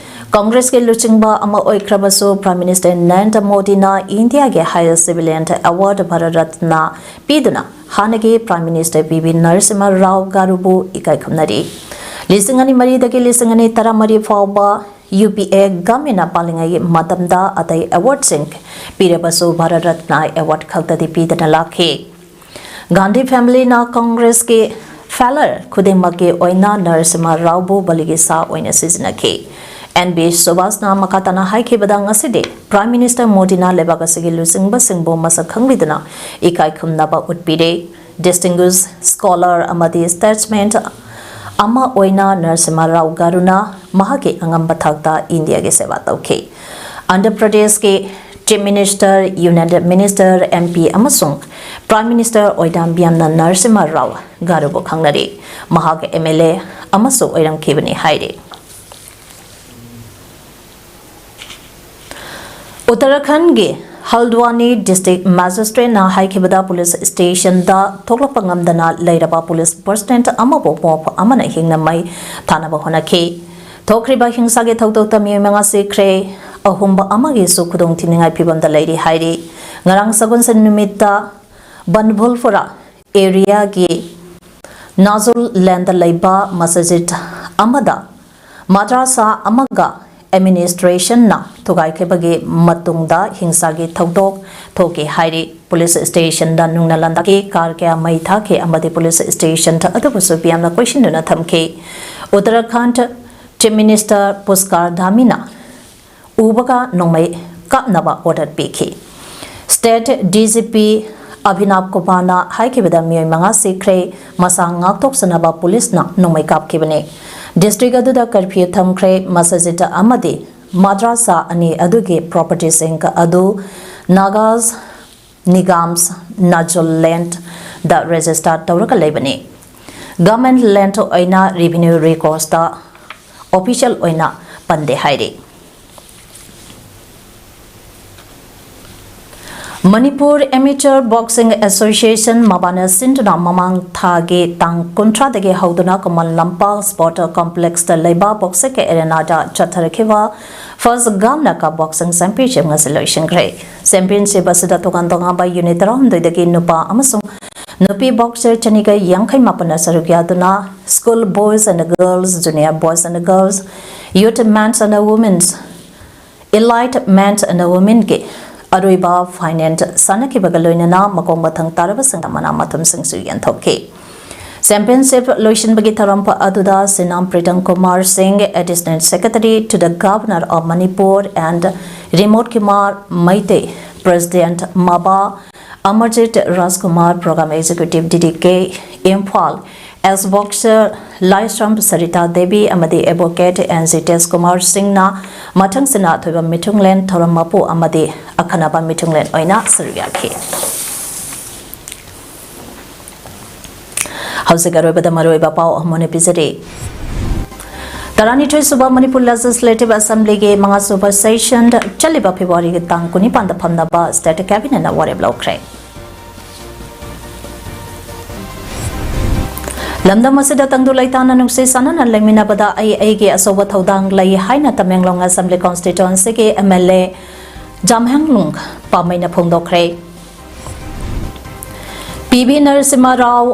ꯀꯪꯒ꯭ꯔꯦꯁꯀꯤ ꯂꯨꯆꯤꯡꯕ ꯑꯃ ꯑꯣꯏꯈ꯭ꯔꯕꯁꯨ, Prime Minister ꯅꯔꯦꯟꯗ꯭ꯔ ꯃꯣꯗꯤꯅ ꯏꯟꯗꯤꯌꯥꯒꯤ highest civilian award Bharat Ratna ꯄꯤꯗꯨꯅ ꯍꯥꯟꯅꯒꯤ Prime Minister P V Narasimha Rao ꯒꯥꯔꯨꯕꯨ ꯏꯀꯥꯏ ꯈꯨꯝꯅꯔꯤ꯫ ꯂꯤꯁꯤꯡ ꯑꯅꯤ ꯃꯔꯤꯗꯒꯤ ꯂꯤꯁꯤꯡ ꯑꯅꯤ ꯇꯔꯥꯃꯔꯤ ꯐꯥꯎꯕ ꯌꯨ ꯄꯤ ꯑꯦ ꯒꯃꯦꯟꯅ ꯄꯥꯜꯂꯤꯉꯩꯒꯤ ꯃꯇꯝꯗ ꯑꯇꯩ awardꯁꯤꯡ ꯄꯤꯔꯕꯁꯨ, ꯚꯥꯔꯠ ꯔꯠꯅ award ꯈꯛꯇꯗꯤ ꯄꯤꯗꯅ ꯂꯥꯛꯈꯤ꯫ ꯒꯥꯟꯙꯤ familyꯅ ꯀꯪꯒ꯭ꯔꯦꯁꯀꯤ failure ꯈꯨꯗꯤꯡꯃꯛꯀꯤ ꯑꯣꯏꯅ ꯅꯔꯁꯤꯃꯍ ꯔꯥꯎꯕꯨ ꯕꯂꯤꯒꯤ ꯁꯥ ꯑꯣꯏꯅ ꯁꯤꯖꯤꯟꯅꯈꯤ꯫ ꯑꯦꯟ ꯕꯤ ꯁꯨꯕꯥꯁꯅ ꯃꯈꯥ ꯇꯥꯅ ꯍꯥꯏꯈꯤꯕꯗ, ꯉꯁꯤꯗꯤ Prime Minister ꯃꯣꯗꯤꯅ ꯂꯩꯕꯥꯛ ꯑꯁꯤꯒꯤ ꯂꯨꯆꯤꯡꯕꯁꯤꯡꯕꯨ ꯃꯁꯛ ꯈꯪꯕꯤꯗꯨꯅ ꯏꯀꯥꯏ ꯈꯨꯝꯅꯕ ꯎꯠꯄꯤꯔꯦ꯫ Distinguished scholar ꯑꯃꯗꯤ statesman ꯑꯃ ꯑꯣꯏꯅ ꯅꯔꯁꯤꯃꯍ ꯔꯥꯎ ꯒꯥꯔꯨꯅ ꯃꯍꯥꯛꯀꯤ ꯑꯉꯝꯕ ꯊꯥꯛꯇ ꯏꯟꯗꯤꯌꯥꯒꯤ ꯁꯦꯕꯥ ꯇꯧꯈꯤ꯫ ꯑꯟꯙ꯭ꯔ ꯄ꯭ꯔꯗꯦꯁꯀꯤ Chief Minister, Union Minister, M P ꯑꯃꯁꯨꯡ Prime Minister ꯑꯣꯏꯅ ꯕꯤ ꯑꯦꯝ ꯅꯔꯁꯤꯃꯍ ꯔꯥꯎ ꯒꯥꯔꯨꯕꯨ ꯈꯪꯅꯔꯤ꯫ ꯃꯍꯥꯛ ꯑꯦꯝ ꯑꯦꯜ ꯑꯦ ꯑꯃꯁꯨ ꯑꯣꯏꯔꯝꯈꯤꯕꯅꯤ ꯍꯥꯏꯔꯤ꯫ ꯎꯠꯇꯔꯥꯈꯟꯗꯒꯤ ꯍꯜꯗ꯭ꯋꯥꯅꯤ district magistrateꯅ ꯍꯥꯏꯈꯤꯕꯗ, police stationꯗ ꯊꯣꯛꯂꯛꯄ ꯉꯝꯗꯅ ꯂꯩꯔꯕ police personnel ꯑꯃꯕꯨ mob ꯑꯃꯅ ꯍꯤꯡꯅ ꯃꯩ ꯊꯥꯅꯕ ꯍꯣꯠꯅꯈꯤ꯫ ꯊꯣꯛꯈ꯭ꯔꯤꯕ ꯍꯤꯡꯁꯥꯒꯤ ꯊꯧꯗꯣꯛꯇ ꯃꯤꯑꯣꯏ ꯃꯉꯥ ꯁꯤꯈ꯭ꯔꯦ, ꯑꯍꯣꯡꯕ ꯑꯃꯒꯤꯁꯨ ꯈꯨꯗꯣꯡꯊꯤꯅꯤꯡꯉꯥꯏ ꯐꯤꯕꯝꯗ ꯂꯩꯔꯤ ꯍꯥꯏꯔꯤ꯫ ꯉꯔꯥꯡ ꯁꯒꯣꯜꯁꯦꯟ ꯅꯨꯃꯤꯠꯇ ꯕꯟꯚꯨꯜꯄꯨꯔꯥ areaꯒꯤ ꯅꯥꯖꯨꯜ ꯂꯦꯟꯗ ꯂꯩꯕ ꯃꯁꯖꯤꯗ ꯑꯃꯗ ꯃꯗ꯭ꯔꯁꯥ ꯑꯃꯒ administrationꯅ ꯊꯨꯒꯥꯏꯈꯤꯕꯒꯤ ꯃꯇꯨꯡꯗ ꯍꯤꯡꯁꯥꯒꯤ ꯊꯧꯗꯣꯛ ꯊꯣꯛꯈꯤ ꯍꯥꯏꯔꯤ꯫ Police stationꯗ ꯅꯨꯡꯅ ꯂꯥꯟꯗꯥꯈꯤ, car ꯀꯌꯥ ꯃꯩ ꯊꯥꯈꯤ ꯑꯃꯗꯤ police station ꯑꯗꯨꯕꯨꯁꯨ ꯃꯤꯌꯥꯝꯅ ꯀꯣꯏꯁꯤꯟꯗꯨꯅ ꯊꯝꯈꯤ꯫ ꯎꯠꯇꯔꯥꯈꯟꯗ Chief Minister ꯄꯨꯁꯀꯔ ꯙꯥꯃꯤꯅ ꯎꯕꯒ ꯅꯣꯡꯃꯩ ꯀꯥꯞꯅꯕ order ꯄꯤꯈꯤ꯫ State D G P ꯑꯚꯤꯅꯥꯚ ꯀꯨꯃꯥꯔꯅ ꯍꯥꯏꯈꯤꯕꯗ, ꯃꯤꯑꯣꯏ ꯃꯉꯥ ꯁꯤꯈ꯭ꯔꯦ, ꯃꯁꯥ ꯉꯥꯛꯊꯣꯛꯆꯅꯕ policeꯅ ꯅꯣꯡꯃꯩ ꯀꯥꯞꯈꯤꯕꯅꯤ꯫ District ꯑꯗꯨꯗ curfew ꯊꯝꯈ꯭ꯔꯦ꯫ ꯃꯁꯖꯤꯗ ꯑꯃꯗꯤ ꯃꯗ꯭ꯔꯁꯥ ꯑꯅꯤ ꯑꯗꯨꯒꯤ propertyꯁꯤꯡ ꯑꯗꯨ Nagas Nigams Najul Landꯗ register ꯇꯧꯔꯒ ꯂꯩꯕꯅꯤ꯫ Government land ꯑꯣꯏꯅ revenue recordsꯇ ꯑꯣꯐꯤꯁꯤꯌꯦꯜ ꯑꯣꯏꯅ ꯄꯟꯗꯦ ꯍꯥꯏꯔꯤ꯫ ꯃꯅꯤꯄꯨꯔ ꯑꯦꯃꯦꯆꯔ ꯕꯣꯛꯁꯤꯡ ꯑꯦꯁꯣꯁꯤꯌꯦꯁꯟ ꯃꯕꯥꯅ ꯁꯤꯟꯗꯨꯅ ꯃꯃꯥꯡ ꯊꯥꯒꯤ ꯇꯥꯡ ꯀꯨꯟꯊ꯭ꯔꯥꯗꯒꯤ ꯍꯧꯗꯨꯅ ꯈꯨꯃꯟ ꯂꯝꯄꯥꯛ ꯁ꯭ꯄꯣꯔꯠ ꯀꯣꯝꯄ꯭ꯂꯦꯛꯁꯇ ꯂꯩꯕ ꯕꯣꯛꯁꯤꯡꯒꯤ ꯑꯦꯔꯦꯅꯥꯗ ꯆꯠꯊꯔꯛꯈꯤꯕ ꯐꯥꯔꯁ ꯒꯥꯝꯅ ꯀꯞ ꯕꯣꯛꯁꯤꯡ ꯆꯦꯝꯄꯤꯌꯟꯁꯤꯞ ꯉꯁꯤ ꯂꯣꯏꯁꯤꯟꯈ꯭ꯔꯦ꯫ ꯆꯦꯝꯄꯤꯌꯟꯁꯤꯞ ꯑꯁꯤꯗ ꯇꯣꯉꯥꯟ ꯇꯣꯉꯥꯟꯕ ꯌꯨꯅꯤꯠ ꯇꯔꯥꯍꯨꯝꯗꯣꯏꯗꯒꯤ ꯅꯨꯄꯥ ꯑꯃꯁꯨꯡ ꯅꯨꯄꯤ ꯕꯣꯛꯁꯔ ꯆꯅꯤꯒ ꯌꯥꯡꯈꯩ ꯃꯥꯄꯟꯅ ꯁꯔꯨꯛ ꯌꯥꯗꯨꯅ school boys and girls, junior boys and girls, youth men's and women's, elite men's and womenꯒꯤ ꯑꯔꯣꯏꯕ ꯐꯥꯏꯅꯦꯜ ꯁꯥꯟꯅꯈꯤꯕꯒ ꯂꯣꯏꯅꯅ ꯃꯈꯣꯡ ꯃꯊꯪ ꯇꯥꯔꯕꯁꯤꯡꯗ ꯃꯅꯥ ꯃꯊꯨꯝꯁꯤꯡꯁꯨ ꯌꯦꯟꯊꯣꯛꯈꯤ꯫ ꯆꯦꯝꯄꯤꯌꯟꯁꯤꯞ ꯂꯣꯏꯁꯤꯟꯕꯒꯤ ꯊꯧꯔꯝ ꯑꯗꯨꯗ ꯁꯤꯅꯥꯝ ꯄ꯭ꯔꯤꯇꯝ ꯀꯨꯃꯥꯔ ꯁꯤꯡ, Additional Secretary to the Governor of Manipur, and Rimot Kumar Meitei, President ꯃꯕꯥ, Amarjit Rajkumar, Program Executive, DDK, Imphal, ex boxer Laishram Sarita Devi ꯑꯃꯗꯤ ꯑꯦꯗꯚꯣꯀꯦꯠ ꯑꯦꯟ ꯖꯤꯇꯦꯁ ꯀꯨꯃꯥꯔ ꯁꯤꯡꯅ ꯃꯊꯪꯁꯤꯠꯅ ꯑꯊꯣꯏꯕ ꯃꯤꯊꯨꯡꯂꯦꯟ ꯊꯧꯔꯝ ꯃꯄꯨ ꯑꯃꯗꯤ ꯑꯈꯟꯅꯕ ꯃꯤꯊꯨꯡꯂꯦꯟ ꯑꯣꯏꯅ ꯁꯔꯨꯛ ꯌꯥꯈꯤ꯫ ꯍꯧꯖꯤꯛ ꯑꯔꯣꯏꯕꯗ ꯃꯔꯨꯑꯣꯏꯕ ꯄꯥꯎ ꯑꯃ ꯑꯣꯏꯅ ꯄꯤꯖꯔꯤ꯫ ꯇꯔꯥꯅꯤꯊꯣꯏ ꯁꯨꯕ ꯃꯅꯤꯄꯨꯔ ꯂꯦꯖꯤꯁꯂꯦꯇꯤꯚ ꯑꯦꯁꯦꯝꯕ꯭ꯂꯤꯒꯤ ꯃꯉꯥ ꯁꯨꯕ ꯁꯦꯁꯟ ꯆꯠꯂꯤꯕ ꯐꯦꯕ꯭ꯔꯨꯋꯥꯔꯤꯒꯤ ꯇꯥꯡ ꯀꯨꯟꯅꯤꯄꯥꯟꯗ ꯐꯝꯅꯕ ꯁ꯭ꯇꯦꯠ ꯀꯦꯕꯤꯅꯦꯠꯅ ꯋꯥꯔꯦꯞ ꯂꯧꯈ꯭ꯔꯦ꯫ ꯂꯝꯗꯝ ꯑꯁꯤꯗ ꯇꯪꯗꯨ ꯂꯩꯇꯥꯅ ꯅꯨꯡꯁꯤ ꯆꯥꯟꯅꯅ ꯂꯩꯃꯤꯟꯅꯕꯗ ꯑꯩ ꯑꯩꯒꯤ ꯑꯆꯧꯕ ꯊꯧꯗꯥꯡ ꯂꯩ ꯍꯥꯏꯅ ꯇꯃꯦꯡꯂꯣꯡ ꯑꯦꯁꯦꯝꯕ꯭ꯂꯤ ꯀꯣꯟꯁꯇꯤꯇ꯭ꯋꯦꯟꯁꯤꯒꯤ ꯑꯦꯝ ꯑꯦꯜ ꯑꯦ ꯖꯥꯝꯍꯦꯡꯂꯨꯡ ꯄꯥꯃꯩꯅ ꯐꯣꯡꯗꯣꯛꯈ꯭ꯔꯦ꯫ ꯄꯤ ꯚꯤ ꯅꯔꯁꯤꯃꯍꯥ ꯔꯥꯎ,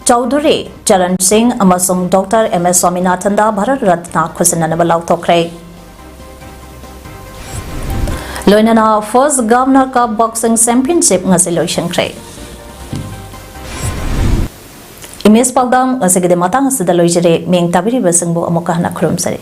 ꯆꯧꯙꯨꯔꯤ ꯆꯔꯟ ꯁꯤꯡ ꯑꯃꯁꯨꯡ ꯗꯣꯛꯇꯔ ꯑꯦꯝ ꯑꯦꯁ ꯁ꯭ꯋꯥꯃꯤꯅꯥꯊꯟꯗ ꯚꯥꯔꯠ ꯔꯠꯅ ꯈꯨꯠꯁꯤꯟꯅꯅꯕ ꯂꯥꯎꯊꯣꯛꯈ꯭ꯔꯦ꯫ ꯂꯣꯏꯅꯅ ꯐꯥꯔꯁ ꯒꯥꯝꯅ ꯀꯞ ꯕꯣꯛꯁꯤꯡ ꯆꯦꯝꯄꯤꯌꯟꯁꯤꯞ ꯉꯁꯤ ꯂꯣꯏꯁꯤꯟꯈ꯭ꯔꯦ꯫ ꯏꯃꯦꯖ ꯄꯥꯎꯗꯝ ꯉꯁꯤꯒꯤꯗꯤ ꯃꯇꯥꯡ ꯑꯁꯤꯗ ꯂꯣꯏꯖꯔꯦ꯫ ꯃꯤꯡ ꯇꯥꯕꯤꯔꯤꯕꯁꯤꯡꯕꯨ ꯑꯃꯨꯛꯀ ꯍꯟꯅ ꯈꯨꯔꯨꯝꯖꯔꯤ꯫